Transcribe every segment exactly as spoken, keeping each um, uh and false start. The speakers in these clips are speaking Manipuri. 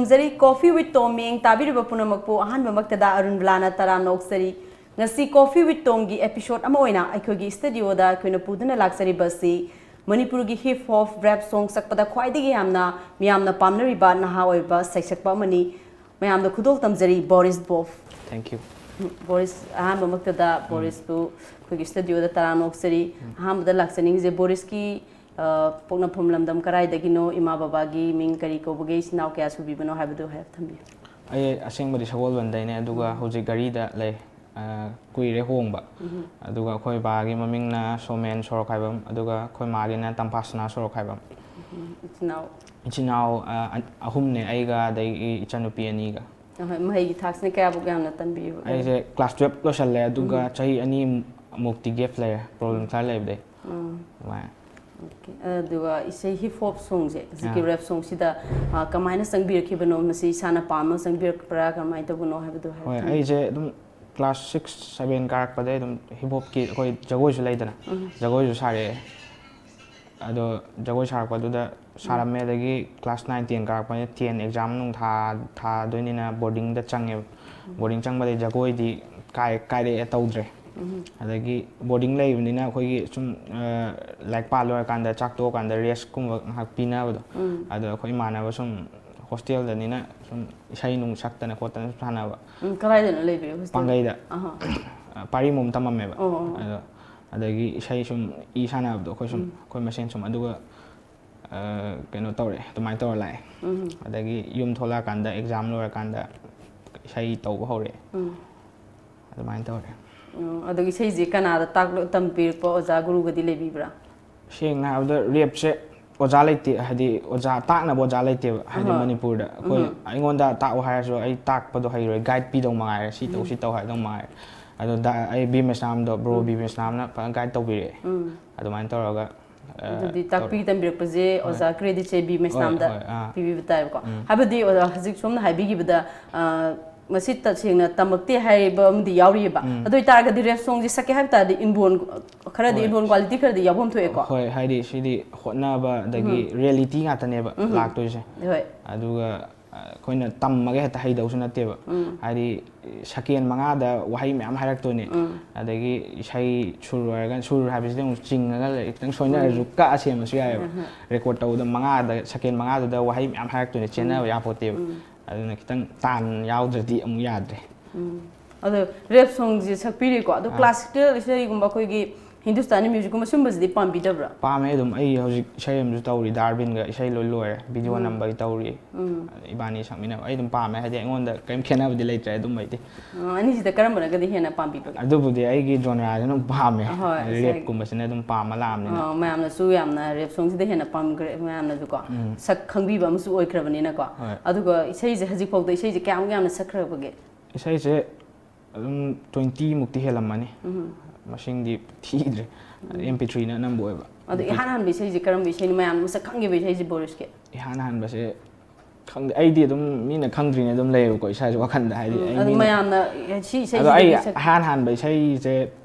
ꯐꯝꯖꯔꯤ Coffee with Tom ꯃꯤꯠꯌꯦꯡ ꯇꯥꯕꯤꯔꯤꯕ ꯄꯨꯝꯅꯃꯛꯄꯨ ꯑꯍꯥꯟꯕꯃꯛꯇꯗ ꯑꯔꯨꯟꯕꯂꯥꯅ ꯇꯔꯥꯝꯅ ꯑꯣꯛꯆꯔꯤ꯫ ꯉꯁꯤ Coffee with Tomꯒꯤ episode ꯑꯃ ꯑꯣꯏꯅ ꯑꯩꯈꯣꯏꯒꯤ studioꯗ ꯑꯩꯈꯣꯏꯅ ꯄꯨꯗꯨꯅ ꯂꯥꯛꯆꯔꯤꯕ ꯑꯁꯤ ꯃꯅꯤꯄꯨꯔꯒꯤ hip hop rap song ꯁꯛꯄꯗ ꯈ꯭ꯋꯥꯏꯗꯒꯤ ꯌꯥꯝꯅ ꯃꯤꯌꯥꯝꯅ ꯄꯥꯝꯅꯔꯤꯕ ꯅꯍꯥ ꯑꯣꯏꯕ ꯁꯩꯁꯛꯄ ꯑꯃꯅꯤ꯫ ꯃꯌꯥꯝꯗ ꯈꯨꯗꯣꯜ ꯇꯝꯖꯔꯤ ꯕꯣꯔꯤꯁ ꯕꯣꯐ꯫ Thank you. ꯕꯣꯔꯤꯁ, ꯑꯍꯥꯟꯕꯃꯛꯇꯗ ꯕꯣꯔꯤꯁꯄꯨ ꯑꯩꯈꯣꯏꯒꯤ studioꯗ ꯇꯔꯥꯝꯅ ꯑꯣꯛꯆꯔꯤ꯫ ꯑꯍꯥꯟꯕꯗ ꯂꯥꯛꯆꯅꯤꯡꯉꯤꯁꯦ ꯕꯣꯔꯤꯁꯀꯤ ꯑ, ꯄꯣꯛꯅꯐꯝ ꯂꯝꯗꯝ ꯀꯗꯥꯏꯗꯒꯤꯅꯣ, ꯏꯃꯥ ꯕꯕꯥꯒꯤ ꯃꯤꯡ ꯀꯔꯤ ꯀꯧꯕꯒꯦ, ꯏꯆꯤꯟ ꯏꯅꯥꯎ ꯀꯌꯥ ꯁꯨꯕꯤꯕꯅꯣ ꯍꯥꯏꯕꯗꯨ ꯍꯥꯏꯔꯞ ꯊꯝꯕꯤꯌꯨ꯫ ꯑꯩ ꯑꯁꯦꯡꯕꯗꯤ ꯁꯒꯣꯜꯕꯟꯗꯩꯅꯦ, ꯑꯗꯨꯒ ꯍꯧꯖꯤꯛ ꯘꯔꯤꯗ ꯂꯩ꯫ ꯑ, ꯀꯨꯏꯔꯦ ꯍꯣꯡꯕ꯫ ꯑꯗꯨꯒ ꯑꯩꯈꯣꯏ ꯕꯥꯒꯤ ꯃꯃꯤꯡꯅ ꯁꯣꯃꯦꯟ ꯁꯣꯔꯣꯛꯈꯥꯏꯕꯝ, ꯑꯗꯨꯒ ꯑꯩꯈꯣꯏ ꯃꯥꯒꯤꯅ ꯇꯝꯐꯥꯁꯅꯥ ꯁꯣꯔꯣꯛꯈꯥꯏꯕꯝ꯫ ꯎꯝ, ꯏꯆꯤꯟ ꯏꯅꯥꯎ? ꯏꯆꯤꯟ ꯏꯅꯥꯎ, ꯑ, ꯑꯍꯨꯝꯅꯦ, ꯑꯩꯒ ꯑꯗꯒꯤ ꯏꯆꯟꯅꯨꯄꯤ ꯑꯅꯤꯒ꯫ ꯑꯍꯣꯏ, ꯃꯍꯩꯒꯤ ꯊꯥꯛꯁꯤꯅ ꯀꯌꯥꯕꯨꯛ ꯌꯥꯝꯅ ꯇꯝꯕꯤꯔꯤꯕ? ꯑꯩꯁꯦ class twelve ꯂꯣꯏꯁꯜꯂꯦ, ꯑꯗꯨꯒ ꯆꯍꯤ ꯑꯅꯤꯃꯨꯛꯇꯤ gap ꯂꯩꯔꯦ, problem ꯈꯔ ꯂꯩꯕꯗꯩ꯫ ꯎꯝ, ꯑꯗꯨꯃꯥꯏꯅ꯫ okay꯫ ꯑꯗꯨꯒ ꯏꯁꯩ hip hop songꯁꯦ, ꯍꯧꯖꯤꯛꯀꯤ ꯑꯥ꯫ rap songꯁꯤꯗ, ꯑ, ꯀꯃꯥꯏꯅ ꯆꯪꯕꯤꯔꯛꯈꯤꯕꯅꯣ? ꯃꯁꯤ ꯏꯁꯥꯅ ꯄꯥꯝꯅ ꯆꯪꯕꯤꯔꯛꯄ꯭ꯔꯥ, ꯀꯃꯥꯏꯅ ꯇꯧꯕꯅꯣ ꯍꯥꯏꯕꯗꯨ ꯍꯥꯏꯔꯞ ꯍꯣꯏ, ꯊꯝꯕꯤꯌꯨ꯫ ꯑꯩꯁꯦ ꯑꯗꯨꯝ class six seven ꯀꯥꯔꯛꯄꯗꯩ ꯑꯗꯨꯝ hip hopꯀꯤ ꯑꯩꯈꯣꯏ ꯖꯒꯣꯏꯁꯨ ꯂꯩꯗꯅ, ꯎꯝ꯫ ꯖꯒꯣꯏꯁꯨ ꯁꯥꯔꯛꯑꯦ꯫ ꯑꯗꯣ ꯖꯒꯣꯏ ꯁꯥꯔꯛꯄꯗꯨꯗ ꯁꯥꯔꯝꯃꯦ, ꯑꯗꯒꯤ class nine ten ꯀꯥꯔꯛꯄꯅꯤꯅ ten exam ꯅꯨꯡ ꯊꯥ-, ꯊꯥꯗꯣꯏꯅꯤꯅ boardingꯗ ꯆꯪꯉꯦꯕ꯫ Boarding ꯆꯪꯕꯗꯩ ꯖꯒꯣꯏꯗꯤ ꯀꯥꯏ-, ꯀꯥꯏꯔꯛꯑꯦ, ꯇꯧꯗ꯭ꯔꯦ꯫ ꯑꯗꯒꯤ boarding ꯂꯩꯕꯅꯤꯅ ꯑꯩꯈꯣꯏꯒꯤ ꯁꯨꯝ, ꯑ, ꯂꯥꯏꯔꯤꯛ ꯄꯥ ꯂꯣꯏꯔꯀꯥꯟꯗ ꯆꯥꯛ ꯇꯣꯛꯑꯀꯥꯟꯗ restꯀꯨꯝꯕ ꯉꯥꯏꯍꯥꯛ ꯄꯤꯅꯕꯗꯣ꯫ ꯎꯝ꯫ ꯑꯗꯣ ꯑꯩꯈꯣꯏ ꯏꯃꯥꯟꯅꯕ ꯁꯨꯝ hostelꯗꯅꯤꯅ ꯁꯨꯝ ꯏꯁꯩ ꯅꯨꯡ ꯁꯛꯇꯅ ꯈꯣꯠꯇꯅ ꯁꯨꯝ ꯁꯥꯟꯅꯕ꯫ ꯎꯝ, ꯀꯗꯥꯏꯗꯅꯣ ꯂꯩꯕꯤꯔꯤꯕ hostel? ꯄꯥꯡꯒꯩꯗ꯫ ꯑꯍꯥ꯫ ꯑ, ꯄꯥꯔꯤꯃꯣꯝ ꯇꯝꯃꯝꯃꯦꯕ꯫ ꯑꯣ, ꯑꯣ꯫ ꯑꯗꯣ ꯑꯗꯒꯤ ꯏꯁꯩ ꯁꯨꯝ ꯏ ꯁꯥꯟꯅꯕꯗꯣ ꯑꯩꯈꯣꯏ ꯁꯨꯝ, ꯎꯝ꯫ ꯑꯩꯈꯣꯏ ꯃꯁꯦꯟ ꯁꯨꯝ, ꯑꯗꯨꯒ, ꯑ, ꯀꯩꯅꯣ ꯇꯧꯔꯦ, ꯑꯗꯨꯃꯥꯏꯅ ꯇꯧꯔ ꯂꯥꯛꯑꯦ꯫ ꯎꯝ꯫ ꯑꯗꯒꯤ ꯌꯨꯝ ꯊꯣꯛꯂꯛꯑꯀꯥꯟꯗ exam ꯂꯣꯏꯔꯀꯥꯟꯗ ꯏꯁꯩ ꯇꯧꯕ ꯍꯧꯔꯛꯑꯦ꯫ ꯎꯝ꯫ ꯑꯗꯨꯃꯥꯏꯅ ꯇꯧꯔꯦ꯫ ꯎꯝ, ꯑꯗꯨꯒ ꯏꯁꯩꯁꯦ ꯀꯅꯥꯗ ꯇꯥꯛꯂ-, ꯇꯝꯕꯤꯔꯛꯄ ꯑꯣꯖꯥ ꯒꯨꯔꯨꯒꯗꯤ ꯂꯩꯕꯤꯕ꯭ꯔꯥ? ꯁꯦꯡꯅ ꯍꯥꯏꯔꯕꯗ rapꯁꯦ ꯑꯣꯖꯥ ꯂꯩꯇꯦ, ꯍꯥꯏꯗꯤ ꯑꯣꯖꯥ, ꯇꯥꯛꯅꯕ ꯑꯣꯖꯥ ꯂꯩꯇꯦꯕ, ꯍꯥꯏꯗꯤ ꯑꯍꯥ꯫ ꯃꯅꯤꯄꯨꯔꯗ꯫ ꯑꯩꯈꯣꯏ, ꯎꯝ꯫ ꯑꯩꯉꯣꯟꯗ ꯇꯥꯛꯑꯣ ꯍꯥꯏꯔꯁꯨ ꯑꯩ ꯇꯥꯛꯄꯗꯣ ꯍꯩꯔꯣꯏ, guide ꯄꯤꯗꯧ ꯃꯉꯥꯏꯔꯦ, ꯁꯤ ꯇꯧ, ꯁꯤ ꯇꯧ ꯍꯥꯏꯗꯧ ꯃꯉꯥꯏꯔꯦ꯫ ꯑꯗꯣ ꯗ-, ꯑꯩ ꯕꯤ ꯃꯦꯁꯅꯥꯝꯗꯣ, bro ꯕꯤ ꯃꯦꯁꯅꯥꯝꯅ ꯐꯖꯅ guide ꯇꯧꯕꯤꯔꯛꯑꯦ꯫ ꯎꯝ꯫ ꯑꯗꯨꯃꯥꯏꯅ ꯇꯧꯔꯒ, ꯑ, ꯑꯗꯨꯗꯤ ꯇꯧꯔꯦ꯫ ꯇꯥꯛꯄꯤ ꯇꯝꯕꯤꯔꯛꯄꯁꯦ ꯍꯣꯏ꯫ ꯑꯣꯖꯥ creditꯁꯦ ꯕꯤ ꯍꯣꯏ, ꯃꯦꯁꯅꯥꯝꯗ ꯍꯣꯏ, ꯑꯥ꯫ ꯄꯤꯕꯤꯕ ꯇꯥꯏꯕꯀꯣ꯫ ꯎꯝ꯫ ꯍꯥꯏꯕꯗꯤ ꯑꯣꯖꯥ, ꯍꯧꯖꯤꯛ ꯁꯣꯝꯅ ꯍꯥꯏꯕꯤꯈꯤꯕꯗ, ꯑ, ꯃꯁꯤ ꯇꯁꯦꯡꯅ ꯇꯝꯃꯛꯇꯦ ꯍꯥꯏꯔꯤꯕ ꯑꯃꯗꯤ ꯌꯥꯎꯔꯤꯑꯕ꯫ ꯎꯝ꯫ ꯑꯗꯨ ꯑꯣꯏꯇꯥꯔꯒꯗꯤ rap songꯁꯦ ꯁꯛꯀꯦ ꯍꯥꯏꯕ ꯇꯥꯔꯗꯤ inborn, ꯈꯔꯗꯤ ꯍꯣꯏ꯫ inborn quality ꯈꯔꯗꯤ ꯌꯥꯎꯐꯝ ꯊꯣꯛꯑꯦꯀꯣ꯫ ꯍꯣꯏ, ꯍꯥꯏꯗꯤ ꯁꯤꯗꯤ ꯍꯣꯠꯅꯕ ꯑꯗꯒꯤ ꯎꯝ꯫ reality ꯉꯥꯛꯇꯅꯦꯕ ꯎꯝ꯫ ꯂꯥꯛꯇꯣꯏꯁꯦ꯫ ꯍꯣꯏ꯫ ꯑꯗꯨꯒ, ꯑꯩꯈꯣꯏꯅ ꯇꯝꯃꯒ ꯍꯦꯛꯇ ꯍꯩꯗꯧꯁꯨ ꯅꯠꯇꯦꯕ꯫ ꯍꯥꯏꯗꯤ ꯁꯦꯀꯦꯟ ꯃꯉꯥꯗ ꯋꯥꯍꯩ ꯃꯌꯥꯝ ꯍꯥꯏꯔꯛꯇꯣꯏꯅꯦ꯫ ꯑꯗꯒꯤ ꯏꯁꯩ ꯁꯨꯔ ꯑꯣꯏꯔꯒꯅ, ꯁꯨꯔ ꯍꯥꯏꯕꯁꯤꯗꯤ ꯑꯃꯨꯛ ꯆꯤꯡꯉꯒ ꯂꯩ, ꯈꯤꯇꯪ ꯁꯣꯏꯅꯔꯁꯨ ꯀꯛꯑ ꯁꯦꯝꯕꯁꯨ ꯌꯥꯏꯑꯕ꯫ ꯔꯦꯀꯣꯔꯠ ꯇꯧꯕꯗ ꯃꯉꯥꯗ, ꯁꯦꯀꯦꯟ ꯃꯉꯥꯗꯨꯗ ꯋꯥꯍꯩ ꯃꯌꯥꯝ ꯍꯥꯏꯔꯛꯇꯣꯏꯅꯦ, ꯆꯦꯟꯅꯕ ꯌꯥꯄꯣꯠꯇꯦꯕ꯫ ꯑꯗꯨꯅ ꯈꯤꯇꯪ ꯇꯥꯟ ꯌꯥꯎꯗ꯭ꯔꯗꯤ ꯑꯃꯨꯛ ꯌꯥꯗ꯭ꯔꯦ꯫ ꯑꯗꯣ ꯔꯦꯞ ꯁꯣꯡꯁꯦ ꯁꯛꯄꯤꯔꯤꯀꯣ, ꯑꯗꯣ ꯀ꯭ꯂꯥꯁꯤꯀꯦꯜ ꯏꯁꯩꯒꯨꯝꯕ ꯑꯩꯈꯣꯏꯒꯤ ꯍꯤꯟꯗꯨꯁꯇꯥꯅꯤ ꯃ꯭ꯌꯨꯖꯤꯛꯀꯨꯝꯕ ꯁꯨꯝꯕꯁꯤꯗꯤ ꯄꯥꯝꯕꯤꯗꯕ꯭ꯔꯥ? ꯄꯥꯝꯃꯦ ꯑꯗꯨꯝ꯫ ꯑꯩ ꯍꯧꯖꯤꯛ ꯏꯁꯩ ꯑꯃꯁꯨ ꯇꯧꯔꯤ, ꯗꯥꯔꯕꯤꯟꯒ ꯏꯁꯩ ꯂꯣꯏ ꯂꯣꯏꯔꯦ, ꯚꯤꯗꯤꯑꯣ ꯅꯝꯕꯒꯤ ꯇꯧꯔꯤ꯫ ꯏꯕꯥꯅꯤ ꯁꯛꯃꯤꯟꯅꯕ ꯑꯩ ꯑꯗꯨꯝ ꯄꯥꯝꯃꯦ, ꯍꯥꯏꯗꯤ ꯑꯩꯉꯣꯟꯗ ꯀꯔꯤꯝ ꯈꯦꯠꯅꯕꯗꯤ ꯂꯩꯇ꯭ꯔꯦ ꯑꯗꯨꯝꯕꯩꯗꯤ꯫ ꯑ, ꯑꯅꯤꯁꯤꯗ ꯀꯔꯝꯕꯅꯒꯗꯤ ꯍꯦꯟꯅ ꯄꯥꯝꯕꯤꯕꯒꯦ? ꯑꯗꯨꯕꯨꯗꯤ ꯑꯩꯒꯤ ꯖꯣꯅꯔꯥꯁꯤꯅ ꯑꯗꯨꯝ ꯄꯥꯝꯃꯦ꯫ ꯍꯣꯏ, ꯏꯁꯩ- ꯔꯦꯞꯀꯨꯝꯕꯁꯤꯅ ꯑꯗꯨꯝ ꯄꯥꯝꯃ ꯂꯥꯛꯑꯕꯅꯤꯅ꯫ ꯑ, ꯃꯌꯥꯝꯅꯁꯨ ꯌꯥꯝꯅ ꯔꯦꯞ ꯁꯣꯡꯁꯤꯗ ꯍꯦꯟꯅ ꯄꯥꯝꯈ꯭ꯔꯦ, ꯃꯌꯥꯝꯅꯁꯨꯀꯣ ꯁꯛ ꯈꯪꯕꯤꯕ ꯑꯃꯁꯨ ꯑꯣꯏꯈ꯭ꯔꯕꯅꯤꯅꯀꯣ꯫ ꯍꯣꯏ꯫ ꯑꯗꯨꯒ ꯏꯁꯩꯁꯦ ꯍꯧꯖꯤꯛꯐꯥꯎꯗ ꯏꯁꯩꯁꯦ ꯀꯌꯥꯃꯨꯛ ꯌꯥꯝꯅ ꯁꯛꯈ꯭ꯔꯕꯒꯦ? ꯏꯁꯩꯁꯦ ꯑꯗꯨꯝ ꯇ꯭ꯋꯦꯟꯇꯤ ꯃꯨꯛꯇꯤ ꯍꯦꯜꯂꯝꯃꯅꯤ꯫ ꯃꯁꯤꯡꯗꯤ ꯊꯤꯗ꯭ꯔꯦ꯫ ꯑꯦꯝ ꯄꯤ ꯊ꯭ꯔꯤꯅ ꯑꯅꯝꯕ ꯑꯣꯏꯕ꯫ ꯑꯗꯣ ꯏꯍꯥꯟ ꯍꯥꯟꯕ ꯏꯁꯩꯁꯦ ꯀꯔꯝꯕ ꯏꯁꯩꯅꯣ ꯃꯌꯥꯝꯅ ꯃꯁꯛ ꯈꯪꯈꯤꯕ ꯏꯁꯩꯁꯦ ꯕꯣꯔꯤꯁꯀꯤ? ꯏꯍꯥꯟ ꯍꯥꯟꯕꯁꯦ ꯈꯪꯗꯦ, ꯑꯩꯗꯤ ꯑꯗꯨꯝ ꯃꯤꯅ ꯈꯪꯗ꯭ꯔꯤꯅ ꯑꯗꯨꯝ ꯂꯩꯌꯦꯕꯀꯣ ꯏꯁꯥꯁꯦ ꯋꯥꯈꯜꯗ, ꯍꯥꯏꯗꯤ ꯑꯩ ꯑꯗꯨ ꯃꯤꯅ- ꯃꯌꯥꯝꯅ ꯁꯤ ꯑꯗꯣ ꯑꯩ ꯏꯁꯩꯁꯤꯗꯒꯤ ꯁꯛ- ꯑꯍꯥꯟ ꯍꯥꯟꯕ ꯏꯁꯩꯁꯦ,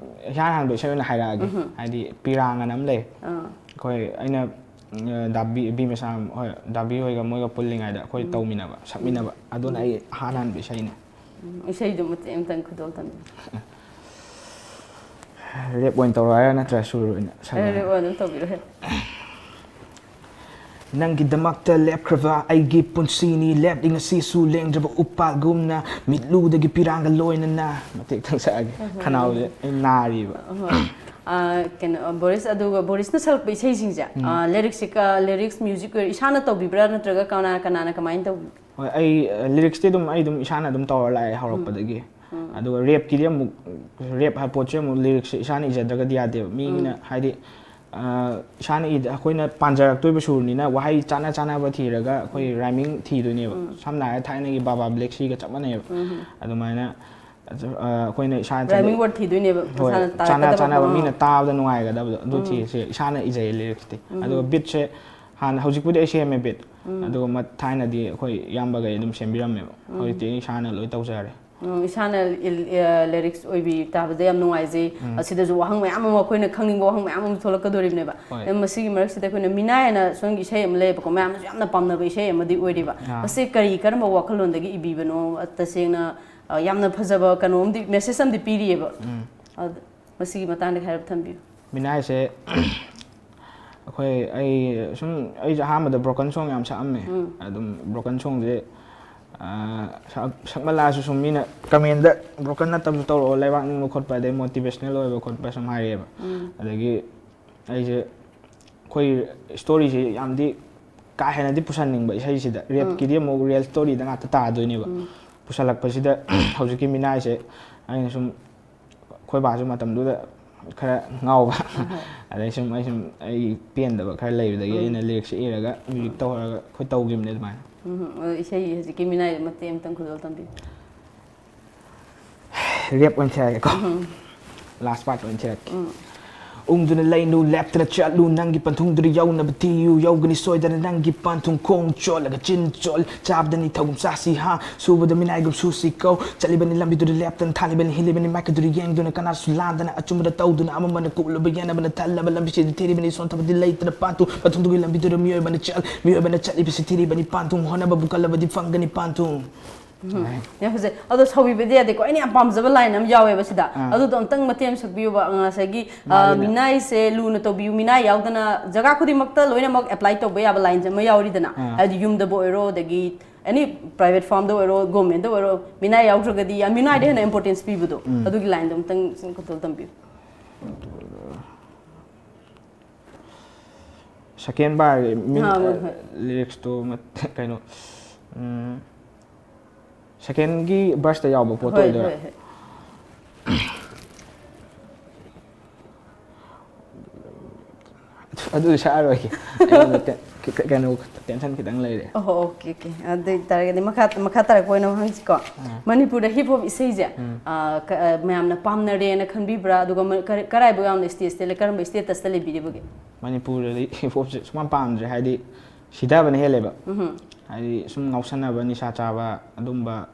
ꯏꯍꯥꯟ ꯍꯥꯟꯕ ꯏꯁꯩ ꯑꯣꯏꯅ ꯍꯥꯏꯔꯛꯑꯒꯦ꯫ ꯍꯥꯏꯗꯤ ꯄꯤꯔꯥꯡ ꯑꯅ ꯑꯃ ꯂꯩ꯫ ꯑꯥ, ꯑꯩꯈꯣꯏ ꯑꯩꯅ ꯑ, ꯗꯥꯕꯤ ꯕꯤ ꯃꯁꯥꯝ ꯍꯣꯏ, ꯗꯥꯕꯤ ꯍꯣꯏꯒ ꯃꯣꯏꯒ ꯄꯨꯜꯂꯤꯉꯩꯗ ꯑꯩꯈꯣꯏ ꯇꯧꯃꯤꯟꯅꯕ, ꯁꯛꯃꯤꯟꯅꯕ꯫ ꯑꯗꯨꯅ ꯑꯩ ꯑꯍꯥꯟ ꯍꯥꯟꯕ ꯏꯁꯩꯅꯦ꯫ ꯎꯝ, ꯏꯁꯩꯗꯨ ꯃꯇꯦꯛ ꯑꯃꯇꯪ ꯈꯨꯗꯣꯜ ꯇꯝꯕꯤꯌꯨ꯫ ꯔꯦꯞ ꯑꯣꯏꯅ ꯇꯧꯔꯣ ꯍꯥꯏꯔꯥ ꯅꯠꯇ꯭ꯔꯒ ꯁꯨꯔ ꯑꯣꯏꯅ ꯁꯛꯂꯛꯑꯣ? ꯔꯦꯞ ꯑꯣꯏꯅ ꯑꯗꯨꯝ ꯇꯧꯕꯤꯔꯣ꯫ ꯅꯪꯒꯤꯗꯃꯛꯇ ꯂꯦꯞꯈ꯭ꯔꯕ ꯑꯩꯒꯤ ꯄꯨꯟꯁꯤꯅꯤ, ꯂꯦꯞꯂꯤ ꯉꯁꯤꯁꯨ ꯂꯦꯡꯗ꯭ꯔꯕ ꯎꯄꯥꯜꯒꯨꯝꯅ, ꯃꯤꯠꯂꯨꯗꯒꯤ ꯄꯤꯔꯥꯡꯒ ꯂꯣꯏꯅꯅ꯫ ꯃꯇꯦꯛꯇꯪ ꯁꯛꯑꯒꯦ, ꯈꯅꯥꯎꯁꯦ ꯑꯩ ꯅꯥꯔꯤꯕ꯫ ꯑꯍꯣꯏ꯫ ꯑ, ꯀꯩꯅꯣ, ꯕꯣꯔꯤꯁ, ꯑꯗꯨꯒ ꯕꯣꯔꯤꯁꯅ ꯁꯛꯂꯛꯄ ꯏꯁꯩꯁꯤꯡꯁꯦ, ꯑ, ꯂꯤꯔꯤꯛꯁꯦ ꯀ-, ꯂꯤꯔꯤꯛꯁ, ꯃ꯭ꯌꯨꯖꯤꯛ ꯑꯣꯏꯔ ꯏꯁꯥꯅ ꯇꯧꯕꯤꯕ꯭ꯔꯥ ꯅꯠꯇ꯭ꯔꯒ ꯀꯅꯥ ꯀꯅꯥꯅ ꯀꯃꯥꯏꯅ ꯇꯧꯕꯤ? ꯍꯣꯏ, ꯑꯩ, ꯑ, ꯂꯤꯔꯤꯛꯁꯇꯤ ꯑꯗꯨꯝ ꯑꯩ ꯑꯗꯨꯝ ꯏꯁꯥꯅ ꯑꯗꯨꯝ ꯇꯧꯔ ꯂꯥꯛꯑꯦ ꯍꯧꯔꯛꯄꯗꯒꯤ꯫ ꯑꯗꯨꯒ ꯔꯦꯞꯀꯤꯗꯤ ꯑꯃꯨꯛ, ꯔꯦꯞ ꯍꯥꯏꯕ ꯄꯣꯠꯁꯦ ꯑꯃꯨꯛ ꯂꯤꯔꯤꯛꯁꯦ ꯏꯁꯥꯅ ꯏꯖꯗ꯭ꯔꯒꯗꯤ ꯌꯥꯗꯦꯕ꯫ ꯃꯤꯒꯤꯅ ꯍꯥꯏꯗꯤ, ꯑ, ꯏꯁꯥꯅ ꯏꯗ-, ꯑꯩꯈꯣꯏꯅ ꯄꯥꯟꯖꯔꯛꯇꯣꯏꯕ ꯁꯨꯔꯅꯤꯅ ꯋꯥꯍꯩ ꯆꯥꯅ ꯆꯥꯅꯕ ꯊꯤꯔꯒ ꯑꯩꯈꯣꯏ ꯔꯥꯏꯃꯤꯡ ꯊꯤꯗꯣꯏꯅꯦꯕ꯫ ꯁꯝꯅ ꯍꯥꯏꯔꯕꯗ ꯊꯥꯏꯅꯒꯤ ꯕꯥꯕꯥ ꯕ꯭ꯂꯦꯛ ꯁꯤꯒ ꯆꯞ ꯃꯥꯟꯅꯩꯕ꯫ ꯑꯗꯨꯃꯥꯏꯅ, ꯑ, ꯑꯩꯈꯣꯏꯅ ꯏꯁꯥ ꯏꯊꯟꯗ- ꯔꯥꯏꯃꯤꯡ ꯋꯥꯔꯗ ꯊꯤꯗꯣꯏꯅꯦꯕ, ꯍꯣꯏ, ꯃꯁꯥꯅ ꯆꯥꯅ ꯇꯥꯔꯛꯀꯗꯕ ꯆꯥꯅꯕ, ꯄꯣꯠ ꯑꯃ꯫ ꯃꯤꯅ ꯇꯥꯕꯗ ꯅꯨꯡꯉꯥꯏꯒꯗꯕꯗꯣ ꯑꯗꯨ ꯊꯤꯔꯁꯦ꯫ ꯏꯁꯥꯅ ꯏꯖꯩꯌꯦ ꯂꯤꯔꯤꯛꯁꯇꯤ꯫ ꯑꯗꯨꯒ ꯕꯤꯠꯁꯦ ꯍꯥꯟꯅ, ꯍꯧꯖꯤꯛꯄꯨꯗꯤ ꯑꯩ ꯁꯦꯝꯃꯦ ꯕꯤꯠ꯫ ꯑꯗꯨꯒ ꯃ-, ꯊꯥꯏꯅꯗꯤ ꯑꯩꯈꯣꯏ ꯏꯌꯥꯝꯕꯈꯩ ꯑꯗꯨꯝ ꯁꯦꯝꯕꯤꯔꯝꯃꯦꯕ꯫ ꯍꯧꯖꯤꯛꯇꯤ ꯑꯩ ꯏꯁꯥꯅ ꯂꯣꯏ ꯇꯧꯖꯔꯦ꯫ ꯎꯝ, ꯏꯁꯥꯅ ꯏꯜ- ꯑ, ꯂꯤꯔꯤꯛꯁ ꯑꯣꯏꯕꯤ ꯇꯥꯕꯗ ꯌꯥꯝ ꯅꯨꯡꯉꯥꯏꯖꯩ꯫ ꯎꯝ꯫ ꯑꯁꯤꯗꯁꯨ ꯋꯥꯍꯪ ꯃꯌꯥꯝ ꯑꯃ ꯑꯩꯈꯣꯏꯅ ꯈꯪꯅꯤꯡꯕ ꯋꯥꯍꯪ ꯃꯌꯥꯝ ꯑꯃ ꯊꯣꯛꯂꯛꯀꯗꯣꯔꯤꯕꯅꯦꯕ꯫ ꯍꯣꯏ꯫ ꯑꯗꯨ ꯃꯁꯤꯒꯤ ꯃꯔꯛꯁꯤꯗ ꯑꯩꯈꯣꯏꯅ ꯃꯤꯅꯥꯏ ꯍꯥꯏꯅ ꯁꯣꯝꯒꯤ ꯏꯁꯩ ꯑꯃ ꯂꯩꯌꯦꯕꯀꯣ, ꯃꯌꯥꯝꯅꯁꯨ ꯌꯥꯝꯅ ꯄꯥꯝꯅꯕ ꯏꯁꯩ ꯑꯃꯗꯤ ꯑꯣꯏꯔꯤꯕ꯫ ꯑꯥ꯫ ꯃꯁꯤ ꯀꯔꯤ, ꯀꯔꯝꯕ ꯋꯥꯈꯜꯂꯣꯟꯗꯒꯤ ꯏꯕꯤꯕꯅꯣ? ꯇꯁꯦꯡꯅ, ꯑ, ꯌꯥꯝꯅ ꯐꯖꯕ ꯀꯩꯅꯣꯝꯗꯤ, ꯃꯦꯁꯦꯖ ꯑꯃꯗꯤ ꯄꯤꯔꯤꯑꯕ꯫ ꯎꯝ꯫ ꯑꯗ ꯃꯁꯤꯒꯤ ꯃꯇꯥꯡꯗ ꯈꯔ ꯊꯝꯕꯤꯌꯨ꯫ ꯃꯤꯅꯥꯏꯁꯦ ꯑꯩꯈꯣꯏ, ꯑꯩ ꯁꯨꯝ, ꯑꯩꯁꯦ ꯑꯍꯥꯟꯕꯗ ꯕ꯭ꯔꯣꯀꯟ ꯁꯣꯡ ꯌꯥꯝ ꯁꯛꯑꯝꯃꯦ꯫ ꯎꯝ꯫ ꯑꯗꯨꯝ ꯕ꯭ꯔꯣꯀꯟ ꯁꯣꯡꯁꯦ, ꯑ, ꯁꯛ-, ꯁꯛꯃꯜꯂꯛꯑꯁꯨ ꯁꯨꯝ ꯃꯤꯅ ꯀꯃꯦꯟꯗ ꯕ꯭ꯔꯣꯀꯟ ꯅꯠꯇꯕꯁꯨ ꯇꯧꯔꯛꯑꯣ, ꯂꯩꯕꯥꯛ ꯅꯤꯡꯕ ꯈꯣꯠꯄ, ꯑꯗꯩ ꯃꯣꯇꯤꯚꯦꯁꯅꯦꯜ ꯑꯣꯏꯕ ꯈꯣꯠꯄ ꯁꯨꯝ ꯍꯥꯏꯔꯛꯑꯦꯕ꯫ ꯎꯝ꯫ ꯑꯗꯒꯤ ꯑꯩꯁꯦ, ꯑꯩꯈꯣꯏ ꯁ꯭ꯇꯣꯔꯤꯁꯦ ꯌꯥꯝꯗꯤ ꯀꯥ ꯍꯦꯟꯅꯗꯤ ꯄꯨꯁꯟꯅꯤꯡꯕ ꯏꯁꯩꯁꯤꯗ, ꯎꯝ꯫ ꯔꯦꯞꯀꯤꯗꯤ ꯑꯃꯨꯛ ꯔꯤꯌꯦꯜ ꯁ꯭ꯇꯣꯔꯤꯗ ꯉꯥꯛꯇ ꯇꯥꯗꯣꯏꯅꯦꯕ꯫ ꯎꯝ꯫ ꯄꯨꯁꯜꯂꯛꯄꯁꯤꯗ ꯍꯧꯖꯤꯛꯀꯤ ꯃꯤꯅꯥꯏꯁꯦ ꯑꯩꯅ ꯁꯨꯝ, ꯑꯩꯈꯣꯏ ꯕꯥꯁꯨ ꯃꯇꯝꯗꯨꯗ ꯈꯔ ꯉꯥꯎꯕ꯫ ꯍꯣꯏ꯫ ꯑꯗꯩ ꯁꯨꯝ ꯑꯩ ꯁꯨꯝ ꯑꯩ ꯄꯦꯟꯗꯕ ꯈꯔ ꯂꯩꯕꯗꯒꯤ ꯎꯝ꯫ ꯑꯩꯅ ꯂꯤꯔꯤꯛꯁꯦ ꯏꯔꯒ ꯃ꯭ꯌꯨꯖꯤꯛ ꯇꯧꯔꯒ ꯑꯩꯈꯣꯏ ꯇꯧꯈꯤꯕꯅꯦ ꯑꯗꯨꯃꯥꯏꯅ꯫ ꯎꯝ, ꯑꯗꯣ ꯏꯁꯩ ꯍꯧꯖꯤꯛꯀꯤ ꯃꯤꯅꯥꯏꯗꯣ ꯃꯇꯦꯛ ꯑꯃꯇꯪ ꯈꯨꯗꯣꯜ ꯇꯝꯕꯤꯌꯨ꯫ ꯔꯦꯞ ꯑꯣꯏꯅ ꯊꯤꯔꯛꯑꯒꯦꯀꯣ꯫ ꯎꯝ꯫ ꯂꯥꯁ ꯄꯥꯔꯠ ꯑꯣꯏꯅ ꯊꯤꯔꯛꯀꯦ꯫ ꯎꯝ꯫ ꯎꯪꯗꯨꯅ ꯂꯩꯅꯨ, ꯂꯦꯞꯇꯅ ꯆꯠꯂꯨ, ꯅꯪꯒꯤ ꯄꯟꯊꯨꯡꯗꯨꯗ ꯌꯧꯅꯕ ꯊꯤꯌꯨ, ꯌꯧꯒꯅꯤ ꯁꯣꯏꯗꯅ ꯅꯪꯒꯤ ꯄꯟꯊꯨꯡ꯫ ꯈꯣꯡ ꯆꯣꯠꯂꯒ ꯆꯤꯟ ꯆꯣꯠ, ꯆꯥꯕꯗꯅꯤ ꯊꯧꯒꯨꯝ ꯆꯥꯁꯤ ꯍꯥ, ꯁꯨꯕꯗ ꯃꯤꯅꯥꯏꯒꯨꯝ ꯁꯨꯁꯤ ꯀꯧ, ꯆꯠꯂꯤꯕꯅꯤ ꯂꯝꯕꯤꯗꯨꯗ ꯂꯦꯞꯇꯅ, ꯊꯥꯜꯂꯤꯕꯅꯤ ꯍꯤꯜꯂꯤꯕꯅꯤ ꯃꯥꯏꯀꯩꯗꯨꯗ ꯌꯦꯡꯗꯨꯅ, ꯀꯅꯥꯁꯨ ꯂꯥꯟꯗꯅ ꯑꯆꯨꯝꯕꯗ ꯇꯧꯗꯨꯅ, ꯑꯃꯃꯅ ꯀꯣꯛꯂꯕ ꯌꯦꯟꯅꯕꯅ ꯊꯜꯂꯕ ꯂꯝꯕꯤꯁꯤꯗ ꯊꯤꯔꯤꯕꯅꯤ ꯁꯣꯟꯊꯕꯗꯤ ꯂꯩꯇꯅ ꯄꯥꯟꯊꯨꯡ, ꯄꯟꯊꯨꯡꯗꯨꯒꯤ ꯂꯝꯕꯤꯗꯨꯗ ꯃꯤꯑꯣꯏꯕꯅ ꯆꯠ, ꯃꯤꯑꯣꯏꯕꯅ ꯆꯠꯂꯤꯕꯁꯤ ꯊꯤꯔꯤꯕꯅꯤ ꯄꯥꯟꯊꯨꯡ, ꯍꯣꯠꯅꯕꯕꯨ ꯀꯜꯂꯕꯗꯤ ꯐꯪꯒꯅꯤ ꯄꯥꯟꯊꯨꯡ꯫ ꯎꯝ꯫ ꯌꯥꯝ ꯐꯖꯩ꯫ ꯑꯗꯣ ꯁꯧꯕꯤꯕꯗꯤ ꯌꯥꯗꯦꯀꯣ, ꯑꯩꯅ ꯌꯥꯝ ꯄꯥꯝꯖꯕ ꯂꯥꯏꯟ ꯑꯃ ꯌꯥꯎꯋꯦꯕ ꯁꯤꯗ꯫ ꯑꯥ꯫ ꯑꯗꯨꯗꯣ ꯑꯝꯇꯪ ꯃꯇꯦꯛ ꯑꯃ ꯁꯛꯄꯤꯌꯨꯕ꯫ ꯑ, ꯉꯁꯥꯏꯒꯤ, ꯑ, ꯃꯥꯒꯤꯅ ꯃꯤꯅꯥꯏꯁꯦ ꯂꯨꯅ ꯇꯧꯕꯤꯌꯨ, ꯃꯤꯅꯥꯏ ꯌꯥꯎꯗꯅ ꯖꯒꯥ ꯈꯨꯗꯤꯡꯃꯛꯇ ꯂꯣꯏꯅꯃꯛ ꯑꯦꯄ꯭ꯂꯥꯏ ꯇꯧꯕ ꯌꯥꯕ ꯂꯥꯏꯟꯁ ꯑꯃ ꯌꯥꯎꯔꯤꯗꯅ꯫ ꯑꯥ꯫ ꯍꯥꯏꯗꯤ ꯌꯨꯝꯗꯕꯨ ꯑꯣꯏꯔꯣ, ꯑꯗꯒꯤ ꯑꯦꯅꯤ ꯄ꯭ꯔꯥꯏꯚꯦꯠ ꯐꯥꯔꯝꯗ ꯑꯣꯏꯔꯣ, ꯒꯣꯔꯃꯦꯟꯗ ꯑꯣꯏꯔꯣ, ꯃꯤꯅꯥꯏ ꯌꯥꯎꯗ꯭ꯔꯒꯗꯤ ꯌꯥꯝ ꯃꯤꯅꯥꯏꯗ ꯍꯦꯟꯅ ꯏꯝꯄꯣꯔꯇꯦꯟꯁ ꯄꯤꯕꯗꯣ, ꯎꯝ꯫ ꯑꯗꯨꯒꯤ ꯂꯥꯏꯟꯗꯣ ꯑꯝꯇꯪ ꯁꯨꯝ ꯈꯨꯗꯣꯜ ꯇꯝꯕꯤꯌꯨ꯫ ꯁꯦꯀꯦꯟ ꯕꯥꯔꯒꯤ ꯃꯤꯟ-, ꯑꯥ, ꯍꯣꯏ, ꯍꯣꯏ꯫ ꯂꯤꯔꯤꯛꯁꯇꯣ ꯃꯠ-, ꯀꯩꯅꯣ, ꯎꯝ, ꯁꯦꯀꯦꯟꯒꯤ ꯕꯔꯁꯇ ꯌꯥꯎꯕ ꯄꯣꯠꯇꯣ ꯍꯣꯏ, ꯑꯣꯏꯗꯣꯏꯔꯥ? ꯍꯣꯏ, ꯍꯣꯏ꯫ ꯑꯗꯨꯗꯤ ꯁꯛꯑꯔꯣꯏꯒꯦ꯫ ꯑꯩꯉꯣꯟꯗ ꯇꯦ-, ꯀ-, ꯀ-, ꯀꯩꯅꯣ, ꯇꯦꯟꯁꯟ ꯈꯤꯇꯪ ꯂꯩꯔꯦ꯫ ꯑꯣꯍꯣ, ꯑꯣꯀꯦ, ꯑꯣꯀꯦ꯫ ꯑꯗꯨ ꯑꯣꯏꯇꯥꯔꯒꯗꯤ ꯃꯈꯥ, ꯃꯈꯥ ꯇꯥꯔꯛꯄ ꯑꯣꯏꯅ ꯍꯪꯁꯤꯀꯣ꯫ ꯑꯥ꯫ ꯃꯅꯤꯄꯨꯔꯗ ꯍꯤꯞ ꯍꯣꯞ ꯏꯁꯩꯁꯦ, ꯎꯝ꯫ ꯑꯥ, ꯀ-, ꯑꯥ, ꯃꯌꯥꯝꯅ ꯄꯥꯝꯅꯔꯦꯅ ꯈꯟꯕꯤꯕ꯭ꯔꯥ? ꯑꯗꯨꯒ ꯃ-, ꯀꯔ-, ꯀꯔꯥꯏꯕꯨ ꯌꯥꯝꯅ ꯁ꯭ꯇꯦꯖꯇ ꯂꯩ-, ꯀꯔꯝꯕ ꯁ꯭ꯇꯦꯇꯁꯇ ꯂꯩꯕꯤꯔꯤꯕꯒꯦ? ꯃꯅꯤꯄꯨꯔꯗꯗꯤ ꯍꯤꯞ ꯍꯣꯞꯁꯦ ꯁꯨꯡꯄꯥꯝ ꯄꯥꯝꯗ꯭ꯔꯦ, ꯍꯥꯏꯗꯤ ꯁꯤꯊꯕꯅ ꯍꯦꯜꯂꯦꯕ꯫ ꯎꯝꯍꯨꯝ꯫ ꯍꯥꯏꯗꯤ ꯁꯨꯝ ꯉꯥꯎꯁꯟꯅꯕ, ꯅꯤꯁꯥ ꯆꯥꯕ, ꯑꯗꯨꯝꯕ,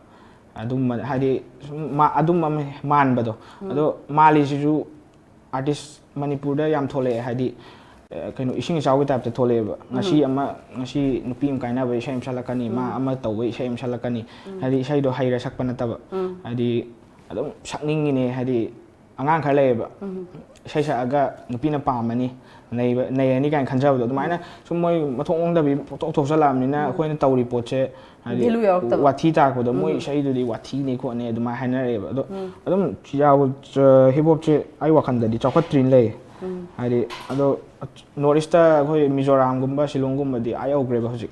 ꯑꯗꯨꯝꯕ ꯍꯥꯏꯗꯤ ꯁꯨꯝ ꯃꯥ- ꯑꯗꯨꯝꯕ ꯑꯃ ꯃꯥꯟꯕꯗꯣ꯫ ꯑꯗꯣ ꯃꯥꯜꯂꯤꯁꯤꯁꯨ ꯑꯥꯔꯇꯤꯁ ꯃꯅꯤꯄꯨꯔꯗ ꯌꯥꯝ ꯊꯣꯛꯂꯛꯑꯦ, ꯍꯥꯏꯗꯤ ꯑ, ꯀꯩꯅꯣ, ꯏꯁꯤꯡ ꯏꯆꯥꯎꯒꯤ ꯇꯥꯏꯞꯇ ꯊꯣꯛꯂꯛꯑꯦꯕ꯫ ꯉꯁꯤ ꯑꯃ, ꯉꯁꯤ ꯅꯨꯄꯤ ꯑꯃ ꯀꯥꯏꯅꯕ ꯏꯁꯩ ꯑꯃ ꯁꯛꯂꯛꯀꯅꯤ, ꯃꯥ ꯑꯃ ꯇꯧꯕ ꯏꯁꯩ ꯑꯃ ꯁꯛꯂꯛꯀꯅꯤ꯫ ꯍꯥꯏꯗꯤ ꯏꯁꯩꯗꯣ ꯍꯩꯔ ꯁꯛꯄ ꯅꯠꯇꯕ꯫ ꯍꯥꯏꯗꯤ ꯑꯗꯨꯝ ꯁꯛꯅꯤꯡꯉꯤꯅꯦ, ꯍꯥꯏꯗꯤ ꯑꯉꯥꯡ ꯈꯔ ꯂꯩꯌꯦꯕ, ꯏꯁꯩ ꯁꯛꯑꯒ ꯅꯨꯄꯤꯅ ꯄꯥꯝꯃꯅꯤ, ꯅꯩꯕ ꯅꯩꯔꯅꯤ ꯀꯥꯏꯅ ꯈꯟꯖꯕꯗꯣ, ꯑꯗꯨꯃꯥꯏꯅ ꯁꯨꯝ ꯃꯣꯏ ꯃꯊꯣꯡ ꯈꯪꯗꯕꯤ ꯄꯣꯛꯊꯣꯛ ꯊꯣꯛꯆꯜꯂꯛꯑꯕꯅꯤꯅ ꯑꯩꯈꯣꯏꯅ ꯇꯧꯔꯤ ꯄꯣꯠꯁꯦ ꯍꯥꯏꯗꯤ ꯚꯦꯂꯨ ꯌꯥꯎꯔꯛꯇꯕ꯫ ꯋꯥꯊꯤ ꯇꯥꯔꯛꯄꯗꯣ, ꯃꯣꯏ ꯏꯁꯩꯗꯨꯗꯤ ꯋꯥꯊꯤꯅꯤ ꯈꯣꯠꯅꯤ ꯑꯗꯨꯃꯥꯏꯅ ꯍꯥꯏꯅꯔꯛꯑꯦꯕ꯫ ꯑꯗꯣ ꯑꯗꯨꯝ ꯌꯥꯎ ꯍꯤꯞ ꯍꯣꯞꯁꯦ ꯑꯩ ꯋꯥꯈꯜꯗꯗꯤ ꯆꯥꯎꯈꯠꯇ꯭ꯔꯤꯅ ꯂꯩ꯫ ꯍꯥꯏꯗꯤ ꯑꯗꯣ ꯅꯣꯔꯠ ꯏꯁꯇ ꯑꯩꯈꯣꯏ ꯃꯤꯖꯣꯔꯥꯝꯒꯨꯝꯕ ꯁꯤꯂꯣꯡꯒꯨꯝꯕꯗꯤ ꯑꯥ ꯌꯧꯈ꯭ꯔꯦꯕ ꯍꯧꯖꯤꯛ꯫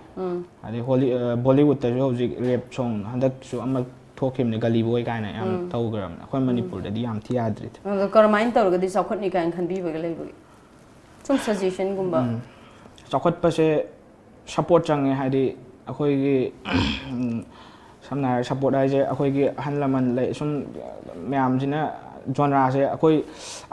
ꯍꯥꯏꯗꯤ ꯍꯣꯂꯤ ꯑ, ꯕꯣꯂꯤꯋꯨꯗꯇꯁꯨ ꯍꯧꯖꯤꯛ ꯔꯦꯞ ꯁꯣꯡ ꯍꯟꯗꯛꯁꯨ ꯑꯃ ꯊꯣꯛꯈꯤꯕꯅꯦ, ꯒꯂꯤ ꯕꯣꯏ ꯀꯥꯏꯅ ꯌꯥꯝ ꯇꯧꯈ꯭ꯔꯕꯅꯦ꯫ ꯑꯩꯈꯣꯏ ꯃꯅꯤꯄꯨꯔꯗꯗꯤ ꯌꯥꯝ ꯊꯤ ꯌꯥꯗ꯭ꯔꯤꯗ꯫ ꯑꯗꯣ ꯀꯔꯝꯍꯥꯏꯅ ꯇꯧꯔꯒꯗꯤ ꯆꯥꯎꯈꯠꯅꯤ ꯀꯥꯏꯅ ꯈꯟꯕꯤꯕꯒ ꯂꯩꯕꯒꯦ? ꯁꯨꯝ ꯁꯖꯦꯁꯟꯒꯨꯝꯕ꯫ ꯆꯥꯎꯈꯠꯄꯁꯦ ꯁꯞꯄꯣꯔꯠ ꯆꯪꯉꯦ꯫ ꯍꯥꯏꯗꯤ ꯑꯩꯈꯣꯏꯒꯤ ꯁꯝꯅ ꯍꯥꯏꯔ ꯁꯞꯄꯣꯔꯠ ꯍꯥꯏꯁꯦ ꯑꯩꯈꯣꯏꯒꯤ ꯑꯍꯜ ꯂꯃꯟ ꯂꯩ ꯁꯨꯝ ꯃꯌꯥꯝꯁꯤꯅ ꯖꯣꯟꯔꯥꯁꯦ ꯑꯩꯈꯣꯏ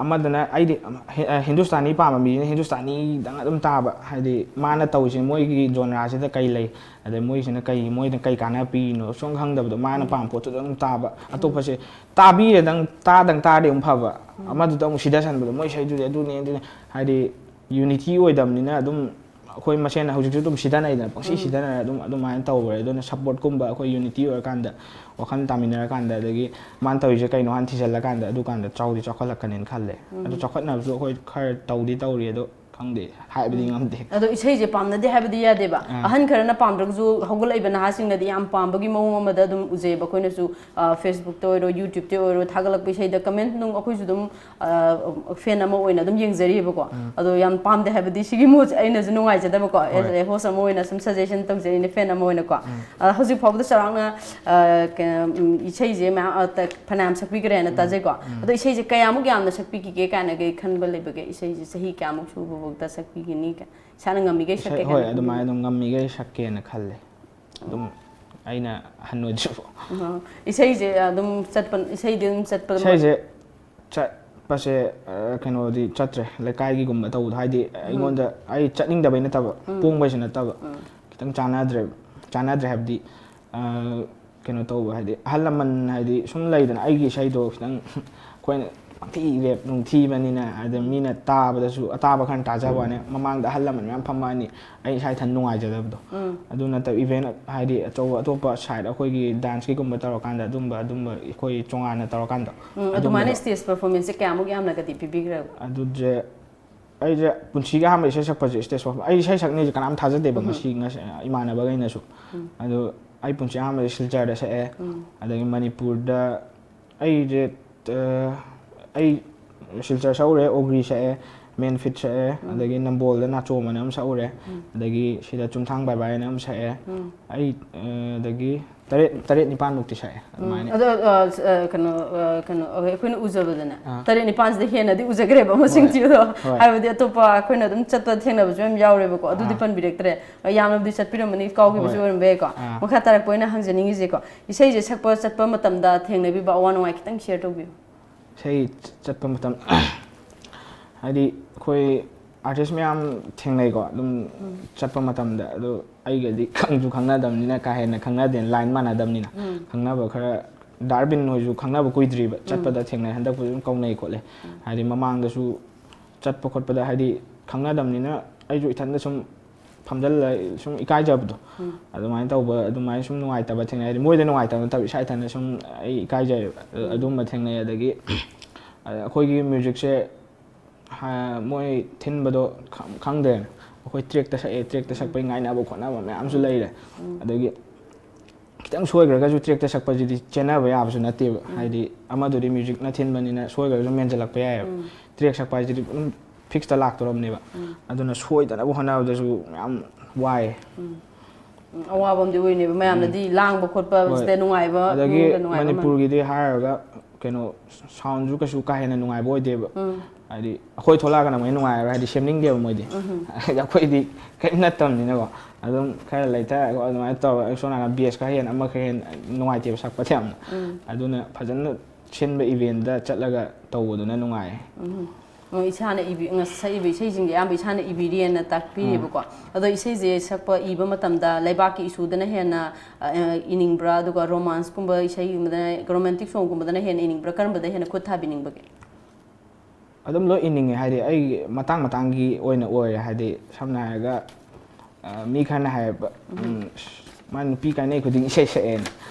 ꯑꯃꯗꯅ ꯑꯩꯗꯤ ꯍꯤ- ꯑ, ꯍꯤꯟꯗꯨꯁꯇꯥꯅꯤ ꯄꯥꯝꯕ ꯃꯤꯁꯤꯅ ꯍꯤꯟꯗꯨꯁꯇꯥꯅꯤꯗꯪ ꯑꯗꯨꯝ ꯇꯥꯕ꯫ ꯍꯥꯏꯗꯤ ꯃꯥꯅ ꯇꯧꯔꯤꯁꯦ ꯃꯣꯏꯒꯤ ꯖꯣꯟꯔꯥꯁꯤꯗ ꯀꯩ ꯂꯩ, ꯑꯗꯩ ꯃꯣꯏꯁꯤꯅ ꯀꯩ, ꯃꯣꯏꯅ ꯀꯩ ꯀꯥꯟꯅꯕ ꯄꯤꯔꯤꯅꯣ ꯁꯨꯝ ꯈꯪꯗꯕꯗꯣ, ꯃꯥꯅ ꯄꯥꯝꯕ ꯄꯣꯠꯇꯨꯗꯪ ꯇꯥꯕ꯫ ꯑꯇꯣꯞꯄꯁꯦ ꯇꯥꯕꯤꯔꯦꯗꯪ ꯇꯥꯗꯪ ꯇꯥꯔꯗꯤ ꯑꯃꯨꯛ ꯐꯕ, ꯑꯃꯗꯨꯗ ꯑꯃꯨꯛ ꯁꯤꯗꯁꯟꯕꯗꯣ, ꯃꯣꯏ ꯏꯁꯩꯗꯨꯗꯤ ꯑꯗꯨꯅꯤ ꯑꯗꯨꯅꯤ꯫ ꯍꯥꯏꯗꯤ ꯌꯨꯅꯤꯇꯤ ꯑꯣꯏꯗꯕꯅꯤꯅ ꯑꯗꯨꯝ ꯑꯩꯈꯣꯏ ꯃꯁꯦꯟ ꯍꯧꯖꯤꯛꯁꯨ ꯑꯗꯨꯝ ꯁꯤꯗꯅꯩꯗꯅ, ꯄꯪꯁꯤ ꯁꯤꯗꯅꯔꯦ꯫ ꯑꯗꯨꯝ ꯑꯗꯨꯃꯥꯏꯅ ꯇꯧꯈ꯭ꯔꯦ꯫ ꯑꯗꯨꯅ ꯁꯞꯄꯣꯔꯠꯀꯨꯝꯕ ꯑꯩꯈꯣꯏ ꯌꯨꯅꯤꯇꯤ ꯑꯣꯏꯔꯀꯥꯟꯗ, ꯋꯥꯈꯜ ꯇꯥꯃꯤꯟꯅꯔꯀꯥꯟꯗ, ꯑꯗꯒꯤ ꯃꯥꯅ ꯇꯧꯔꯤꯁꯦ ꯀꯩꯅꯣ ꯍꯥꯟꯅ ꯊꯤꯖꯤꯜꯂꯀꯥꯟꯗ, ꯑꯗꯨꯀꯥꯟꯗ ꯆꯥꯎꯗꯤ ꯆꯥꯎꯈꯠꯂꯛꯀꯅꯤꯅ ꯈꯜꯂꯦ꯫ ꯑꯗꯣ ꯆꯥꯎꯈꯠꯅꯕꯁꯨ ꯑꯩꯈꯣꯏ ꯈꯔ ꯇꯧꯗꯤ ꯇꯧꯔꯤ, ꯑꯗꯣ ꯈꯪꯗꯦ, ꯍꯥꯏꯕꯗꯤ ꯉꯝꯗꯦ꯫ ꯑꯗꯣ ꯏꯁꯩꯁꯦ ꯄꯥꯝꯅꯗꯦ ꯍꯥꯏꯕꯗꯤ ꯌꯥꯗꯦꯕ꯫ ꯑꯍꯟ ꯈꯔꯅ ꯄꯥꯝꯗ꯭ꯔꯒꯁꯨ ꯍꯧꯒꯠꯂꯛꯏꯕ ꯅꯍꯥꯁꯤꯡꯅꯗꯤ ꯌꯥꯝ ꯄꯥꯝꯕꯒꯤ ꯃꯑꯣꯡ ꯑꯃꯗ ꯑꯗꯨꯝ ꯎꯖꯩꯑꯕ꯫ ꯑꯩꯈꯣꯏꯅꯁꯨ ꯑ, ꯐꯦꯁꯕꯨꯛꯇ ꯑꯣꯏꯔꯣ, ꯌꯨꯇ꯭ꯌꯨꯕꯇ ꯑꯣꯏꯔꯣ, ꯊꯥꯒꯠꯂꯛꯄ ꯏꯁꯩꯗ ꯀꯃꯦꯟ ꯅꯨꯡ ꯑꯩꯈꯣꯏꯁꯨ ꯑꯗꯨꯝ, ꯑ, ꯐꯦꯟ ꯑꯃ ꯑꯣꯏꯅ ꯑꯗꯨꯝ ꯌꯦꯡꯖꯔꯤꯑꯕꯀꯣ꯫ ꯑꯗꯣ ꯌꯥꯝ ꯄꯥꯝꯗꯦ ꯍꯥꯏꯕꯗꯤ ꯁꯤꯒꯤ ꯃꯣꯠꯁꯦ ꯑꯩꯅꯁꯨ ꯅꯨꯡꯉꯥꯏꯖꯗꯕꯀꯣ꯫ ꯍꯣꯏ꯫ ꯑꯦꯁ ꯑꯦ ꯍꯣꯁ ꯑꯃ ꯑꯣꯏꯅ ꯁꯨꯝ ꯁꯖꯦꯁꯟ ꯇꯧꯖꯔꯤꯅꯦ, ꯐꯦꯟ ꯑꯃ ꯑꯣꯏꯅꯀꯣ꯫ ꯑ, ꯍꯧꯖꯤꯛ ꯐꯥꯎꯕꯗ ꯆꯥꯎꯔꯥꯛꯅ, ꯑ, ꯀ-, ꯎꯝ, ꯏꯁꯩꯁꯦ ꯃꯌꯥꯝ, ꯑ, ꯇ-, ꯐꯅꯌꯥꯝ ꯁꯛꯄꯤꯈ꯭ꯔꯦꯅ ꯇꯥꯖꯩꯀꯣ꯫ ꯑꯗꯣ ꯏꯁꯩꯁꯦ ꯀꯌꯥꯃꯨꯛ ꯌꯥꯝꯅ ꯁꯛꯄꯤꯈꯤꯒꯦ ꯀꯥꯏꯅꯒ ꯈꯟꯕ ꯂꯩꯕꯒꯦ? ꯏꯁꯩꯁꯦ ꯆꯍꯤ ꯀꯌꯥꯃꯨꯛ ꯁꯨꯕꯐꯥꯎꯗ ꯁꯛꯄꯤꯒꯅꯤ ꯀ-, ꯏꯁꯥꯅ ꯉꯝꯃꯤꯈꯩ ꯏꯁꯩ, ꯁꯛꯀꯦ ꯍꯣꯏ, ꯀꯥꯏꯅ ꯑꯗꯨꯃꯥꯏꯅ ꯈꯟꯕꯤꯕ? ꯑꯗꯨꯝ ꯉꯝꯃꯤꯈꯩ ꯁꯛꯀꯦꯅ ꯈꯜꯂꯦ꯫ ꯑꯗꯨꯝ ꯑꯩꯅ ꯑꯍꯟ ꯑꯣꯏꯗ꯭ꯔꯤꯐꯥꯎ꯫ ꯑꯣ, ꯏꯁꯩꯁꯦ ꯑꯗꯨꯝ ꯆꯠꯄ, ꯏꯁꯩꯗꯤ ꯑꯗꯨꯝ ꯆꯠꯄ ꯑꯗꯨꯝ ꯏꯁꯩꯁꯦ ꯆꯠꯄꯁꯦ, ꯑ, ꯀꯩꯅꯣꯗꯤ ꯆꯠꯇ꯭ꯔꯦ, ꯂꯩꯀꯥꯏꯒꯤꯒꯨꯝꯕ ꯇꯧꯕꯗꯣ꯫ ꯍꯥꯏꯗꯤ ꯑꯩꯉꯣꯟꯗ, ꯑꯩ ꯆꯠꯅꯤꯡꯗꯕꯩ ꯅꯠꯇꯕ, ꯄꯣꯡꯕꯩꯁꯨ ꯅꯠꯇꯕ, ꯈꯤꯇꯪ ꯆꯥꯟꯅꯗ꯭ꯔꯦ, ꯆꯥꯟꯅꯗ꯭ꯔꯦ ꯍꯥꯏꯕꯗꯤ, ꯑ, ꯀꯩꯅꯣ ꯇꯧꯕ, ꯍꯥꯏꯗꯤ ꯑꯍꯜ ꯂꯃꯟ, ꯍꯥꯏꯗꯤ ꯁꯨꯝ ꯂꯩꯗꯅ, ꯑꯩꯒꯤ ꯏꯁꯩꯗꯣ ꯈꯤꯇꯪ ꯑꯩꯈꯣꯏꯅ ꯄꯪꯊꯤ ꯔꯦꯞ ꯅꯨꯡꯊꯤꯕꯅꯤꯅ, ꯑꯗ ꯃꯤꯅ ꯇꯥꯕꯗꯁꯨ, ꯑꯇꯥꯕ ꯈꯔꯅ ꯇꯥꯖꯕ ꯋꯥꯅꯤ, ꯃꯃꯥꯡꯗ ꯑꯍꯜ ꯂꯃꯟ ꯃꯌꯥꯝ ꯐꯝꯃꯛꯑꯅꯤ, ꯑꯩ ꯏꯁꯥ ꯏꯊꯟ ꯅꯨꯡꯉꯥꯏꯖꯗꯕꯗꯣ꯫ ꯎꯝ꯫ ꯑꯗꯨ ꯅꯠꯇꯕ ꯏꯚꯦꯟ ꯍꯥꯏꯗꯤ ꯑꯆꯧꯕ ꯑꯇꯣꯞꯄ ꯁꯥꯏꯠ ꯑꯩꯈꯣꯏꯒꯤ ꯗꯥꯟꯁꯀꯤꯒꯨꯝꯕ ꯇꯧꯔꯀꯥꯟꯗ, ꯑꯗꯨꯝꯕ ꯑꯗꯨꯝꯕ ꯑꯩꯈꯣꯏ ꯇꯣꯉꯥꯟꯅ ꯇꯧꯔꯀꯥꯟꯗ ꯎꯝ, ꯑꯗꯨꯃꯥꯏꯅ ꯑꯗꯨꯝꯕꯗꯣ꯫ Stage performance ꯁꯦ ꯀꯌꯥꯃꯨꯛ ꯌꯥꯝꯅꯒꯗꯤ ꯄꯤꯕꯤꯈ꯭ꯔꯕ? ꯑꯗꯨꯁꯦ ꯑꯩꯁꯦ ꯄꯨꯟꯁꯤꯒꯤ ꯑꯍꯥꯟꯕ ꯏꯁꯩ ꯁꯛꯄꯁꯦ, stage performance, ꯑꯩ ꯏꯁꯩ ꯁꯛꯅꯤꯁꯦ ꯀꯅꯥꯝ ꯊꯥꯖꯗꯦꯕ꯫ ꯎꯝ꯫ ꯉꯁꯤ ꯉꯁꯤ ꯏꯃꯥꯟꯅꯕꯈꯩꯅꯁꯨ꯫ ꯎꯝ꯫ ꯑꯗꯣ ꯑꯩ ꯄꯨꯟꯁꯤ ꯑꯍꯥꯟꯕꯁꯦ ꯁꯤꯜꯆꯔꯗ ꯁꯛꯑꯦ꯫ ꯎꯝ꯫ ꯑꯗꯒꯤ ꯃꯅꯤꯄꯨꯔꯗ ꯑꯩꯁꯦ ꯑ, ꯑꯩ ꯁꯤꯜꯆꯔ ꯁꯛꯎꯔꯦ, ꯑꯣꯒ꯭ꯔꯤ ꯁꯛꯑꯦ, ꯃꯦꯟ ꯐꯤꯠ ꯁꯛꯑꯦ, ꯎꯝ꯫ ꯑꯗꯒꯤ ꯅꯝꯕꯣꯜꯗ ꯅꯥꯆꯣꯝ ꯑꯅ ꯑꯃ ꯁꯛꯎꯔꯦ, ꯎꯝ꯫ ꯑꯗꯒꯤ ꯁꯤꯗ ꯆꯨꯝꯊꯥꯡ ꯕꯥꯏ ꯕꯥꯏ ꯑꯅ ꯑꯃ ꯁꯛꯑꯦ꯫ ꯎꯝ꯫ ꯑꯩ ꯑ, ꯑꯗꯒꯤ ꯇꯔꯦꯠ ꯇꯔꯦꯠ ꯅꯤꯄꯥꯟꯃꯨꯛꯇꯤ ꯁꯛꯑꯦ꯫ ꯎꯝ꯫ ꯑꯗꯨꯃꯥꯏꯅ꯫ ꯑꯗꯣ ꯑ, ꯑ, ꯀꯩꯅꯣ ꯑ, ꯀꯩꯅꯣ ꯑꯩꯈꯣꯏꯅ ꯎꯖꯕꯗꯅꯦ, ꯑꯥ꯫ ꯇꯔꯦꯠ ꯅꯤꯄꯥꯟꯁꯤꯗ ꯍꯦꯟꯅꯗꯤ ꯎꯖꯈ꯭ꯔꯦꯕ ꯍꯣꯏ꯫ ꯃꯁꯤꯡ ꯊꯤꯕꯗꯣ꯫ ꯍꯣꯏ꯫ ꯍꯥꯏꯕꯗꯤ ꯑꯇꯣꯞꯄ ꯑꯩꯈꯣꯏꯅ ꯑꯗꯨꯝ ꯆꯠꯄ ꯊꯦꯡꯅꯕꯁꯨ ꯌꯥꯝ ꯌꯥꯎꯔꯦꯕꯀꯣ꯫ ꯑꯗꯨꯗꯤ ꯑꯥ꯫ ꯄꯟꯕꯤꯔꯛꯇ꯭ꯔꯦ꯫ ꯌꯥꯝꯅꯕꯨꯗꯤ ꯆꯠꯄꯤꯔꯝꯃꯅꯤ, ꯀꯥꯎꯈꯤꯕꯁꯨ ꯍꯣꯏ꯫ ꯑꯣꯏꯔꯝꯕ ꯌꯥꯏꯀꯣ꯫ ꯑꯥ꯫ ꯃꯈꯥ ꯇꯥꯔꯛꯄ ꯑꯣꯏꯅ ꯍꯪꯖꯅꯤꯡꯉꯤꯁꯦꯀꯣ, ꯏꯁꯩꯁꯦ ꯁꯛꯄ ꯆꯠꯄ ꯃꯇꯝꯗ ꯊꯦꯡꯅꯕꯤꯕ ꯑꯋꯥ ꯅꯨꯡꯉꯥꯏ ꯈꯤꯇꯪ share ꯇꯧꯕꯤꯌꯨ꯫ ꯏꯁꯩ ꯆꯠꯄ ꯃꯇꯝ, ꯍꯥꯏꯗꯤ ꯑꯩꯈꯣꯏ artist ꯃꯌꯥꯝ ꯊꯦꯡꯅꯩꯀꯣ, ꯑꯗꯨꯝ ꯎꯝ꯫ ꯆꯠꯄ ꯃꯇꯝꯗ꯫ ꯑꯗꯣ ꯑꯩꯒꯗꯤ ꯈꯪꯁꯨ ꯈꯪꯅꯗꯕꯅꯤꯅ, ꯀꯥ ꯍꯦꯟꯅ ꯈꯪꯅꯗꯦ, line ꯃꯥꯟꯅꯗꯕꯅꯤꯅ꯫ ꯎꯝ꯫ ꯈꯪꯅꯕ ꯈꯔ, ꯗꯥꯔꯕꯤꯟ ꯍꯣꯏꯁꯨ ꯈꯪꯅꯕ ꯀꯨꯏꯗ꯭ꯔꯤꯕ, ꯎꯝ꯫ ꯆꯠꯄꯗ ꯊꯦꯡꯅꯩ, ꯍꯟꯗꯛꯄꯨꯗꯤ ꯑꯗꯨꯝ ꯀꯧꯅꯩ ꯈꯣꯠꯂꯦ꯫ ꯎꯝ꯫ ꯍꯥꯏꯗꯤ ꯃꯃꯥꯡꯗꯁꯨ ꯆꯠꯄ ꯈꯣꯠꯄꯗ, ꯍꯥꯏꯗꯤ ꯈꯪꯅꯗꯕꯅꯤꯅ ꯑꯩꯁꯨ ꯏꯊꯟꯗ ꯁꯨꯝ ꯐꯝꯖꯜꯂ ꯁꯨꯝ ꯏꯀꯥꯏꯖꯕꯗꯣ꯫ ꯎꯝ꯫ ꯑꯗꯨꯃꯥꯏꯅ ꯇꯧꯕ, ꯑꯗꯨꯃꯥꯏꯅ ꯁꯨꯝ ꯅꯨꯡꯉꯥꯏꯇꯕ ꯊꯦꯡꯅꯩ꯫ ꯍꯥꯏꯗꯤ ꯃꯣꯏꯗ ꯅꯨꯡꯉꯥꯏꯇꯕ ꯅꯠꯇꯕ, ꯏꯁꯥ ꯏꯊꯟꯗ ꯁꯨꯝ ꯑꯩ ꯏꯀꯥꯏꯖꯩꯕ꯫ ꯎꯝ꯫ ꯑꯗꯨꯝꯕ ꯊꯦꯡꯅꯩ꯫ ꯑꯗꯒꯤ ꯑꯩꯈꯣꯏꯒꯤ musicꯁꯦ, ꯍꯥ-, ꯃꯣꯏ ꯊꯤꯟꯕꯗꯣ ꯈꯪ-, ꯈꯪꯗ꯭ꯔꯦꯅ꯫ ꯑꯩꯈꯣꯏ trackꯇ ꯁꯛꯑꯦ, trackꯇ ꯁꯛꯄꯩ ꯉꯥꯏꯅꯕ ꯈꯣꯠꯅꯕ ꯃꯌꯥꯝꯁꯨ ꯂꯩꯔꯦ꯫ ꯎꯝ꯫ ꯑꯗꯒꯤ ꯈꯤꯇꯪ ꯁꯣꯏꯈ꯭ꯔꯒꯁꯨ trackꯇ ꯁꯛꯄꯁꯤꯗꯤ ꯆꯦꯟꯅꯕ ꯌꯥꯕꯁꯨ ꯅꯠꯇꯦꯕ꯫ ꯎꯝ꯫ ꯍꯥꯏꯗꯤ ꯑꯃꯗꯨꯗꯤ musicꯅ ꯊꯤꯟꯕꯅꯤꯅ ꯁꯣꯏꯈ꯭ꯔꯒꯁꯨ ꯃꯦꯟꯁꯤꯜꯂꯛꯄ ꯌꯥꯏꯑꯕ꯫ ꯎꯝ꯫ Track ꯁꯛꯄ ꯍꯥꯏꯁꯤꯗꯤ ꯑꯗꯨꯝ fixꯇ ꯂꯥꯛꯇꯧꯔꯕꯅꯦꯕ꯫ ꯎꯝ꯫ ꯑꯗꯨꯅ ꯁꯣꯏꯗꯅꯕ ꯍꯣꯠꯅꯕꯗꯁꯨ ꯌꯥꯝ ꯋꯥꯏ꯫ ꯎꯝ꯫ ꯎꯝ, ꯑꯋꯥꯕ ꯑꯃꯗꯤ ꯑꯣꯏꯅꯦꯕ꯫ ꯃꯌꯥꯝꯅꯗꯤ ꯎꯝ꯫ ꯂꯥꯡꯕ ꯈꯣꯠꯄ ꯍꯣꯏ꯫ ꯁꯤꯗ ꯅꯨꯡꯉꯥꯏꯕ, ꯑꯗꯒꯤ ꯏꯃꯨꯡꯗ ꯅꯨꯡꯉꯥꯏꯕ ꯑꯃ꯫ ꯃꯅꯤꯄꯨꯔꯒꯤꯗꯤ ꯍꯥꯏꯔꯒ ꯀꯩꯅꯣ soundꯁꯨ ꯀꯩꯁꯨ ꯀꯥ ꯍꯦꯟꯅ ꯅꯨꯡꯉꯥꯏꯕ ꯑꯣꯏꯗꯦꯕ꯫ ꯎꯝ꯫ ꯍꯥꯏꯗꯤ ꯑꯩꯈꯣꯏ ꯊꯣꯛꯂꯛꯑꯒꯅ ꯑꯃꯨꯛ ꯍꯦꯟꯅ ꯅꯨꯡꯉꯥꯏꯔꯣꯏ, ꯍꯥꯏꯗꯤ ꯁꯦꯝꯅꯤꯡꯗꯦꯕ ꯃꯣꯏꯗꯤ꯫ ꯎꯝ꯫ ꯍꯥꯏꯗꯤ ꯑꯩꯈꯣꯏꯗꯤ ꯀꯔꯤꯝ ꯅꯠꯇꯕꯅꯤꯅꯀꯣ꯫ ꯑꯗꯨꯝ ꯈꯔ ꯂꯩꯊꯔꯒ ꯑꯗꯨꯃꯥꯏꯅ ꯇꯧꯔꯒ ꯁꯣꯝ ꯅꯥꯀꯟ bass ꯈꯔ ꯍꯦꯟꯅ ꯑꯃ ꯈꯔ ꯍꯦꯟꯅ ꯅꯨꯡꯉꯥꯏꯇꯦꯕ ꯁꯛꯄꯗ ꯌꯥꯝꯅ꯫ ꯎꯝ꯫ ꯑꯗꯨꯅ ꯐꯖꯅ ꯁꯤꯟꯕ eventꯇ ꯆꯠꯂꯒ ꯇꯧꯕꯗꯨꯅ ꯅꯨꯡꯉꯥꯏ꯫ ꯎꯝ꯫ ꯑ, ꯏꯁꯥꯅ ꯏꯕꯤ-, ꯉ-, ꯁꯛꯏꯕ ꯏꯁꯩꯁꯤꯡꯁꯦ ꯑꯌꯥꯝꯕ ꯏꯁꯥꯅ ꯏꯕꯤꯔꯤꯑꯅ ꯇꯥꯛꯄꯤꯔꯦꯕꯀꯣ꯫ ꯑꯗꯣ ꯏꯁꯩꯁꯦ ꯁꯛꯄ, ꯏꯕ ꯃꯇꯝꯗ ꯂꯩꯕꯥꯛꯀꯤ ꯏꯁꯨꯗꯅ ꯍꯦꯟꯅ, ꯑ, ꯑ, ꯏꯅꯤꯡꯕ꯭ꯔꯥ? ꯑꯗꯨꯒ ꯔꯣꯃꯥꯟꯁꯀꯨꯝꯕ ꯏꯁꯩꯒꯨꯝꯕꯗꯅ, ꯔꯣꯃꯥꯟꯇꯤꯛ ꯁꯣꯡꯒꯨꯝꯕꯗꯅ ꯍꯦꯟꯅ ꯏꯅꯤꯡꯕ꯭ꯔꯥ? ꯀꯔꯝꯕꯗ ꯍꯦꯟꯅ ꯈꯨꯠ ꯊꯥꯕꯤꯅꯤꯡꯕꯒꯦ? ꯑꯗꯨꯝ ꯂꯣꯏ ꯏꯅꯤꯡꯉꯦ꯫ ꯍꯥꯏꯗꯤ, ꯑꯩ ꯃꯇꯥꯡ ꯃꯇꯥꯡꯒꯤ ꯑꯣꯏꯅ ꯑꯣꯏꯔꯦ꯫ ꯍꯥꯏꯗꯤ, ꯁꯝꯅ ꯍꯥꯏꯔꯒ, ꯑ, ꯃꯤ ꯈꯔꯅ ꯍꯥꯏꯌꯦꯕ, ꯎꯝ, "ꯑꯁ, ꯃꯥ ꯅꯨꯄꯤ ꯀꯥꯏꯅꯩ ꯈꯨꯗꯤꯡ ꯏꯁꯩ ꯁꯛꯑꯦꯅ"꯫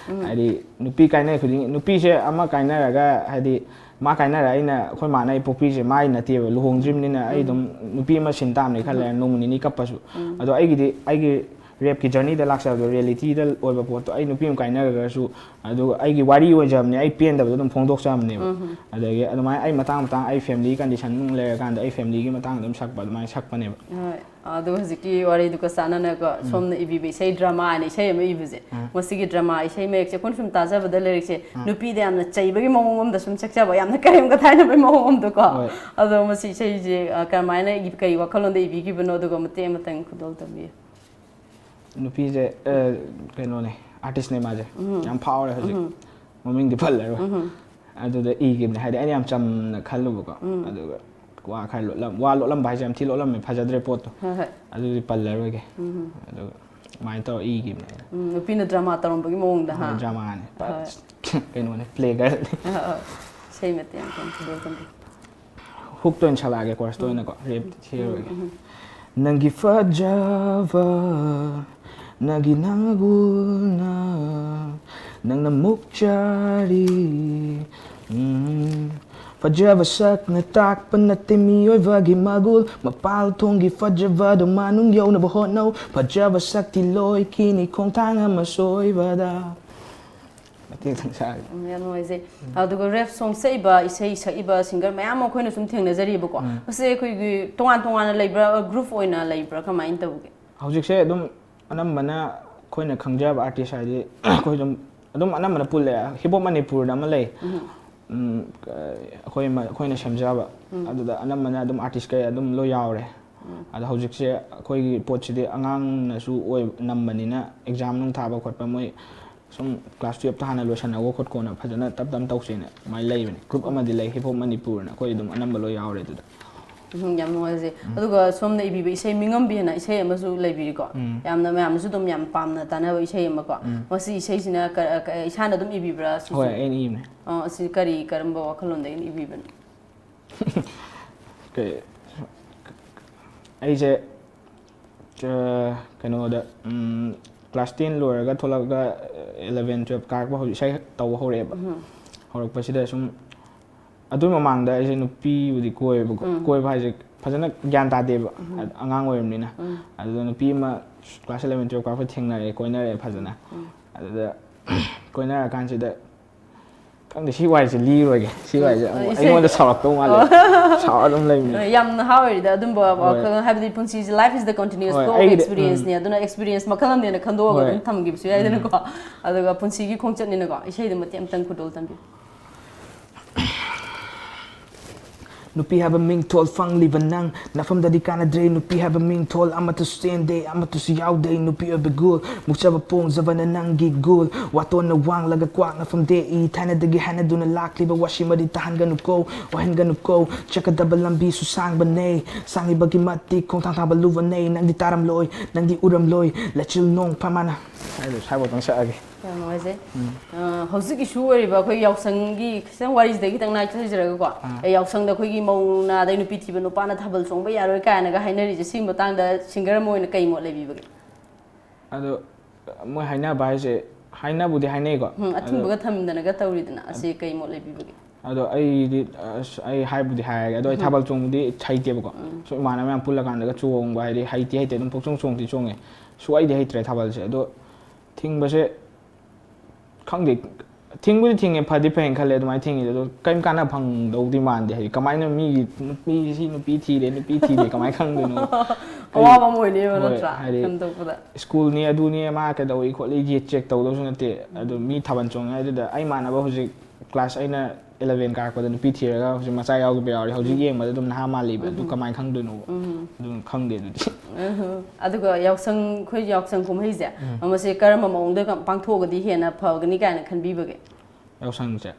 ꯍꯥꯏꯗꯤ, ꯅꯨꯄꯤ ꯀꯥꯏꯅꯩ ꯈꯨꯗꯤꯡ, ꯅꯨꯄꯤꯁꯦ ꯑꯃ ꯀꯥꯏꯅꯔꯒ, ꯍꯥꯏꯗꯤ, ꯃꯥ ꯀꯥꯏꯅꯔ, ꯑꯩꯅ, ꯑꯩꯈꯣꯏ ꯃꯥꯅ ꯑꯩ ꯄꯣꯛꯄꯤꯁꯦ ꯃꯥꯏ ꯅꯠꯇꯦꯕ, ꯂꯨꯍꯣꯡꯗ꯭ꯔꯤꯕꯅꯤꯅ ꯑꯩ ꯑꯗꯨꯝ ꯅꯨꯄꯤ ꯑꯃ ꯁꯤꯟ ꯇꯥꯕꯅꯤ ꯈꯜꯂꯦ, ꯅꯣꯡꯃ ꯅꯤꯅꯤ ꯀꯞꯄꯁꯨ꯫ ꯑꯗꯣ ꯑꯩꯒꯤꯗꯤ, ꯑꯩꯒꯤ ꯔꯦꯞꯀꯤ ꯖꯔꯅꯤꯗ ꯂꯥꯛꯆꯕꯗꯣ, ꯔꯤꯌꯦꯂꯤꯇꯤꯗ ꯑꯣꯏꯕ ꯄꯣꯠꯇꯣ, ꯑꯩ ꯅꯨꯄꯤ ꯑꯃ ꯀꯥꯏꯅꯔꯒꯁꯨ, ꯑꯗꯨꯒ ꯑꯩꯒꯤ ꯋꯥꯔꯤ ꯑꯣꯏꯖꯕꯅꯦ, ꯑꯩ ꯄꯦꯟꯗꯕꯗꯣ ꯑꯗꯨꯝ ꯐꯣꯡꯗꯣꯛꯆꯕꯅꯦꯕ꯫ ꯑꯗꯒꯤ ꯑꯗꯨꯃꯥꯏꯅ ꯑꯩ ꯃꯇꯥꯡ ꯃꯇꯥꯡ ꯑꯩ ꯐꯦꯃꯤꯂꯤ ꯀꯟꯗꯤꯁꯟ ꯅꯨꯡ ꯂꯩꯔꯀꯥꯟꯗ ꯑꯩ ꯐꯦꯃꯤꯂꯤꯒꯤ ꯃꯇꯥꯡꯗ ꯑꯗꯨꯝ ꯁꯛꯄ, ꯑꯗꯨꯃꯥꯏꯅ ꯁꯛꯄꯅꯦꯕ꯫ ꯍꯣꯏ꯫ ꯑꯗꯣ ꯍꯧꯖꯤꯛꯀꯤ ꯋꯥꯔꯤꯗꯨꯒ ꯆꯥꯟꯅꯅꯀꯣ, ꯁꯣꯝꯅ ꯏꯕꯤꯕ ꯏꯁꯩ, ꯗ꯭ꯔꯃꯥ ꯍꯥꯏꯅ ꯏꯁꯩ ꯑꯃ ꯏꯕꯁꯦ, ꯃꯁꯤꯒꯤ ꯗ꯭ꯔꯃꯥ ꯏꯁꯩ ꯃꯌꯦꯛꯁꯦ ꯑꯩꯈꯣꯏꯅ ꯁꯨꯝ ꯇꯥꯖꯕꯗ ꯂꯩꯔꯤꯛꯁꯦ ꯅꯨꯄꯤꯗ ꯌꯥꯝꯅ ꯆꯩꯕꯒꯤ ꯃꯑꯣꯡ ꯑꯃꯗ ꯁꯨꯝ ꯁꯛꯆꯕ, ꯌꯥꯝꯅ ꯀꯔꯦꯝ ꯀꯊꯥꯏꯅꯕꯒꯤ ꯃꯑꯣꯡ ꯑꯃꯗꯀꯣ꯫ ꯍꯣꯏ꯫ ꯑꯗꯣ ꯃꯁꯤ ꯏꯁꯩꯁꯦ, ꯑ, ꯀꯔꯝꯍꯥꯏꯅ ꯏ-, ꯀꯔꯤ ꯋꯥꯈꯜꯂꯣꯟꯗ ꯏꯕꯤꯈꯤꯕꯅꯣ? ꯑꯗꯨꯒ ꯃꯇꯦꯛ ꯑꯃꯇꯪ ꯈꯨꯗꯣꯜ ꯇꯝꯕꯤꯌꯨ꯫ ꯅꯨꯄꯤꯁꯦ, ꯑ, ꯀꯩꯅꯣꯅꯦ, ꯑꯥꯔꯇꯤꯁꯅꯦ ꯃꯥꯁꯦ꯫ ꯌꯥꯝ ꯐꯥꯎꯔꯦ ꯍꯧꯖꯤꯛ꯫ ꯃꯃꯤꯡꯗꯤ ꯄꯜꯂꯔꯣꯏ꯫ ꯑꯗꯨꯗ ꯏꯈꯤꯕꯅꯦ꯫ ꯍꯥꯏꯗꯤ, ꯑꯩꯅ ꯌꯥꯝ ꯆꯝꯅ ꯈꯜꯂꯨꯕꯀꯣ꯫ ꯑꯗꯨꯒ ꯋꯥ ꯈꯔ ꯂꯣꯠꯂꯝ-, ꯋꯥ ꯂꯣꯠꯂꯝꯕ ꯍꯥꯏꯁꯦ ꯌꯥꯝ ꯊꯤ ꯂꯣꯠꯂꯝꯃꯦ, ꯐꯖꯗ꯭ꯔꯦ ꯄꯣꯠꯇꯣ꯫ ꯍꯣꯏ, ꯍꯣꯏ꯫ ꯑꯗꯨꯗꯤ ꯄꯜꯂꯔꯣꯏꯒꯦ꯫ ꯑꯗꯨꯒ ꯑꯗꯨꯃꯥꯏꯅ ꯇꯧꯔ ꯏꯈꯤꯕꯅꯦ ꯑꯩꯅ꯫ ꯎꯝ, ꯅꯨꯄꯤꯅ ꯗ꯭ꯔꯃꯥ ꯇꯧꯔꯝꯕꯒꯤ ꯃꯑꯣꯡꯗ, ꯍꯣꯏ, ꯍꯥ? ꯗ꯭ꯔꯃꯥꯅꯦ꯫ ꯄꯨꯔꯥ ꯍꯣꯏ꯫ ꯀꯩꯅꯣꯅꯦ, ꯄ꯭ꯂꯦ ꯒꯔꯜꯅꯦ꯫ ꯍꯣꯏ, ꯍꯣꯏ꯫ ꯏꯁꯩ ꯃꯇꯦꯛ ꯑꯃꯇꯪ ꯈꯨꯗꯣꯜ ꯇꯝꯕꯤꯌꯨ꯫ ꯍꯨꯛꯇ ꯑꯣꯏꯅ ꯁꯥꯜꯂꯛꯑꯒꯦ, ꯀꯣꯔꯁꯇ ꯑꯣꯏꯅꯀꯣ, ꯔꯦꯞꯇꯤ ꯊꯤꯔꯔꯣꯏꯒꯦ꯫ ꯅꯪꯒꯤ ꯐꯖꯕ, ꯅꯪꯒꯤ ꯅꯉꯨꯜꯅ, ꯅꯪꯅ ꯃꯨꯛꯆꯔꯤ꯫ ꯎꯝ꯫ ꯐꯖꯕ ꯁꯛꯅ ꯇꯥꯛꯄ ꯅꯠꯇꯦ ꯃꯤꯑꯣꯏꯕꯒꯤ ꯃꯒꯨꯜ, ꯃꯄꯥꯜ ꯊꯣꯡꯒꯤ ꯐꯖꯕꯗꯣ ꯃꯅꯨꯡ ꯌꯧꯅꯕ ꯍꯣꯠꯅꯧ, ꯐꯖꯕ ꯁꯛꯇꯤ ꯂꯣꯏꯈꯤꯅꯤ ꯈꯣꯡꯊꯥꯡ ꯑꯃ ꯁꯣꯏꯕꯗ꯫ ꯃꯇꯦꯛꯇꯪ ꯁꯥꯒꯦ꯫ ꯎꯝ, ꯌꯥꯝ ꯅꯨꯡꯉꯥꯏꯖꯩ꯫ ꯑꯗꯨꯒ ꯔꯦꯞ ꯁꯣꯡ ꯁꯛꯏꯕ, ꯏꯁꯩ ꯁꯛꯏꯕ ꯁꯤꯡꯒꯔ ꯃꯌꯥꯝ ꯑꯃ ꯑꯩꯈꯣꯏꯅ ꯁꯨꯝ ꯊꯦꯡꯅꯖꯔꯤꯕꯀꯣ꯫ ꯎꯝ꯫ ꯃꯁꯤ ꯑꯩꯈꯣꯏꯒꯤ ꯇꯣꯉꯥꯟ ꯇꯣꯉꯥꯟꯅ ꯂꯩꯕ꯭ꯔꯥ, ꯒ꯭ꯔꯨꯞ ꯑꯣꯏꯅ ꯂꯩꯕ꯭ꯔꯥ, ꯀꯃꯥꯏꯅ ꯇꯧꯒꯦ? ꯍꯧꯖꯤꯛꯁꯦ ꯑꯗꯨꯝ ꯑꯅꯝꯕꯅ ꯑꯩꯈꯣꯏꯅ ꯈꯪꯖꯕ ꯑꯥꯔꯇꯤꯁ ꯍꯥꯏꯗꯤ ꯑꯩꯈꯣꯏ ꯑꯗꯨꯝ, ꯑꯗꯨꯝ ꯑꯅꯝꯕꯅ ꯄꯨꯜꯂꯦ꯫ ꯍꯤꯞ ꯍꯣꯞ ꯃꯅꯤꯄꯨꯔꯗ ꯑꯃ ꯂꯩ꯫ ꯎꯝ꯫ ꯎꯝ, ꯑꯩꯈꯣꯏ ꯃ-, ꯑꯩꯈꯣꯏꯅ ꯁꯦꯝꯖꯕ꯫ ꯎꯝ꯫ ꯑꯗꯨꯗ ꯑꯅꯝꯕꯅ ꯑꯗꯨꯝ ꯑꯥꯔꯇꯤꯁꯈꯩ ꯑꯗꯨꯝ ꯂꯣꯏ ꯌꯥꯎꯔꯦ꯫ ꯎꯝ꯫ ꯑꯗꯣ ꯍꯧꯖꯤꯛꯁꯦ ꯑꯩꯈꯣꯏꯒꯤ ꯄꯣꯠꯁꯤꯗꯤ ꯑꯉꯥꯡꯅꯁꯨ ꯑꯣꯏ-, ꯅꯝꯕꯅꯤꯅ ꯑꯦꯛꯖꯥꯝ ꯅꯨꯡ ꯊꯥꯕ ꯈꯣꯠꯄ ꯃꯣꯏ ꯁꯨꯝ class twelve ꯇ ꯍꯥꯟꯅ ꯂꯣꯏꯁꯟꯅꯧꯀꯣ ꯈꯣꯠꯀꯣꯅ ꯐꯖꯅ ꯇꯞ ꯇꯞꯅ ꯇꯧꯁꯦꯅ ꯑꯗꯨꯃꯥꯏꯅ ꯂꯩꯕꯅꯦ꯫ Group ꯑꯃꯗꯤ ꯂꯩ, Hip Hop ꯃꯅꯤꯄꯨꯔꯅ, ꯑꯩꯈꯣꯏ ꯑꯗꯨꯝ ꯑꯅꯝꯕ ꯂꯣꯏ ꯌꯥꯎꯔꯦ ꯑꯗꯨꯗ꯫ ꯎꯝ, ꯌꯥꯝ ꯅꯨꯡꯉꯥꯏꯖꯩ꯫ ꯑꯗꯨꯒ ꯁꯣꯝꯅ ꯏꯕꯤꯕ ꯏꯁꯩ ꯃꯤꯉꯝꯕꯤ ꯍꯥꯏꯅ ꯏꯁꯩ ꯑꯃꯁꯨ ꯂꯩꯕꯤꯔꯤꯀꯣ꯫ ꯎꯝ꯫ ꯌꯥꯝꯅ ꯃꯌꯥꯝꯅꯁꯨ ꯑꯗꯨꯝ ꯌꯥꯝ ꯄꯥꯝꯅ ꯇꯥꯅꯕ ꯏꯁꯩ ꯑꯃꯀꯣ꯫ ꯎꯝ꯫ ꯃꯁꯤ ꯏꯁꯩꯁꯤꯅ ꯀ- ꯀ- ꯏꯁꯥꯅ ꯑꯗꯨꯝ ꯏꯕꯤꯕ꯭ꯔꯥ ꯁꯤꯁꯨ? ꯍꯣꯏ, ꯑꯩꯅ ꯏꯕꯅꯦ꯫ ꯑ, ꯑꯁꯤ ꯀꯔꯤ, ꯀꯔꯝꯕ ꯋꯥꯈꯜꯂꯣꯟꯗꯒꯤ ꯏꯕꯤꯕꯅꯣ? ꯀꯩ-, ꯑꯩꯁꯦ, ꯑ, ꯀꯩꯅꯣꯗ, ꯎꯝ, class ten ꯂꯣꯏꯔꯒ ꯊꯣꯛꯂꯛꯑꯒ eleven twelve ꯀꯥꯔꯛꯄ ꯍꯧꯖꯤꯛ ꯏꯁꯩ ꯇꯧꯕ ꯍꯧꯔꯛꯑꯦꯕ꯫ ꯎꯝ꯫ ꯍꯧꯔꯛꯄꯁꯤꯗ ꯁꯨꯝ, ꯑꯗꯨ ꯃꯃꯥꯡꯗ ꯑꯩꯁꯦ ꯅꯨꯄꯤꯕꯨꯗꯤ ꯀꯣꯏꯌꯦꯕꯀꯣ꯫ ꯎꯝ꯫ ꯀꯣꯏꯕ ꯍꯥꯏꯁꯦ ꯐꯖꯅ ꯒ꯭ꯌꯥꯟ ꯇꯥꯗꯦꯕ꯫ ꯎꯝ꯫ ꯑ-, ꯑꯉꯥꯡ ꯑꯣꯏꯔꯕꯅꯤꯅ꯫ ꯎꯝ꯫ ꯑꯗꯨꯗ ꯅꯨꯄꯤ ꯑꯃ class eleven twelve ꯀꯥꯔꯛꯄ ꯊꯦꯡꯅꯔꯦ, ꯀꯣꯏꯅꯔꯦ ꯐꯖꯅ꯫ ꯎꯝ꯫ ꯑꯗꯨꯗ ꯀꯣꯏꯅꯔꯀꯥꯟꯁꯤꯗ, ꯈꯪꯗꯦ, ꯁꯤ ꯋꯥꯔꯤꯁꯦ ꯂꯤꯔꯣꯏꯒꯦ꯫ ꯁꯤ ꯋꯥꯔꯤꯁꯦ ꯎꯝ, ꯑꯃꯨꯛ ꯏꯁꯩ-, ꯑꯩꯉꯣꯟꯗ ꯁꯥꯎꯔꯛꯇꯧ ꯃꯥꯜꯂꯦ꯫ ꯑꯣ꯫ ꯁꯥꯎꯔ ꯑꯗꯨꯝ ꯂꯩꯕꯅꯦ꯫ ꯌꯥꯝ ꯅꯍꯥ ꯑꯣꯏꯔꯤꯗ ꯑꯗꯨꯝꯕ ꯍꯣꯏ꯫ ꯋꯥꯈꯜ, ꯍꯥꯏꯕꯗꯤ ꯄꯨꯟꯁꯤꯁꯦ, life is the continuous ꯍꯣꯏ, flow of ꯑꯩꯒꯤꯗꯤ, experience ꯅꯦ꯫ ꯎꯝ꯫ ꯑꯗꯨꯅ experience ꯃꯈꯜ ꯑꯃꯅꯦꯅ ꯈꯟꯗꯣꯛꯑꯒ ꯍꯣꯏ꯫ ꯑꯗꯨꯝ ꯊꯝꯈꯤꯕꯁꯨ ꯌꯥꯏꯗꯅꯀꯣ꯫ ꯑꯗꯨꯒ ꯄꯨꯟꯁꯤꯒꯤ ꯈꯣꯡꯆꯠꯅꯤꯅꯀꯣ, ꯏꯁꯩꯗꯨ ꯃꯇꯦꯛ ꯑꯃꯇꯪ ꯈꯨꯗꯣꯜ ꯇꯝꯕꯤꯌꯨ꯫ ꯅꯨꯄꯤ ꯍꯥꯏꯕ ꯃꯤꯡꯊꯣꯜ ꯐꯪꯂꯤꯕ ꯅꯪ, ꯅꯐꯝꯗꯗꯤ ꯀꯥꯟꯅꯗ꯭ꯔꯦ꯫ ꯅꯨꯄꯤ ꯍꯥꯏꯕ ꯃꯤꯡꯊꯣꯜ ꯑꯃꯠꯇꯁꯨ ꯆꯦꯟꯗꯦ, ꯑꯃꯠꯇꯁꯨ ꯌꯥꯎꯗꯦ꯫ ꯅꯨꯄꯤ ꯑꯣꯏꯕ ꯒꯨꯜ, ꯃꯨꯛꯆꯕ ꯄꯣꯡꯖꯕꯅ ꯅꯪꯒꯤ ꯒꯨꯜ꯫ ꯋꯥꯇꯣꯟꯅ ꯋꯥꯡꯂꯒ ꯀ꯭ꯋꯥꯛꯅ ꯐꯝꯗꯦꯛꯏ꯫ ꯊꯥꯏꯅꯗꯒꯤ ꯍꯥꯏꯅꯗꯨꯅ ꯂꯥꯛꯂꯤꯕ ꯋꯥꯁꯤ ꯃꯔꯤ ꯇꯥꯍꯟꯒꯅꯨꯀꯣ, ꯋꯥꯍꯟꯒꯅꯨꯀꯣ꯫ ꯆꯠꯀꯗꯕ ꯂꯝꯕꯤꯁꯨ ꯁꯥꯡꯕꯅꯦ, ꯁꯥꯡꯂꯤꯕꯒꯤ ꯃꯇꯤꯛ ꯈꯣꯡꯊꯥꯡ ꯊꯥꯕ ꯂꯨꯕꯅꯦ꯫ ꯅꯪꯗꯤ ꯇꯥꯔꯝꯂꯣꯏ, ꯅꯪꯗꯤ ꯎꯔꯝꯂꯣꯏ꯫ ꯂꯩꯆꯤꯜ ꯅꯣꯡ ꯐꯝꯃꯥꯅ꯫ ꯍꯥꯏꯗꯣ ꯁ꯭ꯋꯥꯏꯐꯥꯎꯇꯪ ꯁꯛꯑꯒꯦ꯫ ꯌꯥꯝ ꯅꯨꯡꯉꯥꯏꯖꯩ꯫ ꯎꯝ꯫ ꯑ, ꯍꯧꯖꯤꯛ issue ꯑꯣꯏꯔꯤꯕ ꯑꯩꯈꯣꯏ ꯌꯥꯎꯁꯪꯒꯤ ꯈꯤꯇꯪ ꯋꯥꯔꯤꯁꯤꯗꯒꯤ ꯈꯤꯇꯪ ꯅꯥꯏꯊꯖꯔꯒꯀꯣ, ꯑꯥ꯫ ꯑꯦ, ꯌꯥꯎꯁꯪꯗ ꯑꯩꯈꯣꯏꯒꯤ ꯃꯧ ꯅꯥꯗꯩ ꯅꯨꯄꯤ ꯊꯤꯕ ꯅꯨꯄꯥꯅ ꯊꯥꯕꯜ ꯆꯣꯡꯕ ꯌꯥꯔꯣꯏ ꯀꯥꯏꯅꯒ ꯍꯥꯏꯅꯔꯤꯁꯦ, ꯁꯤꯒꯤ ꯃꯇꯥꯡꯗ singer ꯑꯃ ꯑꯣꯏꯅ ꯀꯩ ꯃꯣꯠ ꯂꯩꯕꯤꯕꯒꯦ? ꯑꯗꯣ ꯃꯣꯏ ꯍꯥꯏꯅꯕ ꯍꯥꯏꯁꯦ, ꯍꯥꯏꯅꯕꯨꯗꯤ ꯍꯥꯏꯅꯩꯀꯣ꯫ ꯎꯝ, ꯑꯗꯣ ꯑꯊꯤꯡꯕꯒ ꯊꯝꯗꯅꯒ ꯇꯧꯔꯤꯗꯅ, ꯑꯁꯤ ꯀꯩ ꯃꯣꯠ ꯂꯩꯕꯤꯕꯒꯦ? ꯑꯗꯣ ꯑꯩꯗꯤ, ꯑꯁ, ꯑꯩ ꯍꯥꯏꯕꯨꯗꯤ ꯍꯥꯏꯔꯒꯦ, ꯑꯗꯣ ꯑꯩ ꯎꯝ꯫ ꯊꯥꯕꯜ ꯆꯣꯡꯕꯗꯤ ꯍꯩꯇꯦꯕꯀꯣ꯫ ꯎꯝ꯫ ꯁꯨꯝ ꯏꯃꯥꯟꯅꯕ ꯃꯌꯥꯝ ꯄꯨꯜꯂꯀꯥꯟꯗꯒ ꯆꯣꯡꯕ ꯍꯥꯏꯗꯤ ꯍꯩꯇꯤ ꯍꯩꯇꯦ, ꯑꯗꯨꯝ ꯄꯪꯆꯣꯡ ꯆꯣꯡꯗꯤ ꯆꯣꯡꯉꯦ꯫ ꯁꯨꯛꯍꯩꯗꯤ ꯍꯩꯇ꯭ꯔꯦ ꯊꯥꯕꯜꯁꯦ꯫ ꯑꯗꯣ ꯊꯤꯡꯕꯁꯦ ꯈꯪꯗꯦ, ꯊꯤꯡꯕꯨꯗꯤ ꯊꯤꯡꯉꯦ, ꯐꯗꯤ ꯐꯩꯅ ꯈꯜꯂꯦ ꯑꯗꯨꯃꯥꯏꯅ ꯊꯤꯡꯉꯤꯗꯣ꯫ ꯑꯗꯣ ꯀꯔꯤꯝ ꯀꯥꯟꯅ ꯐꯪꯗꯧꯗꯤ ꯃꯥꯟꯗꯦ꯫ ꯍꯥꯏꯗꯤ ꯀꯃꯥꯏꯅ ꯃꯤꯒꯤ ꯅꯨꯄꯤꯁꯤ ꯅꯨꯄꯤ ꯊꯤꯔꯦ, ꯅꯨꯄꯤ ꯊꯤꯔꯦ ꯀꯃꯥꯏꯅ ꯈꯪꯗꯣꯏꯅꯣ? ꯑꯋꯥꯕ ꯑꯃ ꯑꯣꯏꯅꯦꯕ, ꯍꯣꯏ, ꯅꯠꯇ꯭ꯔꯥ? ꯍꯥꯏꯗꯤ ꯈꯟꯗꯣꯛꯄꯗ꯫ ꯁ꯭ꯀꯨꯜꯅꯤ ꯑꯗꯨꯅꯤ ꯃꯥ ꯀꯩꯗꯧꯏ ꯈꯣꯠꯂꯤ ꯌꯦ check ꯇꯧꯗꯧꯁꯨ ꯅꯠꯇꯦ꯫ ꯑꯗꯣ ꯃꯤ ꯊꯥꯕꯜ ꯆꯣꯡꯉꯦ ꯍꯥꯏꯗꯨꯗ ꯑꯩ ꯏꯃꯥꯟꯅꯕ ꯍꯧꯖꯤꯛ ꯀ꯭ꯂꯥꯁ ꯑꯩꯅ ꯏꯂꯚꯦꯟ ꯀꯥꯔꯛꯄꯗ ꯅꯨꯄꯤ ꯊꯤꯔꯒ ꯍꯧꯖꯤꯛ ꯃꯆꯥ ꯌꯥꯎꯈꯤꯕ ꯌꯥꯎꯔꯦ꯫ ꯍꯧꯖꯤꯛ ꯌꯦꯡꯕꯗ ꯑꯗꯨꯝ ꯅꯍꯥ ꯃꯥꯜꯂꯤꯕ꯫ ꯑꯗꯨ ꯀꯃꯥꯏꯅ ꯈꯪꯗꯣꯏꯅꯣ? ꯑꯗꯨꯝ ꯈꯪꯗꯦ ꯑꯗꯨꯗꯤ꯫ ꯎꯝ꯫ ꯑꯗꯨꯒ ꯌꯥꯎꯁꯪ, ꯑꯩꯈꯣꯏ ꯌꯥꯎꯁꯪ ꯀꯨꯝꯍꯩꯁꯦ ꯃꯁꯤ ꯀꯔꯝꯕ ꯃꯑꯣꯡꯗ ꯄꯥꯡꯊꯣꯛꯑꯒꯗꯤ ꯍꯦꯟꯅ ꯐꯒꯅꯤ ꯀꯥꯏꯅ ꯈꯟꯕꯤꯕꯒꯦ? ꯌꯥꯎꯁꯪꯁꯦ꯫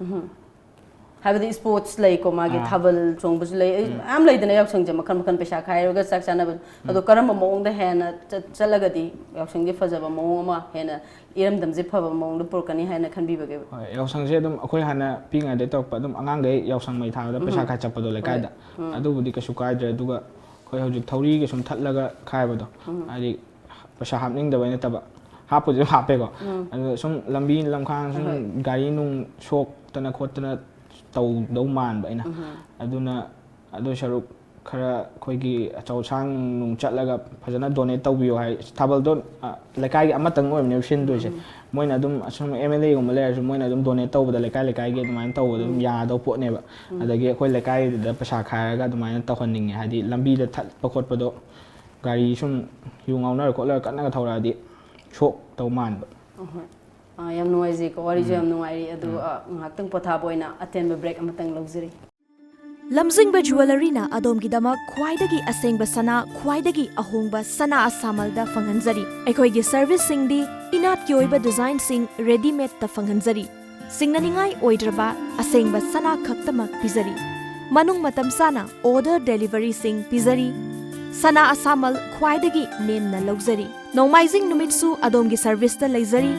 ꯍꯥꯏꯕꯗꯤ ꯏꯁꯄꯣꯔꯠꯁ ꯂꯩꯀꯣ, ꯃꯥꯒꯤ ꯊꯥꯕꯜ ꯆꯣꯡꯕꯁꯨ ꯂꯩ, ꯑꯩ ꯃꯌꯥꯝ ꯂꯩꯗꯅ ꯌꯥꯎꯁꯪꯁꯦ ꯃꯈꯜ ꯃꯈꯜ, ꯄꯩꯁꯥ ꯈꯥꯏꯔꯒ ꯆꯥꯛ ꯆꯥꯅꯕ꯫ ꯑꯗꯣ ꯀꯔꯝꯕ ꯃꯑꯣꯡꯗ ꯍꯦꯟꯅ ꯆꯠ-, ꯆꯠꯂꯒꯗꯤ ꯌꯥꯎꯁꯪꯁꯦ ꯐꯖꯕ ꯃꯑꯣꯡ ꯑꯃ, ꯍꯦꯟꯅ ꯏꯔꯝꯗꯝꯁꯦ ꯐꯕ ꯃꯑꯣꯡꯗ ꯄꯨꯔꯛꯀꯅꯤ ꯍꯥꯏꯅ ꯈꯟꯕꯤꯕꯒꯦ? ꯍꯣꯏ, ꯌꯥꯎꯁꯪꯁꯦ ꯑꯗꯨꯝ ꯑꯩꯈꯣꯏ ꯍꯥꯟꯅ ꯄꯤꯛꯏꯉꯩꯗꯩ ꯇꯧꯔꯛꯄ, ꯑꯗꯨꯝ ꯑꯉꯥꯡꯈꯩ ꯌꯥꯎꯁꯪ ꯃꯩ ꯊꯥꯕꯗ ꯄꯩꯁꯥ ꯈꯥꯏ ꯆꯠꯄꯗꯣ ꯂꯩꯀꯥꯏꯗ, ꯑꯗꯨꯕꯨꯗꯤ ꯀꯩꯁꯨ ꯀꯥꯏꯗ꯭ꯔꯦ꯫ ꯑꯗꯨꯒ ꯑꯩꯈꯣꯏ ꯍꯧꯖꯤꯛ ꯊꯧꯔꯤꯒ ꯁꯨꯝ ꯊꯠꯂꯒ ꯈꯥꯏꯕꯗꯣ, ꯍꯥꯏꯗꯤ ꯄꯩꯁꯥ ꯍꯥꯞꯅꯤꯡꯗꯕꯩ ꯅꯠꯇꯕ, ꯍꯥꯞꯄꯨꯗꯤ ꯑꯗꯨꯝ ꯍꯥꯞꯄꯦꯀꯣ꯫ ꯑꯗꯣ ꯁꯨꯝ ꯂꯝꯕꯤ ꯂꯝꯈꯥꯡ ꯁꯨꯝ ꯒꯥꯔꯤ ꯅꯨꯡ ꯁꯣꯛꯇꯅ ꯈꯣꯠꯇꯅ ꯇꯧꯗꯧ ꯃꯥꯟꯕ ꯑꯩꯅ꯫ ꯑꯗꯨꯅ ꯑꯗꯨ ꯁꯔꯨꯛ ꯈꯔ ꯑꯩꯈꯣꯏꯒꯤ ꯑꯆꯧ ꯑꯁꯥꯡ ꯅꯨꯡ ꯆꯠꯂꯒ ꯐꯖꯅ ꯗꯣꯅꯦꯠ ꯇꯧꯕꯤꯌꯣ ꯍꯥꯏ꯫ ꯊꯥꯕꯜꯗꯣ, ꯑ, ꯂꯩꯀꯥꯏꯒꯤ ꯑꯃꯇꯪ ꯑꯣꯏꯕꯅꯦꯕ ꯁꯤꯟꯗꯣꯏꯁꯦ꯫ ꯃꯣꯏꯅ ꯑꯗꯨꯝ ꯑꯁꯨꯝ ꯑꯦꯝ ꯑꯦꯜ ꯑꯦꯒꯨꯝꯕ ꯂꯩꯔꯁꯨ ꯃꯣꯏꯅ ꯑꯗꯨꯝ ꯗꯣꯅꯦꯠ ꯇꯧꯕꯗ ꯂꯩꯀꯥꯏ ꯂꯩꯀꯥꯏꯒꯤ ꯑꯗꯨꯃꯥꯏꯅ ꯇꯧꯕꯗ ꯑꯗꯨꯝ ꯌꯥꯗꯧ ꯄꯣꯠꯅꯦꯕ꯫ ꯑꯗꯒꯤ ꯑꯩꯈꯣꯏ ꯂꯩꯀꯥꯏꯗꯨꯗ ꯄꯩꯁꯥ ꯈꯥꯏꯔꯒ ꯑꯗꯨꯃꯥꯏꯅ ꯇꯧꯍꯟꯅꯤꯡꯉꯦ꯫ ꯍꯥꯏꯗꯤ ꯂꯝꯕꯤꯗ ꯊꯠꯄ ꯈꯣꯠꯄꯗꯣ, ꯒꯥꯔꯤ ꯁꯨꯝ ꯌꯨ ꯉꯥꯎꯅꯔ ꯈꯣꯠꯂꯒ ꯀꯟꯅꯒ ꯊꯧꯔꯛꯑꯗꯤ ꯁꯣꯛꯇꯧ ꯃꯥꯟꯕ꯫ ꯑꯍꯣꯏ꯫ ꯑꯥ, ꯌꯥꯝ ꯅꯨꯡꯉꯥꯏꯖꯩꯀꯣ, ꯋꯥꯔꯤꯁꯨ ꯌꯥꯝ ꯅꯨꯡꯉꯥꯏꯔꯤ꯫ ꯑꯗꯨ, ꯑꯥ, ꯉꯥꯏꯍꯥꯛꯇꯪ ꯄꯣꯊꯥꯕ ꯑꯣꯏꯅ ꯑꯇꯦꯟꯕ ꯕ꯭ꯔꯦꯛ ꯑꯃꯇꯪ ꯂꯧꯖꯔꯤ꯫ ꯂꯝꯖꯤꯡꯕ ꯖꯨꯋꯦꯂꯔꯤꯅ ꯑꯗꯣꯝꯒꯤꯗꯃꯛ ꯈ꯭ꯋꯥꯏꯗꯒꯤ ꯑꯁꯦꯡꯕ ꯁꯅꯥ, ꯈ꯭ꯋꯥꯏꯗꯒꯤ ꯑꯍꯣꯡꯕ ꯁꯅꯥ ꯑꯁꯥꯃꯜꯗ ꯐꯪꯍꯟꯖꯔꯤ꯫ ꯑꯩꯈꯣꯏꯒꯤ ꯁꯔꯚꯤꯁꯁꯤꯡꯗꯤ ꯏꯅꯥꯠꯀꯤ ꯑꯣꯏꯕ ꯗꯤꯖꯥꯏꯟꯁꯤꯡ ꯔꯦꯗꯤꯃꯦꯗꯇ ꯐꯪꯍꯟꯖꯔꯤ꯫ ꯁꯤꯡꯅꯅꯤꯡꯉꯥꯏ ꯑꯣꯏꯗ꯭ꯔꯕ ꯑꯁꯦꯡꯕ ꯁꯅꯥ ꯈꯛꯇꯃꯛ ꯄꯤꯖꯔꯤ꯫ ꯃꯅꯨꯡ ꯃꯇꯝ ꯆꯥꯅ ꯑꯣꯔꯗꯔ ꯗꯦꯂꯤꯚꯔꯤꯁꯤꯡ ꯄꯤꯖꯔꯤ꯫ ꯁꯅꯥ ꯑꯁꯥꯃꯜ ꯈ꯭ꯋꯥꯏꯗꯒꯤ ꯅꯦꯝꯅ ꯂꯧꯖꯔꯤ꯫ ꯅꯣꯡꯃꯥꯏꯖꯤꯡ ꯅꯨꯃꯤꯠꯁꯨ ꯑꯗꯣꯝꯒꯤ ꯁꯔꯚꯤꯁꯇ ꯂꯩꯖꯔꯤ꯫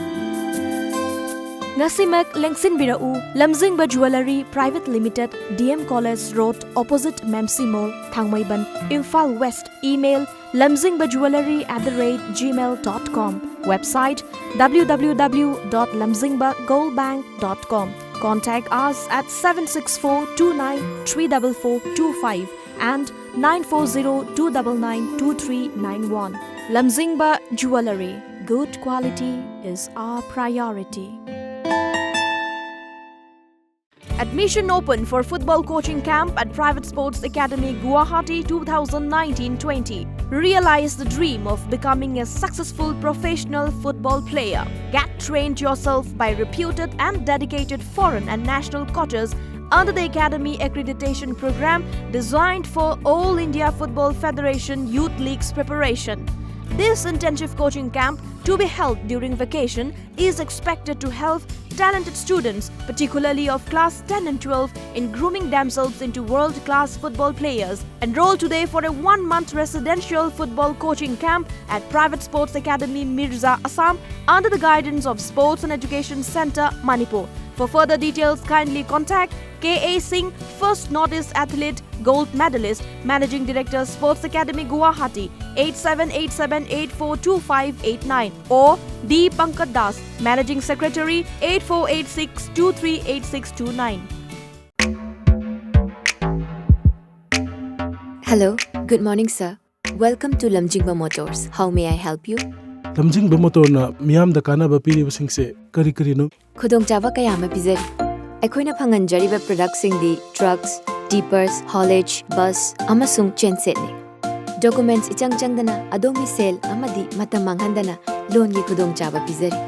ꯉꯁꯤꯃꯛ ꯂꯦꯡꯁꯤꯟꯕꯤꯔꯛꯎ, Lamjingba jewellery private limited, D M college road, opposite ꯃꯦꯝꯁꯤ mall, Thangmeiband, Imphal west. Email, lamzingba jewellery at the rate gmail dot com. Website, W W W dot lamzingba gold bank dot com. Contact us at seven six four two nine three double four two five and nine four zero two double nine two three nine one. Lamzingba Jewellery. Good quality is our priority. Admission open for football coaching camp at Private Sports Academy, Guwahati, two thousand nineteen twenty. Realize the dream of becoming a successful professional football player. Get trained yourself by reputed and dedicated foreign and national coaches under the Academy Accreditation Program designed for All India Football Federation Youth Leagues preparation. This intensive coaching camp, to be held during vacation, is expected to help talented students, particularly of class ten and twelve, in grooming themselves into world-class football players. Enroll today for a one-month residential football coaching camp at Private Sports Academy Mirza, Assam, under the guidance of Sports and Education Centre, Manipur. For further details, kindly contact K A Singh, first Northeast Athlete, Gold Medalist, Managing Director, Sports Academy, Guwahati, eight seven eight seven eight four two five eight nine, or D Pankaj Das, Managing Secretary, eight four eight six two three eight six two nine. Hello, good morning, sir. Welcome to Lamjingba Motors. How may I help you? ꯂꯝꯖꯤꯡꯕ ꯃꯣꯇꯣꯔꯅ ꯃꯤꯌꯥꯝꯗ ꯀꯥꯟꯅꯕ ꯄꯤꯔꯤꯕꯁꯤꯡꯁꯦ ꯀꯔꯤ ꯀꯔꯤꯅꯣ? ꯈꯨꯗꯣꯡꯆꯥꯕ ꯀꯌꯥ ꯑꯃ ꯄꯤꯖꯔꯤ꯫ ꯑꯩꯈꯣꯏꯅ ꯐꯪꯍꯟꯖꯔꯤꯕ ꯄ꯭ꯔꯗꯛꯁꯤꯡꯗꯤ ꯇ꯭ꯔꯛꯁ, ꯇꯤꯄꯔꯁ, ꯍꯣꯂꯦꯖ, ꯕꯁ ꯑꯃꯁꯨꯡ ꯆꯦꯟꯁꯦꯠꯅꯤ꯫ ꯗꯣꯀꯨꯃꯦꯟꯠꯁ ꯏꯆꯪ ꯆꯪꯗꯅ ꯑꯗꯣꯝꯒꯤ ꯁꯦꯜ ꯑꯃꯗꯤ ꯃꯇꯝ ꯃꯥꯡꯍꯟꯗꯅ ꯂꯣꯟꯒꯤ ꯈꯨꯗꯣꯡꯆꯥꯕ ꯄꯤꯖꯔꯤ꯫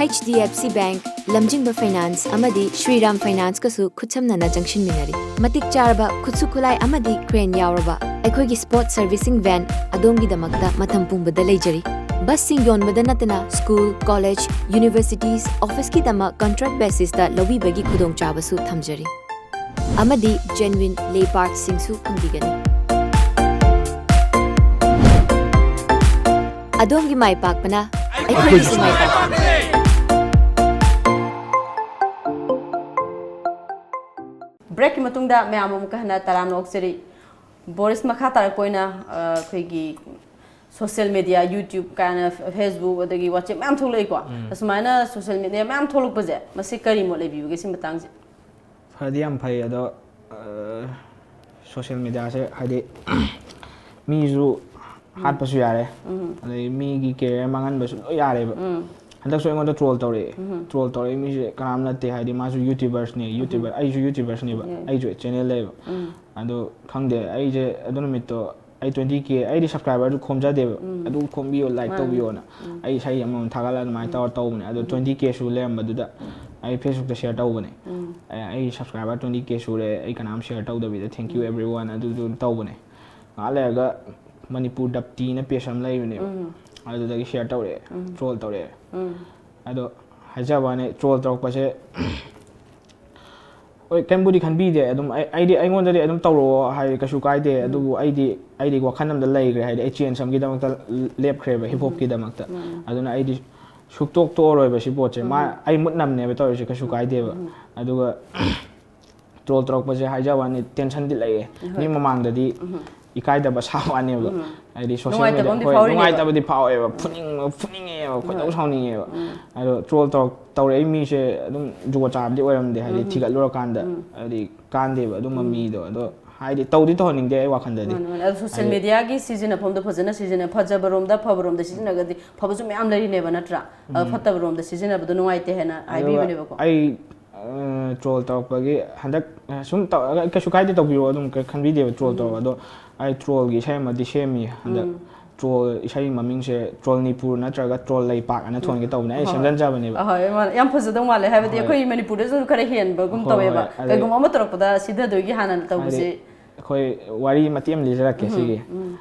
H D F C Bank, ꯂꯝꯖꯤꯡꯕ ꯐꯥꯏꯅꯥꯟꯁ ꯑꯃꯗꯤ ꯁ꯭ꯔꯤꯔꯥꯝ ꯐꯥꯏꯅꯥꯟꯁꯀꯁꯨ ꯈꯨꯠꯁꯝꯅꯅ ꯆꯪꯁꯤꯟꯃꯤꯟꯅꯔꯤ꯫ ꯃꯇꯤꯛ ꯆꯥꯔꯕ ꯈꯨꯠꯁꯨ ꯈꯨꯠꯂꯥꯏ ꯑꯃꯗꯤ ꯀ꯭ꯔꯦꯟ ꯌꯥꯎꯔꯕ ꯑꯩꯈꯣꯏꯒꯤ ꯁ꯭ꯄꯣꯔꯠ ꯁꯔꯚꯤꯁꯤꯡ ꯚꯦꯟ ꯑꯗꯣꯝꯒꯤꯗꯃꯛꯇ ꯃꯇꯝ ꯄꯨꯝꯕꯗ ꯂꯩꯖꯔꯤ꯫ ꯕꯁꯁꯤꯡ ꯌꯣꯟꯕꯗ ꯅꯠꯇꯅ ꯁ꯭ꯀꯨꯜ, ꯀꯣꯂꯦꯖ, ꯌꯨꯅꯤꯚꯔꯁꯤꯇꯤꯁ, ꯑꯣꯐꯤꯁꯀꯤꯗꯃꯛ ꯀꯟꯇ꯭ꯔꯦꯛ ꯕꯦꯁꯤꯁꯇ ꯂꯧꯕꯤꯕꯒꯤ ꯈꯨꯗꯣꯡꯆꯥꯕꯁꯨ ꯊꯝꯖꯔꯤ꯫ ꯑꯃꯗꯤ ꯖꯦꯟꯋꯤꯟ ꯂꯦ ꯄꯥꯔꯠꯁꯤꯡꯁꯨ ꯐꯪꯕꯤꯒꯅꯤ꯫ ꯑꯗꯣꯝꯒꯤ ꯃꯥꯏ ꯄꯥꯛꯄꯅ ꯑꯩꯈꯣꯏꯒꯤꯁꯨ ꯃꯥꯏ ꯄꯥꯛꯄꯅꯤ꯫ ꯕ꯭ꯔꯦꯛꯀꯤ ꯃꯇꯨꯡꯗ ꯃꯌꯥꯝ ꯑꯃꯨꯛꯀ ꯍꯟꯅ ꯇꯔꯥꯝꯅ ꯑꯣꯛꯆꯔꯤ꯫ ꯕꯣꯔꯤꯁ, ꯃꯈꯥ ꯇꯥꯔꯛꯄ ꯑꯣꯏꯅ, ꯑ, ꯑꯩꯈꯣꯏꯒꯤ ꯁꯣꯁꯤꯌꯦꯜ ꯃꯦꯗꯤꯌꯥ, YouTube ꯀꯥꯏꯅ, Facebook, ꯑꯗꯒꯤ WhatsApp ꯃꯌꯥꯝ ꯊꯣꯛꯂꯛꯏꯀꯣ꯫ ꯎꯝ꯫ ꯑꯁꯨꯃꯥꯏꯅ ꯁꯣꯁꯤꯌꯦꯜ ꯃꯦꯗꯤꯌꯥ ꯃꯌꯥꯝ ꯊꯣꯛꯂꯛꯄꯁꯦ, ꯃꯁꯤ ꯀꯔꯤ ꯃꯣꯠ ꯂꯩꯕꯤꯕꯒꯦ ꯁꯤ ꯃꯇꯥꯡꯁꯦ? ꯐꯗꯤ ꯌꯥꯝ ꯐꯩ, ꯑꯗꯣ, ꯑ, ꯁꯣꯁꯤꯌꯦꯜ ꯃꯦꯗꯤꯌꯥꯁꯦ ꯍꯥꯏꯗꯤ ꯃꯤꯁꯨ ꯍꯥꯠꯄꯁꯨ ꯌꯥꯔꯦ, ꯎꯝ꯫ ꯑꯗꯩ ꯃꯤꯒꯤ ꯀꯦꯔꯤꯌꯔ ꯃꯥꯡꯍꯟꯕꯁꯨ ꯂꯣꯏ ꯌꯥꯔꯦꯕ꯫ ꯎꯝ꯫ ꯍꯟꯗꯛꯁꯨ ꯑꯩꯉꯣꯟꯗ ꯇ꯭ꯔꯣꯜ ꯇꯧꯔꯛꯑꯦ꯫ ꯎꯝ꯫ ꯇ꯭ꯔꯣꯜ ꯇꯧꯔꯛꯏ ꯃꯤꯁꯦ ꯀꯅꯥꯝ ꯅꯠꯇꯦ, ꯍꯥꯏꯗꯤ ꯃꯥꯁꯨ ꯌꯨꯇ꯭ꯌꯨꯕꯔꯁꯅꯦ, ꯎꯝ꯫ ꯌꯨꯇ꯭ꯌꯨꯕꯔ, ꯑꯩꯁꯨ ꯌꯨꯇ꯭ꯌꯨꯕꯔꯁꯅꯦꯕ, ꯎꯝ꯫ ꯑꯩꯁꯨ ꯆꯦꯅꯦꯜ ꯂꯩꯌꯦꯕ꯫ ꯎꯝ꯫ ꯑꯗꯣ ꯈꯪꯗꯦ, ꯑꯩꯁꯦ ꯑꯗꯨ ꯅꯨꯃꯤꯠꯇꯣ ꯑꯩ twenty K, ꯑꯩꯗꯤ subscriberꯗꯨ ꯈꯣꯝꯖꯗꯦꯕ, "ꯑꯗꯨ ꯈꯣꯝꯕꯤꯌꯣ, like ꯇꯧꯕꯤꯌꯣꯅ." ꯑꯩ ꯏꯁꯩ ꯑꯃꯃꯝ ꯊꯥꯒꯠꯂꯒ ꯑꯗꯨꯃꯥꯏꯅ ꯇꯧꯔ ꯇꯧꯕꯅꯦ꯫ ꯑꯗꯣ twenty K ꯁꯨ ꯂꯩꯔꯝꯕꯗꯨꯗ ꯑꯩ Facebookꯇ share ꯇꯧꯕꯅꯦ꯫ "ꯑꯩ, ꯑꯩ subscriber twenty K ꯁꯨꯔꯦ, ꯑꯩ ꯀꯅꯥꯝ share ꯇꯧꯗꯕꯤꯗ, thank you everyone" ꯑꯗꯨꯗꯨ ꯇꯧꯕꯅꯦ꯫ ꯉꯥꯏꯍꯥꯛ ꯂꯩꯔꯒ ꯃꯅꯤꯄꯨꯔ ꯗꯞꯇꯤꯅ page ꯑꯃ ꯂꯩꯕꯅꯦꯕ, ꯑꯗꯨꯗꯒꯤ share ꯇꯧꯔꯛꯑꯦ, troll ꯇꯧꯔꯛꯑꯦ꯫ ꯑꯗꯣ ꯍꯥꯏꯖꯕ ꯋꯥꯅꯤ, troll ꯇꯧꯔꯛꯄꯁꯦ, ꯍꯣꯏ, ꯀꯩꯝꯕꯨꯗꯤ ꯈꯟꯕꯤꯗꯦ꯫ ꯑꯗꯨꯝ ꯑꯩ, ꯑꯩꯗꯤ, ꯑꯩꯉꯣꯟꯗꯗꯤ ꯑꯗꯨꯝ ꯇꯧꯔꯛꯑꯣ ꯍꯥꯏ, ꯀꯩꯁꯨ ꯀꯥꯏꯗꯦ꯫ ꯑꯗꯨꯕꯨ ꯑꯩꯗꯤ, ꯑꯩꯗꯤ ꯋꯥꯈꯜ ꯑꯃꯗ ꯂꯩꯈ꯭ꯔꯦ, ꯍꯥꯏꯗꯤ ꯑꯩ change ꯑꯃꯒꯤꯗꯃꯛꯇ ꯂꯦꯞꯈ꯭ꯔꯦꯕ, hip hopꯀꯤꯗꯃꯛꯇ꯫ ꯑꯗꯨꯅ ꯑꯩꯗꯤ ꯁꯨꯛꯇꯣꯛ ꯇꯣꯛꯑꯔꯣꯏꯕ ꯁꯤ ꯄꯣꯠꯁꯦ꯫ ꯃꯥ, ꯑꯩ ꯃꯨꯠ ꯅꯝꯅꯦꯕ ꯇꯧꯔꯤꯁꯦ, ꯀꯩꯁꯨ ꯀꯥꯏꯗꯦꯕ꯫ ꯑꯗꯨꯒ troll ꯇꯧꯔꯛꯄꯁꯦ, ꯍꯥꯏꯖꯕ ꯋꯥꯅꯤ, tensionꯗꯤ ꯂꯩꯌꯦ꯫ ꯃꯤ ꯃꯃꯥꯡꯗꯗꯤ ꯏꯀꯥꯏꯗꯕ ꯁꯥꯕ ꯋꯥꯅꯦꯕ꯫ ꯍꯥꯏꯗꯤ social media, ꯍꯣꯏ, ꯅꯨꯡꯉꯥꯏꯇꯕꯗꯤ ꯐꯥꯎꯔꯤꯅꯦꯕ꯫ ꯅꯨꯡꯉꯥꯏꯇꯕꯗꯤ ꯐꯥꯎꯋꯦꯕ, ꯐꯨꯅꯤꯡꯕ, ꯐꯨꯅꯤꯡꯉꯦꯕ, ꯈꯣꯏꯗꯧ ꯁꯥꯎꯅꯤꯡꯉꯦꯕ꯫ ꯑꯗꯣ troll ꯇꯧꯔꯛ-, ꯇꯧꯔꯛꯏ ꯃꯤꯁꯦ ꯑꯗꯨꯝ ꯖꯨꯒꯣꯠ ꯆꯥꯕꯗꯤ ꯑꯣꯏꯔꯝꯗꯦ, ꯍꯥꯏꯗꯤ ꯊꯤꯒꯠꯂꯨꯔꯀꯥꯟꯗ꯫ ꯍꯥꯏꯗꯤ ꯀꯥꯟꯗꯦꯕ ꯑꯗꯨꯝꯕ ꯃꯤꯗꯣ꯫ ꯑꯗꯣ ꯍꯥꯏꯗꯤ ꯇꯧꯗꯤ ꯇꯧꯍꯟꯅꯤꯡꯗꯦ ꯑꯩ ꯋꯥꯈꯜꯗꯗꯤ꯫ ꯃꯥꯅꯦ, ꯃꯥꯅꯦ꯫ ꯑꯗꯣ social mediaꯒꯤ ꯁꯤꯖꯤꯟꯅꯐꯝꯗꯣ ꯐꯖꯅ ꯁꯤꯖꯤꯟꯅ-, ꯐꯖꯕꯔꯣꯝꯗ, ꯑꯐꯕꯔꯣꯝꯗ ꯁꯤꯖꯤꯟꯅꯔꯒꯗꯤ ꯐꯕꯁꯨ ꯃꯌꯥꯝ ꯂꯩꯔꯤꯅꯦꯕ, ꯅꯠꯇ꯭ꯔꯥ? ꯑꯗꯣ ꯐꯠꯇꯕꯔꯣꯝꯗ ꯁꯤꯖꯤꯟꯅꯕꯗꯣ ꯅꯨꯡꯉꯥꯏꯇꯦ ꯍꯥꯏꯅ ꯑꯗꯨꯒ ꯍꯥꯏꯕꯤꯕꯅꯦꯕꯀꯣ꯫ ꯑꯩ, ꯑ, troll ꯇꯧꯔꯛꯄꯒꯤ ꯍꯟꯗꯛ, ꯑ, ꯁꯨꯝ ꯇꯧꯔꯒ ꯀꯩꯁꯨ ꯀꯥꯏꯗꯦ, ꯇꯧꯕꯤꯔꯣ, ꯑꯗꯨꯝ ꯀꯩ-, ꯈꯟꯕꯤꯗꯦꯕ troll ꯇꯧꯔꯣ꯫ ꯑꯗꯣ ꯑꯩ trollꯒꯤ ꯏꯁꯩ ꯑꯃꯗꯤ ꯁꯦꯝꯃꯤ ꯍꯟꯗꯛ꯫ Troll ꯏꯁꯩ ꯃꯃꯤꯡꯁꯦ Trollꯅꯤꯄꯨꯔ ꯅꯠꯇ꯭ꯔꯒ Troll ꯂꯩꯄꯥꯛ ꯑꯅ ꯊꯣꯟꯒꯦ ꯇꯧꯕꯅꯦ, ꯑꯩ ꯁꯦꯝꯖꯟꯖꯕꯅꯦ꯫ ꯑꯍꯣꯏ, ꯃꯥꯅꯦ꯫ ꯌꯥꯝ ꯐꯖꯗꯧ ꯃꯥꯜꯂꯦ, ꯍꯥꯏꯕꯗꯤ ꯍꯣꯏ꯫ ꯑꯩꯈꯣꯏ ꯃꯅꯤꯄꯨꯔꯗꯁꯨ ꯈꯔ ꯍꯦꯟꯕꯒꯨꯝ ꯍꯣꯏ, ꯇꯧꯋꯦꯕ꯫ ꯍꯣꯏ, ꯑꯗꯩ ꯀꯩꯒꯨꯝꯕ ꯑꯃ ꯇꯧꯔꯛꯄꯗ ꯁꯤꯗꯗꯣꯏꯒꯤ ꯍꯥꯟꯅ ꯍꯥꯏꯗꯤ ꯇꯧꯕꯁꯦ꯫ ꯑꯩꯈꯣꯏ ꯋꯥꯔꯤ ꯃꯇꯦꯛ ꯑꯃ ꯂꯤꯖꯔꯛꯀꯦ ꯁꯤꯒꯤ꯫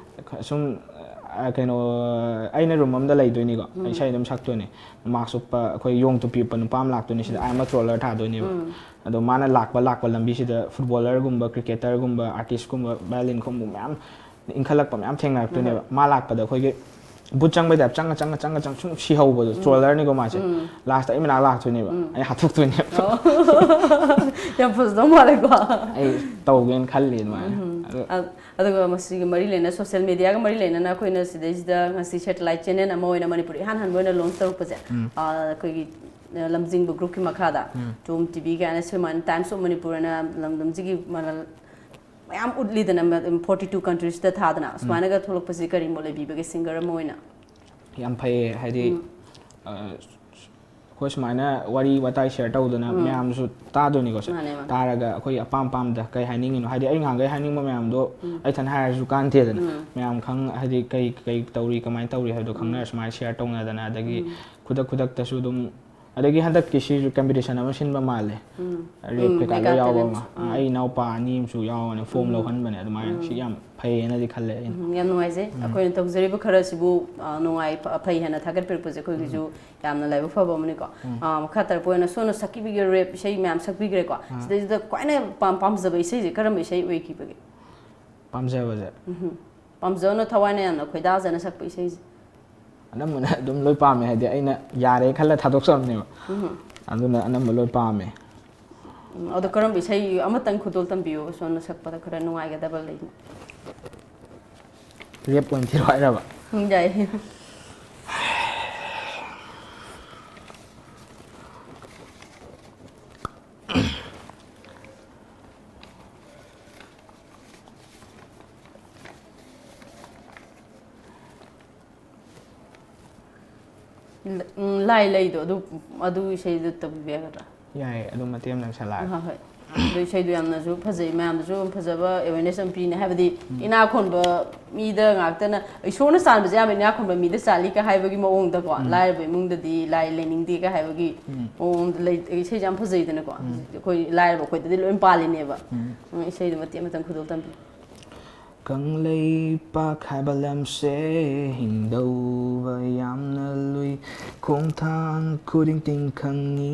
ꯁꯨꯝ, ꯑ, ꯀꯩꯅꯣ, ꯑꯩꯅ room ꯑꯃꯗ ꯂꯩꯗꯣꯏꯅꯤꯀꯣ, ꯏꯁꯩ ꯑꯗꯨꯝ ꯁꯛꯇꯣꯏꯅꯦ꯫ Mask ꯎꯞꯄ, ꯑꯩꯈꯣꯏ ꯌꯣꯡ ꯇꯨꯄꯤ ꯎꯞꯄ ꯅꯨꯄꯥ ꯑꯃ ꯂꯥꯛꯇꯣꯏꯅꯦ ꯁꯤꯗ, "I am a troller" ꯊꯥꯗꯣꯏꯅꯦꯕ꯫ ꯑꯗꯣ ꯃꯥꯅ ꯂꯥꯛꯄ, ꯂꯥꯛꯄ ꯂꯝꯕꯤꯁꯤꯗ footballerꯒꯨꯝꯕ, cricketerꯒꯨꯝꯕ, artistꯀꯨꯝꯕ, violin ꯈꯣꯡꯕ ꯃꯌꯥꯝ, ꯏꯟꯈꯠꯂꯛꯄ ꯃꯌꯥꯝ ꯊꯦꯡꯅꯔꯛꯇꯣꯏꯅꯦꯕ꯫ ꯃꯥ ꯂꯥꯛꯄꯗ ꯑꯩꯈꯣꯏꯒꯤ ꯕꯨꯠ ꯆꯪꯕꯩ ꯇꯥꯏꯞ ꯆꯪꯉ, ꯆꯪꯉ, ꯆꯪꯉ, ꯆꯪꯉ ꯁꯨꯝ ꯁꯤꯍꯧꯕꯗꯣ, trollerꯅꯤꯀꯣ ꯃꯥꯁꯦ꯫ Lastꯇ ꯑꯩ ꯃꯅꯥꯛ ꯂꯥꯛꯇꯣꯏꯅꯦꯕ, ꯑꯩ ꯍꯥꯠꯇꯣꯛꯇꯣꯏꯅꯦꯕ꯫ ꯑꯣ꯫ ꯌꯥꯝ ꯐꯖꯗꯧ ꯃꯥꯜꯂꯦꯀꯣ꯫ ꯑꯩ ꯇꯧꯒꯦꯅ ꯈꯜꯂꯤ ꯑꯗꯨꯃꯥꯏꯅ꯫ ꯑꯗꯣ ꯑ-, ꯑꯗꯨꯒ ꯃꯁꯤꯒꯤ ꯃꯔꯤ ꯂꯩꯅ, social mediaꯒ ꯃꯔꯤ ꯂꯩꯅꯅ ꯑꯩꯈꯣꯏꯅ ꯁꯤꯗꯩꯁꯤꯗ ꯉꯁꯤ satellite channel ꯑꯃ ꯑꯣꯏꯅ ꯃꯅꯤꯄꯨꯔꯗ ꯏꯍꯥꯟ ꯍꯥꯟꯕ ꯑꯣꯏꯅ launch ꯇꯧꯔꯛꯄꯁꯦ, ꯑ, ꯑꯩꯈꯣꯏꯒꯤ, ꯑ, ꯂꯝꯖꯤꯡꯕ groupꯀꯤ ꯃꯈꯥꯗ Tom TV ꯀꯥꯏꯅ ꯁꯨꯃꯥꯏꯅ Times of Manipur ꯑꯅ ꯂꯝꯗꯝꯁꯤꯒꯤ ꯃ-, ꯃꯌꯥꯝ ꯎꯠꯂꯤꯗꯅ, ꯃ-, forty two countries ꯊꯥꯗꯅ, ꯁꯨꯃꯥꯏꯅꯒ ꯊꯣꯛꯂꯛꯄꯁꯤ ꯀꯔꯤ ꯃꯣꯠ ꯂꯩꯕꯤꯕꯒꯦ singer ꯑꯃ ꯑꯣꯏꯅ? ꯌꯥꯝ ꯐꯩꯌꯦ, ꯍꯥꯏꯗꯤ, ꯑ, ꯑꯩꯈꯣꯏ ꯁꯨꯃꯥꯏꯅ ꯋꯥꯔꯤ ꯋꯥꯇꯥꯏ ꯁꯤꯌꯔ ꯇꯧꯗꯅ ꯃꯌꯥꯝꯁꯨ ꯇꯥꯗꯣꯏꯅꯤꯀꯣ ꯁꯦ꯫ ꯃꯥꯅꯦ, ꯃꯥꯅꯦ꯫ ꯇꯥꯔꯒ ꯑꯩꯈꯣꯏ ꯑꯄꯥꯝ ꯄꯥꯝꯗ ꯀꯩ ꯍꯥꯏꯅꯤꯡꯉꯤꯅꯣ, ꯍꯥꯏꯗꯤ ꯑꯩ ꯉꯥꯡꯈꯩ ꯍꯥꯏꯅꯤꯡꯕ ꯃꯌꯥꯝꯗꯣ ꯑꯩ ꯊꯟ ꯍꯥꯏꯔꯁꯨ ꯀꯥꯟꯗꯦꯗꯅ꯫ ꯃꯌꯥꯝ ꯈꯪ, ꯍꯥꯏꯗꯤ ꯀꯩ ꯀꯩ ꯇꯧꯔꯤ, ꯀꯃꯥꯏꯅ ꯇꯧꯔꯤ ꯍꯥꯏꯕꯗꯣ ꯈꯪꯅꯔ ꯁꯨꯃꯥꯏꯅ ꯁꯤꯌꯔ ꯇꯧꯅꯗꯅ, ꯑꯗꯒꯤ ꯈꯨꯗꯛ ꯈꯨꯗꯛꯇꯁꯨ ꯑꯗꯨꯝ, ꯑꯗꯒꯤ ꯍꯟꯗꯛꯀꯤꯁꯤꯁꯨ ꯀꯝꯄꯤꯇꯤꯁꯟ ꯑꯃ ꯁꯤꯟꯕ ꯃꯥꯜꯂꯦ꯫ ꯔꯦꯞ ꯎꯝ, ꯀꯩꯀꯥ ꯃꯦꯒꯥ ꯂꯣꯏ ꯌꯥꯎꯕ ꯇꯦꯂꯦꯟ꯫ ꯑꯃ꯫ ꯑꯩ ꯏꯅꯥꯎꯄꯥ ꯑꯅꯤ ꯑꯃꯁꯨ ꯌꯥꯎꯕꯅꯦ, ꯐꯣꯝ ꯂꯧꯍꯟꯕꯅꯦ ꯑꯗꯨꯃꯥꯏꯅ꯫ ꯁꯤ ꯌꯥꯝ ꯐꯩꯌꯦꯅꯗꯤ ꯈꯜꯂꯦ ꯑꯩꯅ꯫ ꯎꯝ, ꯌꯥꯝ ꯅꯨꯡꯉꯥꯏꯖꯩ꯫ ꯑꯩꯈꯣꯏꯅ ꯇꯧꯖꯔꯤꯕ ꯈꯔꯁꯤꯕꯨ, ꯑ, ꯅꯨꯡꯉꯥꯏ, ꯐ-, ꯐꯩ ꯍꯥꯏꯅ ꯊꯥꯒꯠꯄꯤꯔꯛꯄꯁꯦ ꯑꯩꯈꯣꯏꯒꯤꯁꯨ ꯌꯥꯝꯅ ꯂꯥꯏꯕꯛ ꯐꯕ ꯑꯃꯅꯤꯀꯣ꯫ ꯑ, ꯃꯈꯥ ꯇꯥꯔꯛꯄ ꯑꯣꯏꯅ ꯁꯣꯝꯅ ꯁꯛꯈꯤꯕꯒꯤ ꯔꯦꯞ ꯏꯁꯩ ꯃꯌꯥꯝ ꯁꯛꯄꯤꯈ꯭ꯔꯦꯀꯣ꯫ ꯁꯤꯗꯩꯁꯤꯗ ꯈ꯭ꯋꯥꯏꯅ ꯄꯥꯝ-, ꯄꯥꯝꯖꯕ ꯏꯁꯩꯁꯦ ꯀꯔꯝꯕ ꯏꯁꯩ ꯑꯣꯏꯈꯤꯕꯒꯦ? ꯄꯥꯝꯖꯕꯁꯦ? ꯎꯝ꯫ ꯄꯥꯝꯖꯕꯅ ꯊꯋꯥꯏꯅ ꯌꯥꯝꯅ ꯈꯣꯏꯗꯥꯖꯅ ꯁꯛꯄ ꯏꯁꯩꯁꯦ꯫ ꯑꯅꯝꯕꯅ ꯑꯗꯨꯝ ꯂꯣꯏ ꯄꯥꯝꯃꯦ, ꯍꯥꯏꯗꯤ ꯑꯩꯅ ꯌꯥꯔꯦ ꯈꯜꯂ ꯊꯥꯗꯣꯛꯆꯕꯅꯦꯕ꯫ ꯎꯝ꯫ ꯑꯗꯨꯅ ꯑꯅꯝꯕ ꯂꯣꯏ ꯄꯥꯝꯃꯦ꯫ ꯎꯝ, ꯑꯗꯣ ꯀꯔꯝꯕ ꯏꯁꯩ ꯑꯃꯇꯪ ꯈꯨꯗꯣꯜ ꯇꯝꯕꯤꯌꯨ, ꯁꯣꯝꯅ ꯁꯛꯄꯗ ꯈꯔ ꯅꯨꯡꯉꯥꯏꯒꯗꯕ ꯂꯩ? ꯔꯦꯞ ꯑꯣꯏꯅ ꯊꯤꯔꯣ ꯍꯥꯏꯔꯕ? ꯎꯝ, ꯌꯥꯏ꯫ ꯎꯝ, ꯂꯥꯏ ꯂꯩꯗꯣ, ꯑꯗꯨ, ꯑꯗꯨ ꯏꯁꯩꯗꯨ ꯇꯧꯕꯤꯕ ꯌꯥꯒꯗ꯭ꯔꯥ? ꯌꯥꯏꯌꯦ, ꯑꯗꯨ ꯃꯇꯦꯛ ꯑꯃ ꯅꯪꯁꯜꯂꯛꯑꯒꯦ꯫ ꯑꯍꯥ, ꯍꯣꯏ꯫ ꯑꯗꯨ ꯏꯁꯩꯗꯨ ꯌꯥꯝꯅꯁꯨ ꯐꯖꯩ, ꯃꯌꯥꯝꯗꯁꯨ ꯌꯥꯝ ꯐꯖꯕ ꯑꯦꯋꯦꯔꯅꯦꯁ ꯑꯃ ꯄꯤꯅꯤ꯫ ꯍꯥꯏꯕꯗꯤ, ꯎꯝ꯫ ꯏꯅꯥꯛ ꯈꯨꯟꯕ ꯃꯤꯗ ꯉꯥꯛꯇꯅ, ꯏꯁꯣꯔꯅ ꯆꯥꯟꯕꯁꯦ ꯑꯌꯥꯝꯕ ꯏꯅꯥꯛ ꯈꯨꯟꯕ ꯃꯤꯗ ꯆꯥꯜꯂꯤꯒ ꯍꯥꯏꯕꯒꯤ ꯃꯑꯣꯡꯗꯀꯣ, ꯎꯝ꯫ ꯂꯥꯏꯔꯕ ꯏꯃꯨꯡꯗꯗꯤ ꯂꯥꯏ ꯂꯩꯅꯤꯡꯗꯦꯒ ꯍꯥꯏꯕꯒꯤ ꯎꯝ꯫ ꯃꯑꯣꯡꯗ ꯂꯩ, ꯏꯁꯩꯁꯦ ꯌꯥꯝ ꯐꯖꯩꯗꯅꯀꯣ꯫ ꯎꯝ꯫ ꯑꯩꯈꯣꯏ ꯂꯥꯏꯔꯕ ꯑꯩꯈꯣꯏꯗꯗꯤ ꯂꯣꯏ ꯄꯥꯜꯂꯤꯅꯦꯕ꯫ ꯎꯝ꯫ ꯎꯝ, ꯏꯁꯩꯗꯣ ꯃꯇꯦꯛ ꯑꯃꯇꯪ ꯈꯨꯗꯣꯜ ꯇꯝꯕꯤꯌꯨ꯫ ꯀꯪꯂꯩꯄꯥꯛ ꯍꯥꯏꯕ ꯂꯝꯁꯦ ꯍꯤꯡꯗꯧꯕ ꯌꯥꯝꯅ ꯂꯨꯏ꯫ ꯈꯣꯡꯊꯥꯡ ꯈꯨꯗꯤꯡ ꯇꯤꯟꯈꯪꯅꯤ,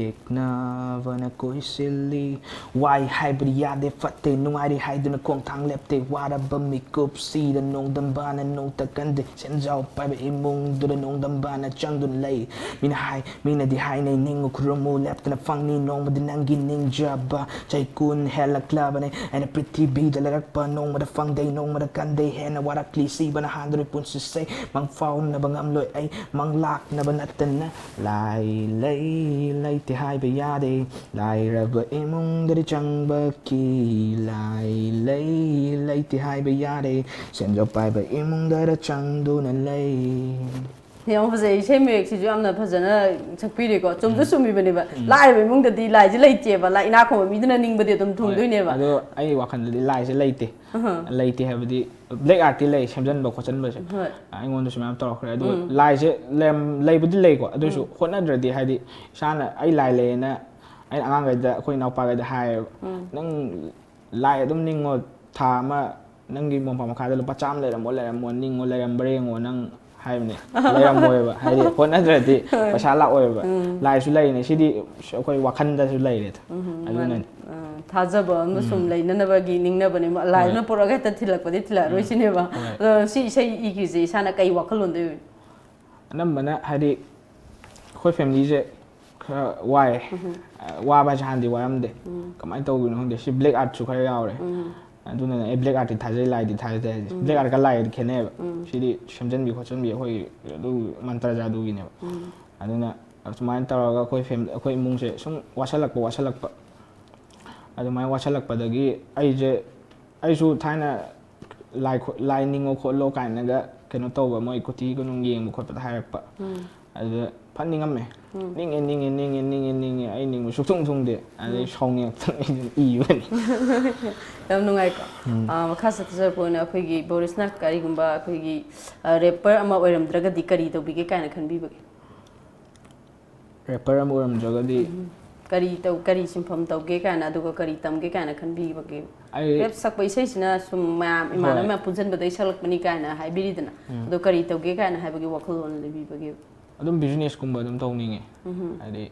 ꯌꯦꯛꯅꯕꯅ ꯀꯣꯏꯁꯤꯜꯂꯤ꯫ ꯋꯥꯏ ꯍꯥꯏꯕꯗꯤ ꯌꯥꯗꯦ, ꯐꯠꯇꯦ, ꯅꯨꯡꯉꯥꯏꯔꯤ ꯍꯥꯏꯗꯨꯅ ꯈꯣꯡꯊꯥꯡ ꯂꯦꯞꯇꯦ꯫ ꯋꯥꯔꯕ ꯃꯤꯀꯨꯞꯁꯤꯗ ꯅꯣꯡꯗꯝꯕꯅ ꯅꯣꯡꯇ ꯀꯟꯗꯦ꯫ ꯁꯦꯟꯖꯥꯎ ꯄꯥꯏꯕ ꯏꯃꯨꯡꯗꯨꯗ ꯅꯣꯡꯗꯝꯕꯅ ꯆꯪꯗꯨꯅ ꯂꯩ꯫ ꯃꯤꯅ ꯍꯥꯏ, ꯃꯤꯅꯗꯤ ꯍꯥꯏꯅꯩ, ꯅꯤꯡꯉꯨ ꯈꯨꯔꯨꯝꯃꯨ ꯂꯦꯞꯇꯅ ꯐꯪꯅꯤ ꯅꯣꯡꯃꯗꯤ ꯅꯪꯒꯤ ꯅꯤꯡꯖꯕ꯫ ꯆꯍꯤ ꯀꯨꯟ ꯍꯦꯜꯂꯛꯂꯕꯅꯦ ꯑꯩꯅ ꯄ꯭ꯔꯤꯊꯤꯕꯤꯗ ꯂꯩꯔꯛꯄ, ꯅꯣꯡꯃꯗ ꯐꯪꯗꯦ, ꯅꯣꯡꯃꯗ ꯀꯟꯗꯦ꯫ ꯍꯦꯟꯅ ꯋꯥꯔꯛꯂꯤ ꯁꯤꯕꯅ ꯍꯥꯟꯗꯣꯔꯦ ꯄꯨꯟꯁꯤꯁꯦ꯫ ꯃꯪ ꯐꯥꯎꯅꯕ ꯉꯝꯂꯣꯏ ꯑꯩ, ꯃꯪ ꯂꯥꯛꯅꯕ ꯅꯠꯇꯅ꯫ ꯂꯥꯏ ꯂꯩ ꯂꯩꯇꯦ ꯍꯥꯏꯕ ꯌꯥꯗꯦ, ꯂꯥꯏꯔꯕ ꯏꯃꯨꯡꯗꯗꯤ ꯆꯪꯕ ꯀꯤ꯫ ꯂꯥꯏ ꯂꯩ ꯂꯩꯇꯦ ꯍꯥꯏꯕ ꯌꯥꯗꯦ, ꯁꯦꯟꯖꯥꯎ ꯄꯥꯏꯕ ꯏꯃꯨꯡꯗꯗ ꯆꯪꯗꯨꯅ ꯂꯩ꯫ ꯌꯥꯝ ꯐꯖꯩ꯫ ꯏꯁꯩ ꯃꯌꯦꯛꯁꯤꯁꯨ ꯌꯥꯝꯅ ꯐꯖꯅ ꯁꯛꯄꯤꯔꯦꯀꯣ꯫ ꯆꯨꯝꯁꯨ ꯎꯝ꯫ ꯆꯨꯝꯃꯤꯕꯅꯦꯕ꯫ ꯎꯝ꯫ ꯂꯥꯏꯔꯕ ꯏꯃꯨꯡꯗꯗꯤ ꯂꯥꯏꯁꯦ ꯂꯩꯇꯦꯕ꯫ ꯂꯥꯏ ꯏꯅꯥꯛ ꯈꯨꯟꯕ ꯃꯤꯗꯨꯅ ꯅꯤꯡꯕꯗꯤ ꯑꯗꯨꯝ ꯍꯣꯏ꯫ ꯊꯨꯡꯗꯣꯏꯅꯦꯕ꯫ ꯑꯗꯣ ꯑꯩ ꯋꯥꯈꯜꯗꯗꯤ ꯂꯥꯏꯁꯦ ꯂꯩꯇꯦ꯫ ꯑꯍ꯫ ꯂꯩꯇꯦ ꯍꯥꯏꯕꯗꯤ black artꯇꯤ ꯂꯩ, ꯁꯦꯝꯖꯤꯟꯕ ꯈꯣꯠꯆꯤꯟꯕꯁꯦ꯫ ꯍꯣꯏ꯫ ꯑꯩꯉꯣꯟꯗꯁꯨ ꯃꯌꯥꯝ ꯇꯧꯔꯛꯈ꯭ꯔꯦ꯫ ꯑꯗꯨꯒ ꯎꯝ꯫ ꯂꯥꯏꯁꯦ ꯂꯩꯔꯝ-, ꯂꯩꯕꯨꯗꯤ ꯂꯩꯀꯣ꯫ ꯑꯗꯨꯏꯁꯨ ꯎꯝ꯫ ꯍꯣꯠꯅꯗ꯭ꯔꯗꯤ, ꯍꯥꯏꯗꯤ ꯏꯁꯥꯅ ꯑꯩ ꯂꯥꯏ ꯂꯩꯌꯦꯅ ꯑꯩꯅ ꯑꯉꯥꯡꯈꯩꯗ, ꯑꯩꯈꯣꯏ ꯏꯅꯥꯎꯄꯥꯈꯩꯗ ꯍꯥꯏꯌꯦꯕ꯫ ꯎꯝ꯫ "ꯅꯪ ꯂꯥꯏ ꯑꯗꯨꯝ ꯅꯤꯡꯉꯣ, ꯊꯥ ꯑꯃ ꯅꯪꯒꯤ ꯃꯣꯝꯄꯥꯛ ꯃꯈꯥꯗ ꯂꯨꯄꯥ ꯆꯥꯝꯃ ꯂꯩꯔꯝꯃꯣ, ꯂꯩꯔꯝꯃꯣ, ꯅꯤꯡꯉꯣ, ꯂꯩꯔꯝꯕ꯭ꯔꯥ ꯌꯦꯡꯉꯣ ꯅꯪ", ꯍꯥꯏꯕꯅꯦ꯫ ꯂꯩꯔꯝꯃꯣꯏꯕ, ꯍꯥꯏꯗꯤ ꯍꯣꯠꯅꯗ꯭ꯔꯗꯤ ꯍꯣꯏ꯫ ꯄꯩꯁꯥ ꯂꯥꯛꯑꯣꯏꯕ꯫ ꯎꯝ꯫ ꯂꯥꯏꯁꯨ ꯂꯩꯔꯤꯅꯦ, ꯁꯤꯗꯤ ꯑꯩꯈꯣꯏ ꯋꯥꯈꯜꯗꯁꯨ ꯂꯩꯔꯦꯗ꯫ ꯎꯝ, ꯑꯗꯨꯅꯅꯦ꯫ ꯃꯥꯅꯦ꯫ ꯑ, ꯊꯥꯖꯕ ꯑꯃ ꯁꯨꯝ ꯎꯝ꯫ ꯂꯩꯅꯅꯕꯒꯤ ꯅꯤꯡꯅꯕꯅꯦꯕ꯫ ꯍꯣꯏ꯫ ꯂꯥꯏꯗꯨꯅ ꯄꯨꯔꯛꯑꯒ ꯍꯦꯛꯇ ꯊꯤꯜꯂꯛꯄꯗꯤ ꯊꯤꯜꯂꯛꯑꯔꯣꯏ ꯎꯝ꯫ ꯁꯤꯅꯦꯕ꯫ ꯍꯣꯏ꯫ ꯑꯗꯣ ꯁꯤ ꯏꯁꯩ ꯏꯈ꯭ꯔꯤꯁꯦ ꯏꯁꯥꯅ ꯀꯩ ꯋꯥꯈꯜꯂꯣꯟꯗ ꯑꯣꯏ? ꯑꯅꯝꯕꯅ ꯍꯥꯏꯗꯤ ꯑꯩꯈꯣꯏ familyꯁꯦ ꯈꯔ ꯋꯥꯏ꯫ ꯎꯝ꯫ ꯑ, ꯋꯥꯕ ꯍꯥꯏꯁꯦ ꯍꯥꯟꯅꯗꯤ ꯋꯥꯔꯝꯗꯦ꯫ ꯎꯝ꯫ ꯀꯃꯥꯏꯅ ꯇꯧꯈꯤꯕꯅꯣ ꯈꯪꯗꯦ꯫ ꯁꯤ black artꯁꯨ ꯈꯔ ꯌꯥꯎꯔꯦ꯫ ꯎꯝ꯫ ꯑꯗꯨꯅꯅꯦ ꯑꯩ black artꯇꯤ ꯊꯥꯖꯩ, ꯂꯥꯏꯗꯤ ꯊꯥꯖꯗꯦ ꯍꯥꯏꯁꯦ꯫ ꯎꯝ꯫ Black artꯀ ꯂꯥꯏꯒꯗꯤ ꯈꯦꯠꯅꯩꯌꯦꯕ꯫ ꯎꯝ꯫ ꯁꯤꯗꯤ ꯁꯦꯝꯖꯟꯕꯤ ꯈꯣꯠꯆꯟꯕꯤ ꯑꯩꯈꯣꯏ ꯑꯗꯨ ꯃꯟꯇ꯭ꯔ ꯖꯥꯗꯨꯒꯤꯅꯦꯕ꯫ ꯎꯝ꯫ ꯑꯗꯨꯅ ꯑꯁꯨꯃꯥꯏꯅ ꯇꯧꯔꯒ ꯑꯩꯈꯣꯏ fam-, ꯑꯩꯈꯣꯏ ꯏꯃꯨꯡꯁꯦ ꯁꯨꯝ ꯋꯥꯁꯜꯂꯛꯄ, ꯋꯥꯁꯜꯂꯛꯄ꯫ ꯑꯗꯨꯃꯥꯏꯅ ꯋꯥꯁꯜꯂꯛꯄꯗꯒꯤ ꯑꯩꯁꯦ, ꯑꯩꯁꯨ ꯊꯥꯏꯅ ꯂꯥꯏ ꯈꯣ-, ꯂꯥꯏ ꯅꯤꯡꯉꯣ ꯈꯣꯠꯂꯣ ꯀꯥꯏꯅꯒ ꯀꯩꯅꯣ ꯇꯧꯕ, ꯃꯣꯏ ꯀꯨꯊꯤꯒ ꯅꯨꯡ ꯌꯦꯡꯕ ꯈꯣꯠꯄꯗ ꯍꯥꯏꯔꯛꯄ꯫ ꯎꯝ꯫ ꯑꯗꯨꯗ ꯐꯟ ꯅꯤꯡꯉꯝꯃꯦ꯫ ꯎꯝ꯫ ꯅꯤꯡꯉꯦ, ꯅꯤꯡꯉꯦ, ꯅꯤꯡꯉꯦ, ꯅꯤꯡꯉꯦ, ꯅꯤꯡꯉꯦ, ꯑꯩ ꯅꯤꯡꯕ ꯁꯨꯛꯊꯨꯡ ꯊꯨꯡꯗꯦ꯫ ꯑꯗꯩ ꯎꯝ꯫ ꯁꯥꯎꯅꯤꯡꯉꯛꯇꯅ ꯑꯩ ꯑꯗꯨꯝ ꯏꯕꯅꯤ꯫ ꯌꯥꯝ ꯅꯨꯡꯉꯥꯏꯀꯣ? ꯎꯝ꯫ ꯑꯥ, ꯃꯈꯥ ꯆꯠꯊꯖꯔꯛꯄ ꯑꯣꯏꯅ ꯑꯩꯈꯣꯏꯒꯤ ꯕꯣꯔꯤꯁꯅ ꯀꯔꯤꯒꯨꯝꯕ ꯑꯩꯈꯣꯏꯒꯤ, ꯑ, rapper ꯑꯃ ꯑꯣꯏꯔꯝꯗ꯭ꯔꯒꯗꯤ ꯀꯔꯤ ꯇꯧꯕꯤꯒꯦ ꯀꯥꯏꯅ ꯈꯟꯕꯤꯕꯒꯦ? Rapper ꯑꯃ ꯑꯣꯏꯔꯝꯗ꯭ꯔꯒꯗꯤ ꯎꯝ꯫ ꯀꯔꯤ ꯇꯧ-, ꯀꯔꯤ ꯁꯤꯟꯐꯝ ꯇꯧꯒꯦ ꯀꯥꯏꯅ, ꯑꯗꯨꯒ ꯀꯔꯤ ꯇꯝꯒꯦ ꯀꯥꯏꯅ ꯈꯟꯕꯤꯕꯒꯦ? ꯑꯩ rap ꯁꯛꯄ ꯏꯁꯩꯁꯤꯅ ꯁꯨꯝ ꯃꯌꯥꯝ, ꯏꯃꯥꯟꯅꯕ ꯍꯣꯏ꯫ ꯃꯌꯥꯝ ꯄꯨꯟꯁꯤꯟꯕꯗꯒꯤ ꯁꯛꯂꯛꯄꯅꯤ ꯀꯥꯏꯅ ꯍꯥꯏꯕꯤꯔꯤꯗꯅ, ꯎꯝ꯫ ꯑꯗꯣ ꯀꯔꯤ ꯇꯧꯒꯦ ꯀꯥꯏꯅ ꯍꯥꯏꯕꯒꯤ ꯋꯥꯈꯜꯂꯣꯟ ꯂꯩꯕꯤꯕꯒꯦ? ꯑꯗꯨꯝ businessꯀꯨꯝꯕ ꯑꯗꯨꯝ ꯇꯧꯅꯤꯡꯉꯦ꯫ ꯎꯝ꯫ ꯍꯥꯏꯗꯤ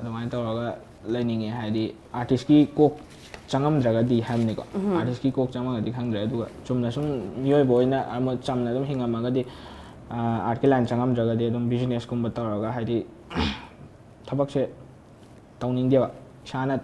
ꯑꯗꯨꯃꯥꯏꯅ ꯇꯧꯔꯒ ꯂꯩꯅꯤꯡꯉꯦ꯫ ꯍꯥꯏꯗꯤ artistꯀꯤ ꯀꯣꯛ ꯆꯪꯉꯝꯗ꯭ꯔꯒꯗꯤ ꯍꯥꯏꯕꯅꯤꯀꯣ꯫ ꯎꯝ꯫ Artistꯀꯤ ꯀꯣꯛ ꯆꯪꯉꯒꯗꯤ ꯈꯪꯗ꯭ꯔꯦ꯫ ꯑꯗꯨꯒ ꯆꯨꯝꯅ ꯁꯨꯝ ꯃꯤꯑꯣꯏꯕ ꯑꯣꯏꯅ ꯑꯃ ꯆꯝꯅ ꯑꯗꯨꯝ ꯍꯤꯡꯉꯝꯃꯒꯗꯤ, ꯑ, artꯀꯤ line ꯆꯪꯉꯝꯗ꯭ꯔꯒꯗꯤ ꯑꯗꯨꯝ businessꯀꯨꯝꯕ ꯇꯧꯔꯒ, ꯍꯥꯏꯗꯤ ꯊꯕꯛꯁꯦ ꯇꯧꯅꯤꯡꯗꯦꯕ꯫ ꯏꯁꯥꯅ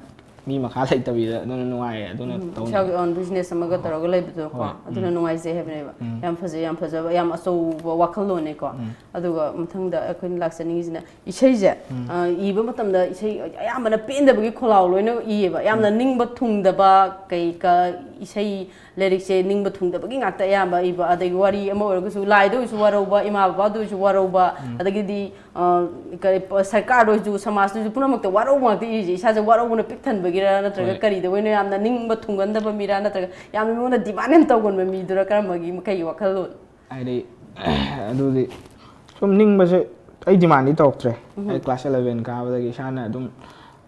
ꯃꯤ ꯃꯈꯥ ꯂꯩꯇꯕꯤꯗ ꯑꯗꯨꯅ ꯅꯨꯡꯉꯥꯏꯌꯦ, ꯑꯗꯨꯅ ꯎꯝ, ꯇꯧꯅꯤꯡꯉꯦ꯫ ꯏꯁꯥꯒꯤ own business ꯑꯃꯒ ꯍꯣꯏ꯫ ꯇꯧꯔꯒ ꯂꯩꯕꯗꯣꯀꯣ, ꯍꯣꯏ꯫ ꯑꯗꯨꯅ ꯎꯝ꯫ ꯅꯨꯡꯉꯥꯏꯖꯩ ꯍꯥꯏꯕꯅꯦꯕ꯫ ꯎꯝ꯫ ꯌꯥꯝ ꯐꯖꯩ, ꯌꯥꯝ ꯐꯖꯕ, ꯌꯥꯝ ꯑꯆꯧꯕ ꯋꯥꯈꯜꯂꯣꯟꯅꯦꯀꯣ꯫ ꯎꯝ꯫ ꯑꯗꯨꯒ ꯃꯊꯪꯗ ꯑꯩꯈꯣꯏꯅ ꯂꯥꯛꯆꯅꯤꯡꯉꯤꯁꯤꯅ ꯏꯁꯩꯁꯦ, ꯎꯝ꯫ ꯑ, ꯏꯕ ꯃꯇꯝꯗ ꯏꯁꯩ ꯑꯌꯥꯝꯕꯅ ꯄꯦꯟꯗꯕꯒꯤ ꯈꯣꯜꯂꯥꯎ ꯂꯣꯏꯅ ꯏꯌꯦꯕ꯫ ꯌꯥꯝꯅ ꯎꯝ꯫ ꯅꯤꯡꯕ ꯊꯨꯡꯗꯕ ꯀꯩ ꯀ-, ꯏꯁꯩ ꯂꯥꯏꯔꯤꯛꯁꯦ ꯅꯤꯡꯕ ꯊꯨꯡꯗꯕꯒꯤ ꯉꯥꯛꯇ ꯑꯌꯥꯝꯕ ꯏꯕ, ꯑꯗꯒꯤ ꯋꯥꯔꯤ ꯑꯃ ꯑꯣꯏꯔꯒꯁꯨ ꯂꯥꯏꯗ ꯑꯣꯏꯔꯁꯨ ꯋꯥꯔꯧꯕ, ꯏꯃꯥ ꯕꯕꯥꯗ ꯑꯣꯏꯔꯁꯨ ꯋꯥꯔꯧꯕ, ꯎꯝ꯫ ꯑꯗꯒꯤꯗꯤ, ꯑ, ꯀꯔꯤ, ꯄ-, ꯁꯔꯀꯥꯔꯗ ꯑꯣꯏꯔꯁꯨ, ꯁꯃꯥꯖꯇ ꯑꯣꯏꯔꯁꯨ, ꯄꯨꯝꯅꯃꯛꯇ ꯋꯥꯔꯧꯕ ꯉꯥꯛꯇ ꯏꯔꯤꯁꯦ ꯏꯁꯥꯁꯦ ꯋꯥꯔꯧꯕꯅ ꯄꯤꯛ ꯊꯟꯕꯒꯤꯔ ꯅꯠꯇ꯭ꯔꯒ ꯍꯣꯏ꯫ ꯀꯔꯤꯗ ꯑꯣꯏꯅ ꯌꯥꯝꯅ ꯅꯤꯡꯕ ꯊꯨꯡꯒꯟꯗꯕ ꯃꯤꯔꯥ ꯅꯠꯇ꯭ꯔꯒ ꯌꯥꯝꯅ ꯃꯤꯉꯣꯟꯗ demand ꯌꯥꯝ ꯇꯧꯒꯟꯕ ꯃꯤꯗꯨꯔ ꯀꯔꯝꯕꯒꯤ ꯀꯩ ꯋꯥꯈꯜꯂꯣꯟ? ꯍꯥꯏꯗꯤ, ꯑꯗꯨꯗꯤ ꯁꯨꯝ ꯅꯤꯡꯕꯁꯦ, ꯑꯩ demandꯗꯤ ꯇꯧꯔꯛꯇ꯭ꯔꯦ꯫ ꯎꯝ꯫ ꯑꯩ class eleven ꯀꯥꯕꯗꯒꯤ ꯏꯁꯥꯅ ꯑꯗꯨꯝ,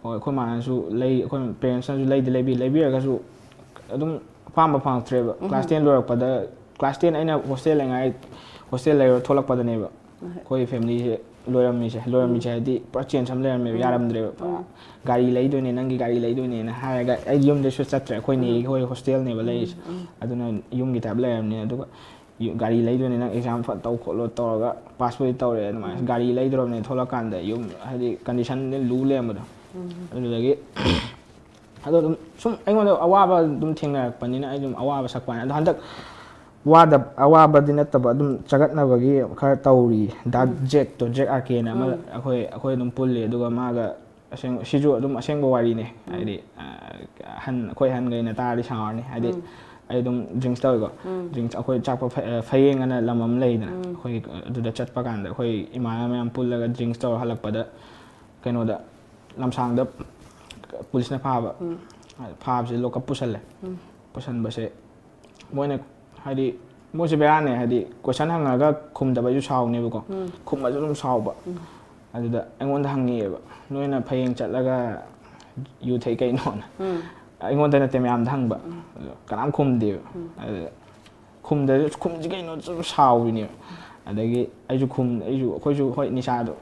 ꯍꯣꯏ, ꯑꯩꯈꯣꯏ ꯃꯥꯅꯁꯨ ꯂꯩ, ꯑꯩꯈꯣꯏ parentsꯅꯁꯨ ꯂꯩꯗꯤ ꯂꯩꯕꯤ-, ꯂꯩꯕꯤꯔꯒꯁꯨ ꯑꯗꯨꯝ ꯑꯄꯥꯝꯕ ꯐꯪꯉꯛꯇ꯭ꯔꯦꯕ꯫ ꯎꯝ꯫ Class ten ꯂꯣꯏꯔꯛꯄꯗ, class ten ꯑꯩꯅ hostel ꯂꯩꯉꯥꯏ, hostel ꯂꯩꯔ ꯊꯣꯛꯂꯛꯄꯗꯅꯦꯕ ꯍꯣꯏ꯫ ꯑꯩꯈꯣꯏ familyꯁꯦ ꯂꯣꯏꯔꯝꯃꯤꯁꯦ, ꯂꯣꯏꯔꯝꯃꯤꯁꯦ ꯎꯝ꯫ ꯍꯥꯏꯗꯤ ꯄꯨꯔꯥ change ꯑꯃ ꯂꯩꯔꯝꯃꯦꯕ, ꯎꯝ꯫ ꯌꯥꯔꯝꯗ꯭ꯔꯦꯕ꯫ ꯄꯨꯔꯥ ꯎꯝ꯫ "ꯒꯥꯔꯤ ꯂꯩꯗꯣꯏꯅꯦ, ꯅꯪꯒꯤ ꯒꯥꯔꯤ ꯂꯩꯗꯣꯏꯅꯦꯅ" ꯍꯥꯏꯔꯒ ꯑꯩ ꯌꯨꯝꯗꯩꯁꯨ ꯆꯠꯇ꯭ꯔꯦ꯫ ꯑꯩꯈꯣꯏ ꯎꯝ꯫ ꯅꯦꯒꯤ ꯍꯣꯏ hostelꯅꯦꯕ ꯎꯝ꯫ ꯂꯩꯔꯤꯁꯦ꯫ ꯎꯝ꯫ ꯑꯗꯨꯅ ꯌꯨꯝꯒꯤ type ꯂꯩꯔꯝꯅꯤ꯫ ꯑꯗꯨꯒ ꯌꯨ-, "ꯒꯥꯔꯤ ꯂꯩꯗꯣꯏꯅꯦ, ꯅꯪ exam ꯐꯠ ꯇꯧ ꯈꯣꯠꯂꯣ" ꯇꯧꯔꯒ passꯄꯨꯗꯤ ꯇꯧꯔꯛꯑꯦ ꯑꯗꯨꯃꯥꯏꯅ꯫ ꯎꯝ꯫ ꯒꯥꯔꯤ ꯂꯩꯗꯣꯔꯕꯅꯦ ꯊꯣꯛꯂꯛꯀꯥꯟꯗ ꯌꯨꯝ, ꯍꯥꯏꯗꯤ conditionꯗꯤ ꯂꯨ ꯂꯩꯔꯝꯕꯗꯣ꯫ ꯎꯝ꯫ ꯑꯗꯨꯗꯒꯤ ꯑꯗꯣ ꯑꯗꯨꯝ ꯁꯨꯝ ꯑꯩꯉꯣꯟꯗ ꯑꯋꯥꯕ ꯑꯗꯨꯝ ꯊꯦꯡꯅꯔꯛꯄꯅꯤꯅ ꯑꯩ ꯑꯗꯨꯝ ꯑꯋꯥꯕ ꯁꯛꯄ ꯋꯥꯅꯤ꯫ ꯑꯗꯣ ꯍꯟꯗꯛ ꯋꯥꯗ-, ꯑꯋꯥꯕꯗꯤ ꯅꯠꯇꯕ ꯑꯗꯨꯝ ꯆꯒꯠꯅꯕꯒꯤ ꯈꯔ ꯇꯧꯔꯤ꯫ ꯗꯥ ꯎꯝ꯫ ꯖꯦꯛꯇꯣ, ꯖꯦꯛ ꯑꯥꯔ ꯀꯦꯅ ꯑꯃ ꯎꯝ꯫ ꯑꯩꯈꯣꯏ, ꯑꯩꯈꯣꯏ ꯑꯗꯨꯝ ꯄꯨꯜꯂꯤ꯫ ꯑꯗꯨꯒ ꯃꯥꯒ ꯑꯁꯦꯡ-, ꯁꯤꯁꯨ ꯑꯗꯨꯝ ꯑꯁꯦꯡꯕ ꯋꯥꯔꯤꯅꯦ꯫ ꯎꯝ꯫ ꯍꯥꯏꯗꯤ, ꯑ, ꯑꯍꯟ, ꯑꯩꯈꯣꯏ ꯑꯍꯟꯈꯩꯅ ꯇꯥꯔꯗꯤ ꯁꯥꯎꯔꯅꯤ꯫ ꯍꯥꯏꯗꯤ ꯎꯝ꯫ ꯑꯩ ꯑꯗꯨꯝ drinks ꯇꯧꯋꯤꯀꯣ꯫ ꯎꯝ꯫ Drinks ꯑꯩꯈꯣꯏ ꯆꯥꯛꯄ ꯐ-, ꯑ, ꯐꯌꯦꯡ ꯑꯅ ꯂꯝ ꯑꯃ ꯂꯩꯗꯅ, ꯎꯝ꯫ ꯑꯩꯈꯣꯏ ꯑꯗꯨꯗ ꯆꯠꯄ ꯀꯥꯟꯗ ꯑꯩꯈꯣꯏ ꯏꯃꯥꯟꯅꯕ ꯃꯌꯥꯝ ꯄꯨꯜꯂꯒ drinks ꯇꯧꯔ ꯍꯜꯂꯛꯄꯗ ꯀꯩꯅꯣꯗ, ꯂꯝꯁꯥꯡꯗ ꯄꯨꯂꯤꯁꯅ ꯐꯥꯕ꯫ ꯎꯝ꯫ ꯐꯥꯕꯁꯦ lock up ꯄꯨꯁꯜꯂꯦ꯫ ꯎꯝ꯫ ꯄꯨꯁꯟꯕꯁꯦ ꯃꯣꯏꯅ ꯍꯥꯏꯗꯤ, ꯃꯣꯏꯁꯦ ꯕꯦꯔꯥꯅꯦ꯫ ꯍꯥꯏꯗꯤ, question ꯍꯪꯉꯒ ꯈꯨꯝꯗꯕꯩꯁꯨ ꯁꯥꯎꯅꯦꯕꯀꯣ꯫ ꯎꯝ꯫ ꯈꯨꯝꯃꯁꯨ ꯑꯗꯨꯝ ꯁꯥꯎꯕ꯫ ꯎꯝ꯫ ꯑꯗꯨꯗ ꯑꯩꯉꯣꯟꯗ ꯍꯪꯉꯛꯑꯦꯕ, "ꯅꯣꯏꯅ ꯐꯌꯦꯡ ꯆꯠꯂꯒ ꯌꯨ ꯊꯛꯏ ꯀꯩꯅꯣꯅ?" ꯎꯝ꯫ ꯑꯩꯉꯣꯟꯗ ꯅꯠꯇꯦ, ꯃꯌꯥꯝꯗ ꯍꯪꯕ꯫ ꯎꯝ꯫ ꯑꯗꯣ ꯀꯅꯥꯝ ꯈꯨꯝꯗꯦꯕ꯫ ꯎꯝ꯫ ꯑꯗꯨꯗ ꯈꯨꯝꯗ-, "ꯈꯨꯝꯁꯤ ꯀꯩꯅꯣ?" ꯁꯨꯝ ꯁꯥꯎꯔꯤꯅꯦꯕ꯫ ꯑꯗꯒꯤ ꯑꯩꯁꯨ ꯈꯨꯝ-, ꯑꯩꯁꯨ, ꯑꯩꯈꯣꯏꯁꯨ ꯍꯣꯏ ꯅꯤꯁꯥꯗꯣ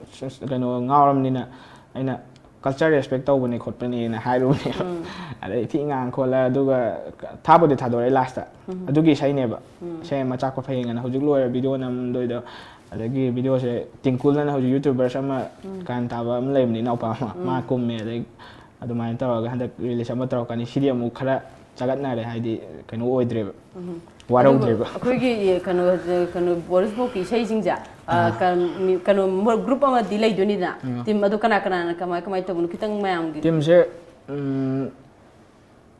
ꯀꯩꯅꯣ ꯉꯥꯎꯔꯕꯅꯤꯅ ꯑꯩꯅ culture respect ꯇꯧꯕꯅꯦ ꯈꯣꯠꯄꯅꯦꯅ ꯍꯥꯏꯔꯨꯕꯅꯦꯕ꯫ ꯎꯝ꯫ ꯑꯗꯩ ꯊꯤ ꯉꯥꯡ ꯈꯣꯠꯂ, ꯑꯗꯨꯒ ꯊꯥꯕꯨꯗꯤ ꯊꯥꯗꯣꯔꯛꯑꯦ lastꯇ꯫ ꯎꯝ꯫ ꯑꯗꯨꯒꯤ ꯏꯁꯩꯅꯦꯕ꯫ ꯎꯝ꯫ ꯏꯁꯩ ꯑꯃ ꯆꯥꯛꯄ ꯐꯌꯦꯡ ꯑꯅ ꯍꯧꯖꯤꯛ ꯂꯣꯏꯔꯦ video ꯅꯝꯗꯣꯏꯗꯣ꯫ ꯑꯗꯒꯤ videoꯁꯦ ꯇꯤꯡꯀꯨꯜꯅ ꯍꯧꯖꯤꯛ YouTuberꯁ ꯑꯃ ꯎꯝ꯫ ꯀꯥꯔꯟ ꯇꯥꯕ ꯑꯃ ꯂꯩꯕꯅꯤ, ꯏꯅꯥꯎꯄꯥ ꯑꯃ꯫ ꯎꯝ꯫ ꯃꯥ ꯀꯨꯝꯃꯦ꯫ ꯑꯗꯩ ꯑꯗꯨꯃꯥꯏꯅ ꯇꯧꯔꯒ ꯍꯟꯗꯛ release ꯑꯃ ꯇꯧꯔꯛꯀꯅꯤ꯫ ꯁꯤꯗꯤ ꯑꯃꯨꯛ ꯈꯔ ꯆꯒꯠꯅꯔꯦ, ꯍꯥꯏꯗꯤ ꯀꯩꯅꯣ ꯑꯣꯏꯗ꯭ꯔꯦꯕ, ꯋꯥꯔꯧꯗ꯭ꯔꯦꯕ꯫ ꯑꯩꯈꯣꯏꯒꯤ ꯀꯩꯅꯣ ꯀꯩꯅꯣ ꯕꯣꯔꯤꯁ ꯕꯣꯛꯀꯤ ꯏꯁꯩꯁꯤꯡꯁꯦ, ꯑ, ꯀ- ꯃꯤ- ꯀꯩꯅꯣ ꯒ꯭ꯔꯨꯞ ꯑꯃꯗꯤ ꯂꯩꯗꯣꯏꯅꯤꯗꯅ, ꯇꯤꯝ ꯑꯗꯣ ꯀꯅꯥ ꯀꯅꯥꯅ ꯀꯃꯥꯏ ꯀꯃꯥꯏꯅ ꯇꯧꯕꯅꯣ ꯈꯤꯇꯪ ꯃꯌꯥꯝꯒꯤ? ꯇꯤꯝꯁꯦ, ꯎꯝ,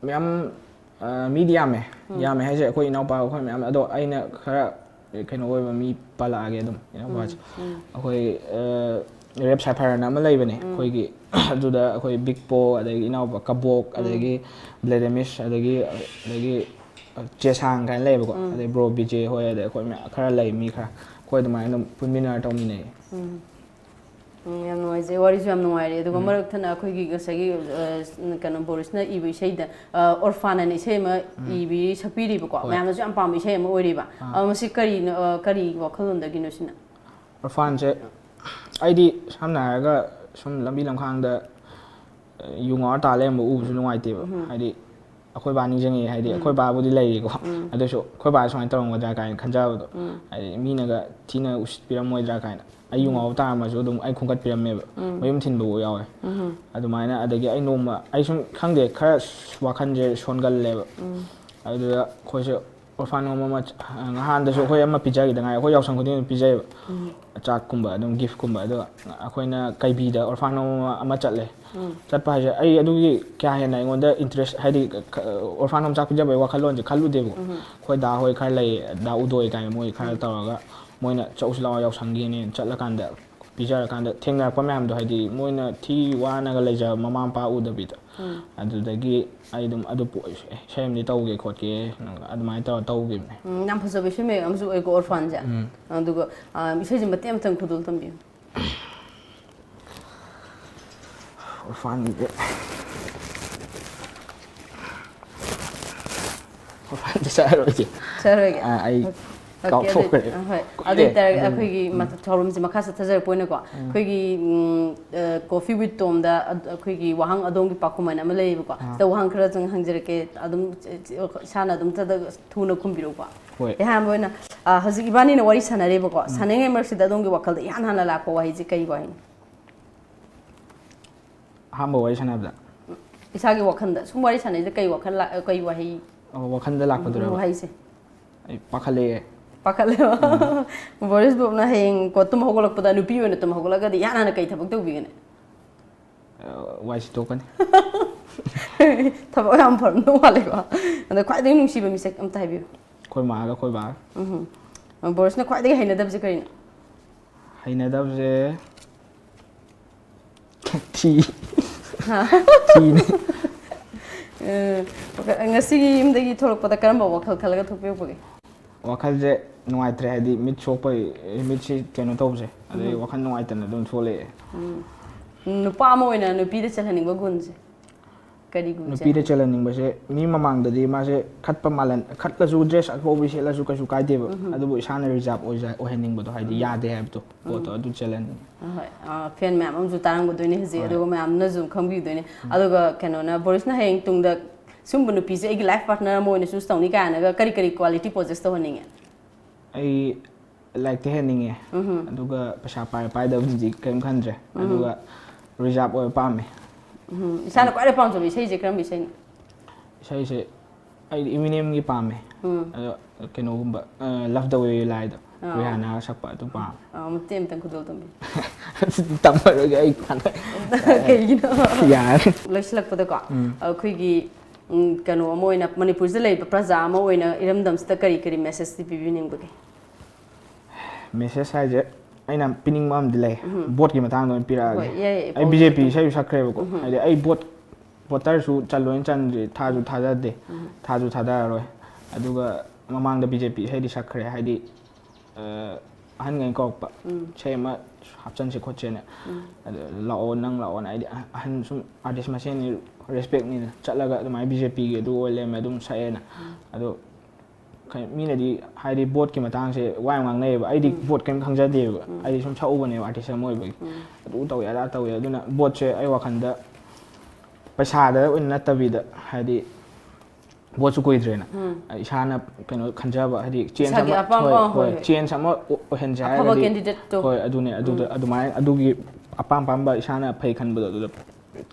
ꯃꯌꯥꯝ, ꯑ, ꯃꯤꯗꯤ ꯌꯥꯝꯃꯦ꯫ ꯌꯥꯝꯃꯦ ꯍꯥꯏꯁꯦ ꯑꯩꯈꯣꯏ ꯏꯅꯥꯎꯄꯥ ꯑꯩꯈꯣꯏ ꯃꯌꯥꯝ, ꯑꯗꯣ ꯑꯩꯅ ꯈꯔ ꯀꯩꯅꯣ ꯑꯣꯏꯕ ꯃꯤ ꯄꯜꯂꯛꯑꯒꯦ ꯑꯗꯨꯝ, ꯏꯅꯥꯎꯄꯥꯁꯦ꯫ ꯑꯩꯈꯣꯏ, ꯑ, ꯔꯦꯞ ꯁꯥꯏꯐꯔꯅ ꯑꯃ ꯂꯩꯕꯅꯦ ꯑꯩꯈꯣꯏꯒꯤ, ꯑꯗꯨꯗ ꯑꯩꯈꯣꯏ ꯕꯤꯛ ꯄꯣ, ꯑꯗꯒꯤ ꯏꯅꯥꯎꯄꯥ ꯀꯕꯣꯛ, ꯑꯗꯒꯤ ꯕ꯭ꯂꯦꯗꯦꯃꯤꯁ, ꯑꯗꯒꯤ, ꯑꯗꯒꯤ ꯆꯦꯁꯥꯡ ꯀꯥꯏꯅ ꯂꯩꯌꯦꯕꯀꯣ꯫ ꯑꯗꯩ ꯕ꯭ꯔꯣ ꯕꯤꯖꯦ ꯍꯣꯏ, ꯑꯗꯩ ꯑꯩꯈꯣꯏ ꯃꯌꯥꯝ ꯈꯔ ꯂꯩ, ꯃꯤ ꯈꯔ꯫ ꯑꯩꯈꯣꯏ ꯑꯗꯨꯃꯥꯏꯅ ꯑꯗꯨꯝ ꯄꯨꯟꯃꯤꯟꯅꯔ ꯇꯧꯃꯤꯟꯅꯩꯌꯦ꯫ ꯎꯝ, ꯌꯥꯝ ꯅꯨꯡꯉꯥꯏꯖꯩ꯫ ꯋꯥꯔꯤꯁꯨ ꯌꯥꯝ ꯅꯨꯡꯉꯥꯏꯔꯤ꯫ ꯑꯗꯨꯒ ꯃꯔꯛ ꯊꯠꯅ ꯑꯩꯈꯣꯏꯒꯤ ꯉꯁꯥꯏꯒꯤ, ꯑ, ꯀꯩꯅꯣ, ꯕꯣꯔꯤꯁꯅ ꯏꯕ ꯏꯁꯩꯗ, ꯑ, ꯑꯣꯔꯐꯥꯟ ꯍꯥꯏꯅ ꯏꯁꯩ ꯑꯃ ꯏꯕꯤꯔꯤ, ꯁꯛꯄꯤꯔꯤꯕꯀꯣ꯫ ꯃꯌꯥꯝꯅꯁꯨ ꯌꯥꯝ ꯄꯥꯝꯕ ꯏꯁꯩ ꯑꯃ ꯑꯣꯏꯔꯤꯕ꯫ ꯑ, ꯃꯁꯤ ꯀꯔꯤꯅꯣ, ꯑ, ꯀꯔꯤ ꯋꯥꯈꯜꯂꯣꯟꯗꯒꯤꯅꯣ ꯁꯤꯅ? ꯑꯣꯔꯐꯥꯟꯁꯦ ꯑꯩꯗꯤ ꯁꯝꯅ ꯍꯥꯏꯔꯒ ꯁꯨꯝ ꯂꯝꯕꯤ ꯂꯝꯈꯥꯡꯗ, ꯑ, ꯌꯨ ꯉꯥꯎꯔ ꯇꯥ ꯂꯩꯔꯝꯕ ꯎꯕꯁꯨ ꯅꯨꯡꯉꯥꯏꯇꯦꯕ꯫ ꯍꯥꯏꯗꯤ ꯑꯩꯈꯣꯏ ꯕꯥ ꯅꯤꯡꯁꯤꯡꯉꯛꯑꯦ, ꯍꯥꯏꯗꯤ ꯑꯩꯈꯣꯏ ꯕꯥꯕꯨꯗꯤ ꯂꯩꯔꯤꯀꯣ꯫ ꯑꯗꯨꯁꯨ ꯑꯩꯈꯣꯏ ꯕꯥ ꯁꯨꯃꯥꯏꯅ ꯇꯧꯔꯝꯒꯗ꯭ꯔꯥ ꯀꯥꯏꯅ ꯈꯟꯖꯕꯗꯣ꯫ ꯍꯥꯏꯗꯤ ꯃꯤꯅꯒ ꯊꯤꯅ ꯎꯁꯤꯠꯄꯤꯔꯝꯃꯣꯏꯗ꯭ꯔꯥ ꯀꯥꯏꯅ꯫ ꯑꯩ ꯌꯨ ꯉꯥꯎꯕ ꯇꯥꯔꯝꯃꯁꯨ ꯑꯗꯨꯝ ꯑꯩ ꯈꯣꯝꯒꯠꯄꯤꯔꯝꯃꯦꯕ꯫ ꯃꯌꯨꯝ ꯊꯤꯟꯕꯐꯥꯎ ꯌꯥꯎꯋꯦ꯫ ꯑꯗꯨꯃꯥꯏꯅ, ꯑꯗꯒꯤ ꯑꯩ ꯅꯣꯡꯃ, ꯑꯩ ꯁꯨꯝ ꯈꯪꯗꯦ, ꯈꯔ ꯋꯥꯈꯜꯁꯦ ꯁꯣꯟꯒꯜꯂꯦꯕ꯫ ꯑꯗꯨꯗ ꯑꯩꯈꯣꯏꯁꯦ orphan home ꯑꯃ, ꯉꯍꯥꯟꯗꯁꯨ ꯑꯩꯈꯣꯏ ꯑꯃ ꯄꯤꯖꯈꯤꯗ ꯉꯥꯏ, ꯑꯩꯈꯣꯏ ꯌꯥꯎꯁꯪ ꯈꯨꯗꯤꯡꯒꯤ ꯄꯤꯖꯩꯌꯦꯕ꯫ ꯆꯥꯛꯀꯨꯝꯕ, ꯑꯗꯨꯝ gift ꯀꯨꯝꯕ꯫ ꯑꯗꯨꯒ ꯑꯩꯈꯣꯏꯅ ꯀꯩꯕꯤꯗ orphan home ꯑꯃ, ꯑꯃ ꯆꯠꯂꯦ꯫ ꯆꯠꯄ ꯍꯥꯏꯁꯦ ꯑꯩ ꯑꯗꯨꯒꯤ ꯀꯌꯥ ꯍꯦꯟꯅ ꯑꯩꯉꯣꯟꯗ interest, ꯍꯥꯏꯗꯤ, ꯀ-, orphan home ꯆꯥꯛ ꯄꯤꯖꯕꯒꯤ ꯋꯥꯈꯜꯂꯣꯟꯁꯦ ꯈꯜꯂꯨꯗꯦꯕꯀꯣ꯫ ꯑꯩꯈꯣꯏ ꯗꯥ ꯍꯣꯏ ꯈꯔ ꯂꯩ, ꯗꯥ ꯎꯗꯣꯏ ꯀꯥꯏꯅ, ꯃꯣꯏ ꯈꯔ ꯇꯧꯔꯒ ꯃꯣꯏꯅ "ꯆꯧꯁꯤ ꯂꯥꯛꯑꯣ ꯌꯥꯎꯁꯪꯒꯤꯅꯦꯅ" ꯆꯠꯂꯀꯥꯟꯗ ꯄꯤꯖꯔꯀꯥꯟꯗ ꯊꯦꯡꯅꯔꯛꯄ ꯃꯌꯥꯝꯗꯣ, ꯍꯥꯏꯗꯤ ꯃꯣꯏꯅ ꯊꯤ ꯋꯥꯅꯒ ꯂꯩꯖꯕ ꯃꯃꯥ ꯃꯄꯥ ꯎꯗꯕꯤꯗ꯫ ꯑꯗꯨꯗꯒꯤ ꯑꯩ ꯑꯗꯨꯝ ꯑꯗꯨ ꯄꯣꯛ-, "ꯑꯦ, ꯏꯁꯩ ꯑꯃꯗꯤ ꯇꯧꯒꯦ ꯈꯣꯠꯀꯦ", ꯑꯗꯨꯃꯥꯏꯅ ꯇꯧꯔ ꯇꯧꯈꯤꯕꯅꯦ꯫ ꯎꯝ, ꯌꯥꯝ ꯐꯖꯕ ꯏꯁꯩ ꯃꯌꯦꯛ ꯑꯃꯁꯨ ꯑꯣꯏꯀꯣ orphan ꯁꯦ꯫ ꯑꯗꯨꯒ, ꯑ, ꯏꯁꯩꯁꯦ ꯃꯇꯦꯛ ꯑꯃꯇꯪ ꯈꯨꯗꯣꯜ ꯇꯝꯕꯤꯌꯨ꯫ Orphan ꯁꯦ, orphan ꯁꯦ ꯆꯥꯔꯣꯏꯁꯦ꯫ ꯆꯥꯔꯣꯏꯒꯦ? ꯑꯥ, ꯑꯩ Okay, ꯀꯥꯎꯊꯣꯛꯈ꯭ꯔꯦ꯫ ꯑꯗꯨ-, ꯑ, ꯍꯣꯏ꯫ ꯑꯗꯨ ꯀꯨꯏꯔꯦ꯫ ꯑꯣꯏꯇꯥꯔꯒꯗꯤ ꯑꯩꯈꯣꯏꯒꯤ ꯃꯊꯛ ꯊꯧꯔꯝꯁꯦ ꯃꯈꯥ ꯆꯠꯊꯖꯔꯛꯄ ꯑꯣꯏꯅꯀꯣ, ꯑꯩꯈꯣꯏꯒꯤ, ꯎꯝ, ꯑ, Coffee with Tom ꯗ ꯑ-, ꯑꯩꯈꯣꯏꯒꯤ ꯋꯥꯍꯪ ꯑꯗꯣꯝꯒꯤ ꯄꯥꯎꯈꯨꯝ ꯍꯥꯏꯅ ꯑꯃ ꯂꯩꯌꯦꯕꯀꯣ꯫ ꯁꯤꯗ ꯋꯥꯍꯪ ꯈꯔꯇꯪ ꯍꯪꯖꯔꯛꯀꯦ꯫ ꯑꯗꯨꯝ ꯏꯁꯥꯅ ꯑꯗꯨꯝ ꯆꯠꯂꯒ ꯊꯨꯅ ꯈꯨꯝꯕꯤꯔꯛꯎꯀꯣ꯫ ꯍꯣꯏ꯫ ꯑꯍꯥꯟꯕ ꯑꯣꯏꯅ, ꯑ, ꯍꯧꯖꯤꯛ ꯏꯕꯥꯅꯤꯅ ꯋꯥꯔꯤ ꯁꯥꯟꯅꯔꯦꯕꯀꯣ꯫ ꯁꯥꯟꯅꯔꯤꯉꯩ ꯃꯔꯛꯁꯤꯗ ꯑꯗꯣꯝꯒꯤ ꯋꯥꯈꯜꯗ ꯏꯍꯥꯟ ꯍꯥꯟꯅ ꯂꯥꯛꯄ ꯋꯥꯍꯩꯁꯦ ꯀꯩ ꯋꯥꯍꯩꯅꯣ? ꯑꯍꯥꯟꯕ ꯋꯥꯔꯤ ꯁꯥꯟꯅꯕꯗ꯫ ꯏꯁꯥꯒꯤ ꯋꯥꯈꯜꯗ ꯁꯨꯝ ꯋꯥꯔꯤ ꯁꯥꯟꯅꯩꯁꯦ ꯀꯩ ꯋꯥꯈꯜ ꯂꯥꯛ- ꯀꯩ ꯋꯥꯍꯩ? ꯑꯣ, ꯋꯥꯈꯜꯗ ꯂꯥꯛꯄꯗꯨꯔꯕ? ꯋꯥꯍꯩꯁꯦ ꯑꯩ ꯄꯥꯈꯠꯂꯛꯑꯦ꯫ ꯄꯥꯈꯠꯂꯦꯕ꯫ ꯕꯣꯔꯤꯁ ꯕꯣꯕꯅ ꯍꯌꯦꯡ ꯀꯣ ꯇꯨꯝ ꯍꯧꯒꯠꯂꯛꯄꯗ ꯅꯨꯄꯤ ꯑꯣꯏꯅ ꯇꯨꯝ ꯍꯧꯒꯠꯂꯛꯑꯒꯗꯤ ꯏꯍꯥꯟ ꯍꯥꯟꯅ ꯀꯩ ꯊꯕꯛ ꯇꯧꯕꯤꯒꯅꯤ? ꯑ, ꯋꯥꯏ ꯁꯤꯠꯇꯣꯛꯀꯅꯤ꯫ ꯊꯕꯛ ꯌꯥꯝ ꯐꯔꯝꯗꯧ ꯃꯥꯜꯂꯦꯀꯣ꯫ ꯑꯗꯣ ꯈ꯭ꯋꯥꯏꯗꯒꯤ ꯅꯨꯡꯁꯤꯕ ꯃꯤꯁꯛ ꯑꯝꯇ ꯍꯥꯏꯕꯤꯌꯨ꯫ ꯑꯩꯈꯣꯏ ꯃꯥꯒ ꯑꯩꯈꯣꯏ ꯕꯥꯒ꯫ ꯎꯝ꯫ ꯕꯣꯔꯤꯁꯅ ꯈ꯭ꯋꯥꯏꯗꯒꯤ ꯍꯩꯅꯗꯕꯁꯦ ꯀꯔꯤꯅꯣ? ꯍꯩꯅꯗꯕꯁꯦ ꯊꯤ꯫ ꯊꯤꯅꯦ꯫ ꯎꯝ, ꯉꯁꯤꯒꯤ ꯌꯨꯝꯗꯒꯤ ꯊꯣꯛꯂꯛꯄꯗ ꯀꯔꯝꯕ ꯋꯥꯈꯜ ꯈꯜꯂꯒ ꯊꯣꯛꯄꯤꯔꯛꯄꯒꯦ? ꯋꯥꯈꯜꯁꯦ ꯅꯨꯡꯉꯥꯏꯇ꯭ꯔꯦ, ꯍꯥꯏꯗꯤ ꯃꯤꯠ ꯁꯣꯛꯄꯩ, ꯃꯤꯠꯁꯤ ꯀꯩꯅꯣ ꯇꯧꯕꯁꯦ, ꯑꯗꯩ ꯋꯥꯈꯜ ꯅꯨꯡꯉꯥꯏꯇꯅ ꯑꯗꯨꯝ ꯊꯣꯛꯂꯛꯑꯦ꯫ ꯎꯝ, ꯅꯨꯄꯥ ꯑꯃ ꯑꯣꯏꯅ ꯅꯨꯄꯤꯗ ꯆꯦꯜꯍꯟꯅꯤꯡꯕ ꯒꯨꯟꯁꯦ ꯀꯔꯤ ꯒꯨꯟꯁꯦ? ꯅꯨꯄꯤꯗ ꯆꯦꯜꯍꯟꯅꯤꯡꯕꯁꯦ, ꯃꯤ ꯃꯃꯥꯡꯗꯗꯤ ꯃꯥꯁꯦ ꯈꯠꯄ ꯃꯥꯜꯍꯟ, ꯈꯠꯂꯁꯨ ꯗ꯭ꯔꯦꯁ ꯑꯀꯧꯕ ꯁꯦꯠꯂꯁꯨ ꯀꯩꯁꯨ ꯀꯥꯏꯗꯦꯕ, ꯑꯗꯨꯕꯨ ꯏꯁꯥꯅ ꯔꯤꯖꯥꯔꯞ ꯑꯣꯏꯖ-, ꯑꯣꯏꯍꯟꯅꯤꯡꯕꯗꯣ, ꯍꯥꯏꯗꯤ ꯌꯥꯗꯦ ꯍꯥꯏꯕꯗꯣ, ꯄꯣꯠꯇꯣ ꯑꯗꯨ ꯆꯦꯜꯍꯟꯅꯤꯡꯉꯦ꯫ ꯍꯣꯏ, ꯐꯦꯟ ꯃꯌꯥꯝ ꯑꯃꯁꯨ ꯇꯥꯔꯝꯒꯗꯣꯏꯅꯦ ꯍꯧꯖꯤꯛ, ꯍꯣꯏ꯫ ꯑꯗꯨꯒ ꯃꯌꯥꯝꯅꯁꯨ ꯈꯪꯕꯤꯗꯣꯏꯅꯦ꯫ ꯑꯗꯨꯒ ꯀꯩꯅꯣꯅ, ꯕꯣꯔꯤꯁꯅ ꯍꯌꯦꯡ ꯇꯨꯡꯗ ꯁꯨꯝꯕ ꯅꯨꯄꯤꯁꯦ ꯑꯩꯒꯤ ꯂꯥꯏꯐ ꯄꯥꯔꯠꯅꯔ ꯑꯃ ꯑꯣꯏꯅ ꯆꯨꯁ ꯇꯧꯅꯤ ꯀꯥꯏꯅꯒ ꯀꯔꯤ ꯀꯔꯤ ꯀ꯭ꯋꯥꯂꯤꯇꯤ ꯄꯣꯖꯦꯁ ꯇꯧꯍꯟꯅꯤꯡꯉꯦ? ꯑꯩ ꯂꯥꯏꯔꯤꯛꯇꯤ ꯍꯩꯅꯤꯡꯉꯦ, ꯑꯗꯨꯒ ꯄꯩꯁꯥ ꯄꯥꯏ ꯄꯥꯏꯗꯕꯗꯨꯗꯤ ꯀꯔꯤꯝ ꯈꯟꯗ꯭ꯔꯦ, ꯑꯗꯨꯒ ꯔꯤꯖꯥꯔꯞ ꯑꯣꯏꯕ ꯄꯥꯝꯃꯦ꯫ ꯎꯝ, ꯏꯁꯥꯅ ꯈ꯭ꯋꯥꯏꯗꯩ ꯄꯥꯝꯖꯕ ꯏꯁꯩꯁꯦ ꯀꯔꯝꯕ ꯏꯁꯩꯅꯣ? ꯏꯁꯩꯁꯦ ꯑꯩꯗꯤ ꯏꯃꯤꯅꯦꯝꯒꯤ ꯄꯥꯝꯃꯦ, ꯎꯝ꯫ ꯑꯗꯣ ꯀꯩꯅꯣꯒꯨꯝꯕ, Love the Way You Lieꯗꯣ, ꯑꯥ꯫ ꯔꯤꯍꯥꯅꯥꯒ ꯁꯛꯄ, ꯑꯗꯨ ꯄꯥꯝꯃꯦ꯫ ꯑꯥ, ꯃꯇꯦꯛ ꯑꯃꯇꯪ ꯈꯨꯗꯣꯜ ꯇꯝꯕꯤꯌꯨ꯫ ꯇꯝꯃꯔꯣꯏꯒꯦ ꯑꯩ꯫ ꯀꯩꯒꯤꯅꯣ? ꯌꯥꯔꯦ꯫ ꯂꯣꯏꯁꯤꯜꯂꯛꯄꯗꯀꯣ, ꯎꯝ꯫ ꯑꯩꯈꯣꯏꯒꯤ, ꯎꯝ, ꯀꯩꯅꯣ ꯑꯃ ꯑꯣꯏꯅ, ꯃꯅꯤꯄꯨꯔꯁꯤꯗ ꯂꯩꯔꯤꯕ ꯄ꯭ꯔꯖꯥ ꯑꯃ ꯑꯣꯏꯅ ꯏꯔꯝꯗꯝꯁꯤꯗ ꯀꯔꯤ ꯀꯔꯤ ꯃꯦꯁꯦꯖꯇꯤ ꯄꯤꯕꯤꯅꯤꯡꯕꯒꯦ? ꯃꯦꯁꯦꯖ ꯍꯥꯏꯁꯦ ꯑꯩꯅ ꯄꯤꯅꯤꯡꯕ ꯑꯃꯗꯤ ꯂꯩ, ꯚꯣꯠꯀꯤ ꯃꯇꯥꯡꯗ ꯑꯣꯏꯅ ꯄꯤꯔꯛꯑꯒꯦ꯫ ꯍꯣꯏ, ꯌꯥꯏꯌꯦ, ꯑꯩ ꯄꯥꯎꯗꯝ ꯕꯤ ꯖꯦ ꯄꯤ ꯄꯤꯌꯨ꯫ ꯏꯁꯩꯁꯨ ꯁꯛꯈ꯭ꯔꯦꯕꯀꯣ, ꯍꯥꯏꯗꯤ ꯑꯩ ꯚꯣꯠ, ꯚꯣꯇꯔꯁꯨ ꯆꯜꯂꯣꯏꯅ ꯆꯟꯗ꯭ꯔꯤ, ꯊꯥꯁꯨ ꯊꯥꯖꯗꯦ, ꯊꯥꯁꯨ ꯊꯥꯗꯔꯔꯣꯏ꯫ ꯑꯗꯨꯒ ꯃꯃꯥꯡꯗ ꯕꯤ ꯖꯦ ꯄꯤ ꯏꯁꯩꯗꯤ ꯁꯛꯈ꯭ꯔꯦ, ꯍꯥꯏꯗꯤ, ꯑ, ꯑꯍꯟꯈꯩꯅ ꯀꯧꯔꯛꯄ, ꯏꯁꯩ ꯑꯃ ꯍꯥꯞꯆꯟꯁꯤ ꯈꯣꯠꯁꯦꯅ꯫ ꯑꯗ ꯂꯥꯛꯑꯣ, ꯅꯪ ꯂꯥꯛꯑꯣꯅ, ꯍꯥꯏꯗꯤ ꯑꯍꯟ ꯁꯨꯝ ꯑꯥꯔꯇꯤꯁ ꯃꯁꯦꯟꯅꯤ, ꯔꯦꯁꯄꯦꯛꯅꯤꯅ ꯆꯠꯂꯒ ꯑꯗꯨꯃꯥꯏꯅ ꯕꯤ ꯖꯦ ꯄꯤꯒꯤ ꯑꯗꯨ ꯑꯣꯏ ꯂꯩꯔꯝꯃꯦ, ꯑꯗꯨꯝ ꯁꯛꯑꯦꯅ꯫ ꯑꯗꯣ ꯀꯩ-, ꯃꯤꯅꯗꯤ ꯍꯥꯏꯗꯤ ꯚꯣꯠꯀꯤ ꯃꯇꯥꯡꯁꯦ ꯋꯥ ꯌꯥꯝ ꯉꯥꯡꯅꯩꯌꯦꯕ꯫ ꯑꯩꯗꯤ ꯚꯣꯠ ꯀꯩꯝ ꯈꯪꯖꯗꯦꯕ꯫ ꯑꯩꯗꯤ ꯁꯨꯝ ꯁꯛꯎꯕꯅꯦꯕ, ꯑꯥꯔꯇꯤꯁ ꯑꯃ ꯑꯣꯏꯕꯒꯤ꯫ ꯑꯗꯨ ꯇꯧꯋꯦ, ꯑꯗꯥ ꯇꯧꯋꯦ꯫ ꯑꯗꯨꯅ ꯚꯣꯠꯁꯦ ꯑꯩ ꯋꯥꯈꯜꯗ ꯄꯩꯁꯥꯗ ꯑꯣꯏꯅ ꯅꯠꯇꯕꯤꯗ, ꯍꯥꯏꯗꯤ ꯚꯣꯠꯁꯨ ꯀꯨꯏꯗ꯭ꯔꯦꯅ, ꯏꯁꯥꯅ ꯀꯩꯅꯣ ꯈꯟꯖꯕ, ꯍꯥꯏꯗꯤ ꯆꯦꯟꯖ ꯏꯁꯥꯒꯤ ꯑꯃ, ꯑꯄꯥꯝꯕ, ꯍꯣꯏ, ꯍꯣꯏ, ꯍꯣꯏ, ꯍꯣꯏ꯫ ꯆꯦꯟꯖ ꯑꯃ ꯑꯣ-, ꯑꯣꯏꯍꯟꯁꯦ ꯑꯐꯕ ꯍꯥꯏꯔꯒꯗꯤ, ꯀꯦꯟꯗꯤꯗꯦꯠꯇꯣ꯫ ꯍꯣꯏ, ꯑꯗꯨꯅꯦ, ꯑꯗꯨꯗ ꯑꯗꯨꯃꯥꯏꯅ ꯑꯗꯨꯒꯤ ꯑꯄꯥꯝ ꯑꯄꯥꯝꯕ ꯏꯁꯥꯅ ꯐꯩ ꯈꯟꯕꯗꯣ ꯑꯗꯨꯗ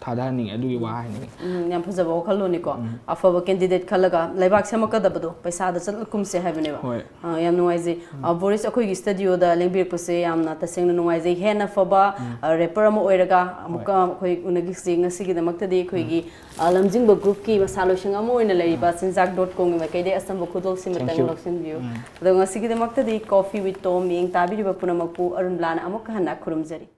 ꯊꯥꯗꯍꯟꯅꯤꯡꯉꯦ, ꯑꯗꯨꯒꯤ ꯋꯥ ꯍꯥꯏꯅꯤꯡꯉꯦ꯫ ꯎꯝ, ꯌꯥꯝ ꯐꯖꯕ ꯋꯥꯈꯜꯂꯣꯟꯅꯤꯀꯣ꯫ ꯑꯐꯕ ꯀꯦꯟꯗꯤꯗꯦꯠ ꯈꯜꯂꯒ ꯂꯩꯕꯥꯛ ꯁꯦꯝꯃꯛꯀꯗꯕꯗꯣ ꯄꯩꯁꯥꯗ ꯆꯠꯂ ꯀꯨꯝꯁꯦ ꯍꯥꯏꯕꯅꯦꯕ꯫ ꯍꯣꯏ꯫ ꯑ, ꯌꯥꯝ ꯅꯨꯡꯉꯥꯏꯖꯩ꯫ ꯑ, ꯕꯣꯔꯤꯁ, ꯑꯩꯈꯣꯏꯒꯤ ꯁ꯭ꯇꯨꯗꯤꯑꯣꯗ ꯂꯦꯡꯕꯤꯔꯛꯄꯁꯦ ꯌꯥꯝꯅ ꯇꯁꯦꯡꯅ ꯅꯨꯡꯉꯥꯏꯖꯩ꯫ ꯍꯦꯟꯅ ꯐꯕ, ꯑ, ꯔꯦꯄꯔ ꯑꯃ ꯑꯣꯏꯔꯒ ꯑꯃꯨꯛꯀ ꯑꯩꯈꯣꯏ ꯎꯅꯈꯤꯁꯤ꯫ ꯉꯁꯤꯒꯤꯗꯃꯛꯇꯗꯤ ꯑꯩꯈꯣꯏꯒꯤ, ꯑ, ꯂꯝꯖꯤꯡꯕ ꯒ꯭ꯔꯨꯞꯀꯤ ꯃꯁꯥ ꯂꯣꯏꯁꯪ ꯑꯃ ꯑꯣꯏꯅ ꯂꯩꯔꯤꯕ ꯆꯤꯟꯖꯥꯛ ꯗꯣꯠ ꯀꯣꯝꯒꯤ ꯃꯥꯏꯀꯩꯗꯒꯤ ꯑꯆꯝꯕ ꯈꯨꯗꯣꯜꯁꯤꯃꯇꯪ Thank you. ꯂꯧꯁꯤꯟꯕꯤꯌꯨ꯫ ꯑꯗꯣ ꯉꯁꯤꯒꯤꯗꯃꯛꯇꯗꯤ ꯀꯣꯐꯤ ꯋꯤꯠ ꯇꯣꯝ ꯃꯤꯠꯌꯦꯡ ꯇꯥꯕꯤꯔꯤꯕ ꯄꯨꯝꯅꯃꯛꯄꯨ ꯑꯔꯨꯟꯕ꯭ꯂꯥꯅ ꯑꯃꯨꯛꯀ ꯍꯟꯅ ꯈꯨꯔꯨꯝꯖꯔꯤ꯫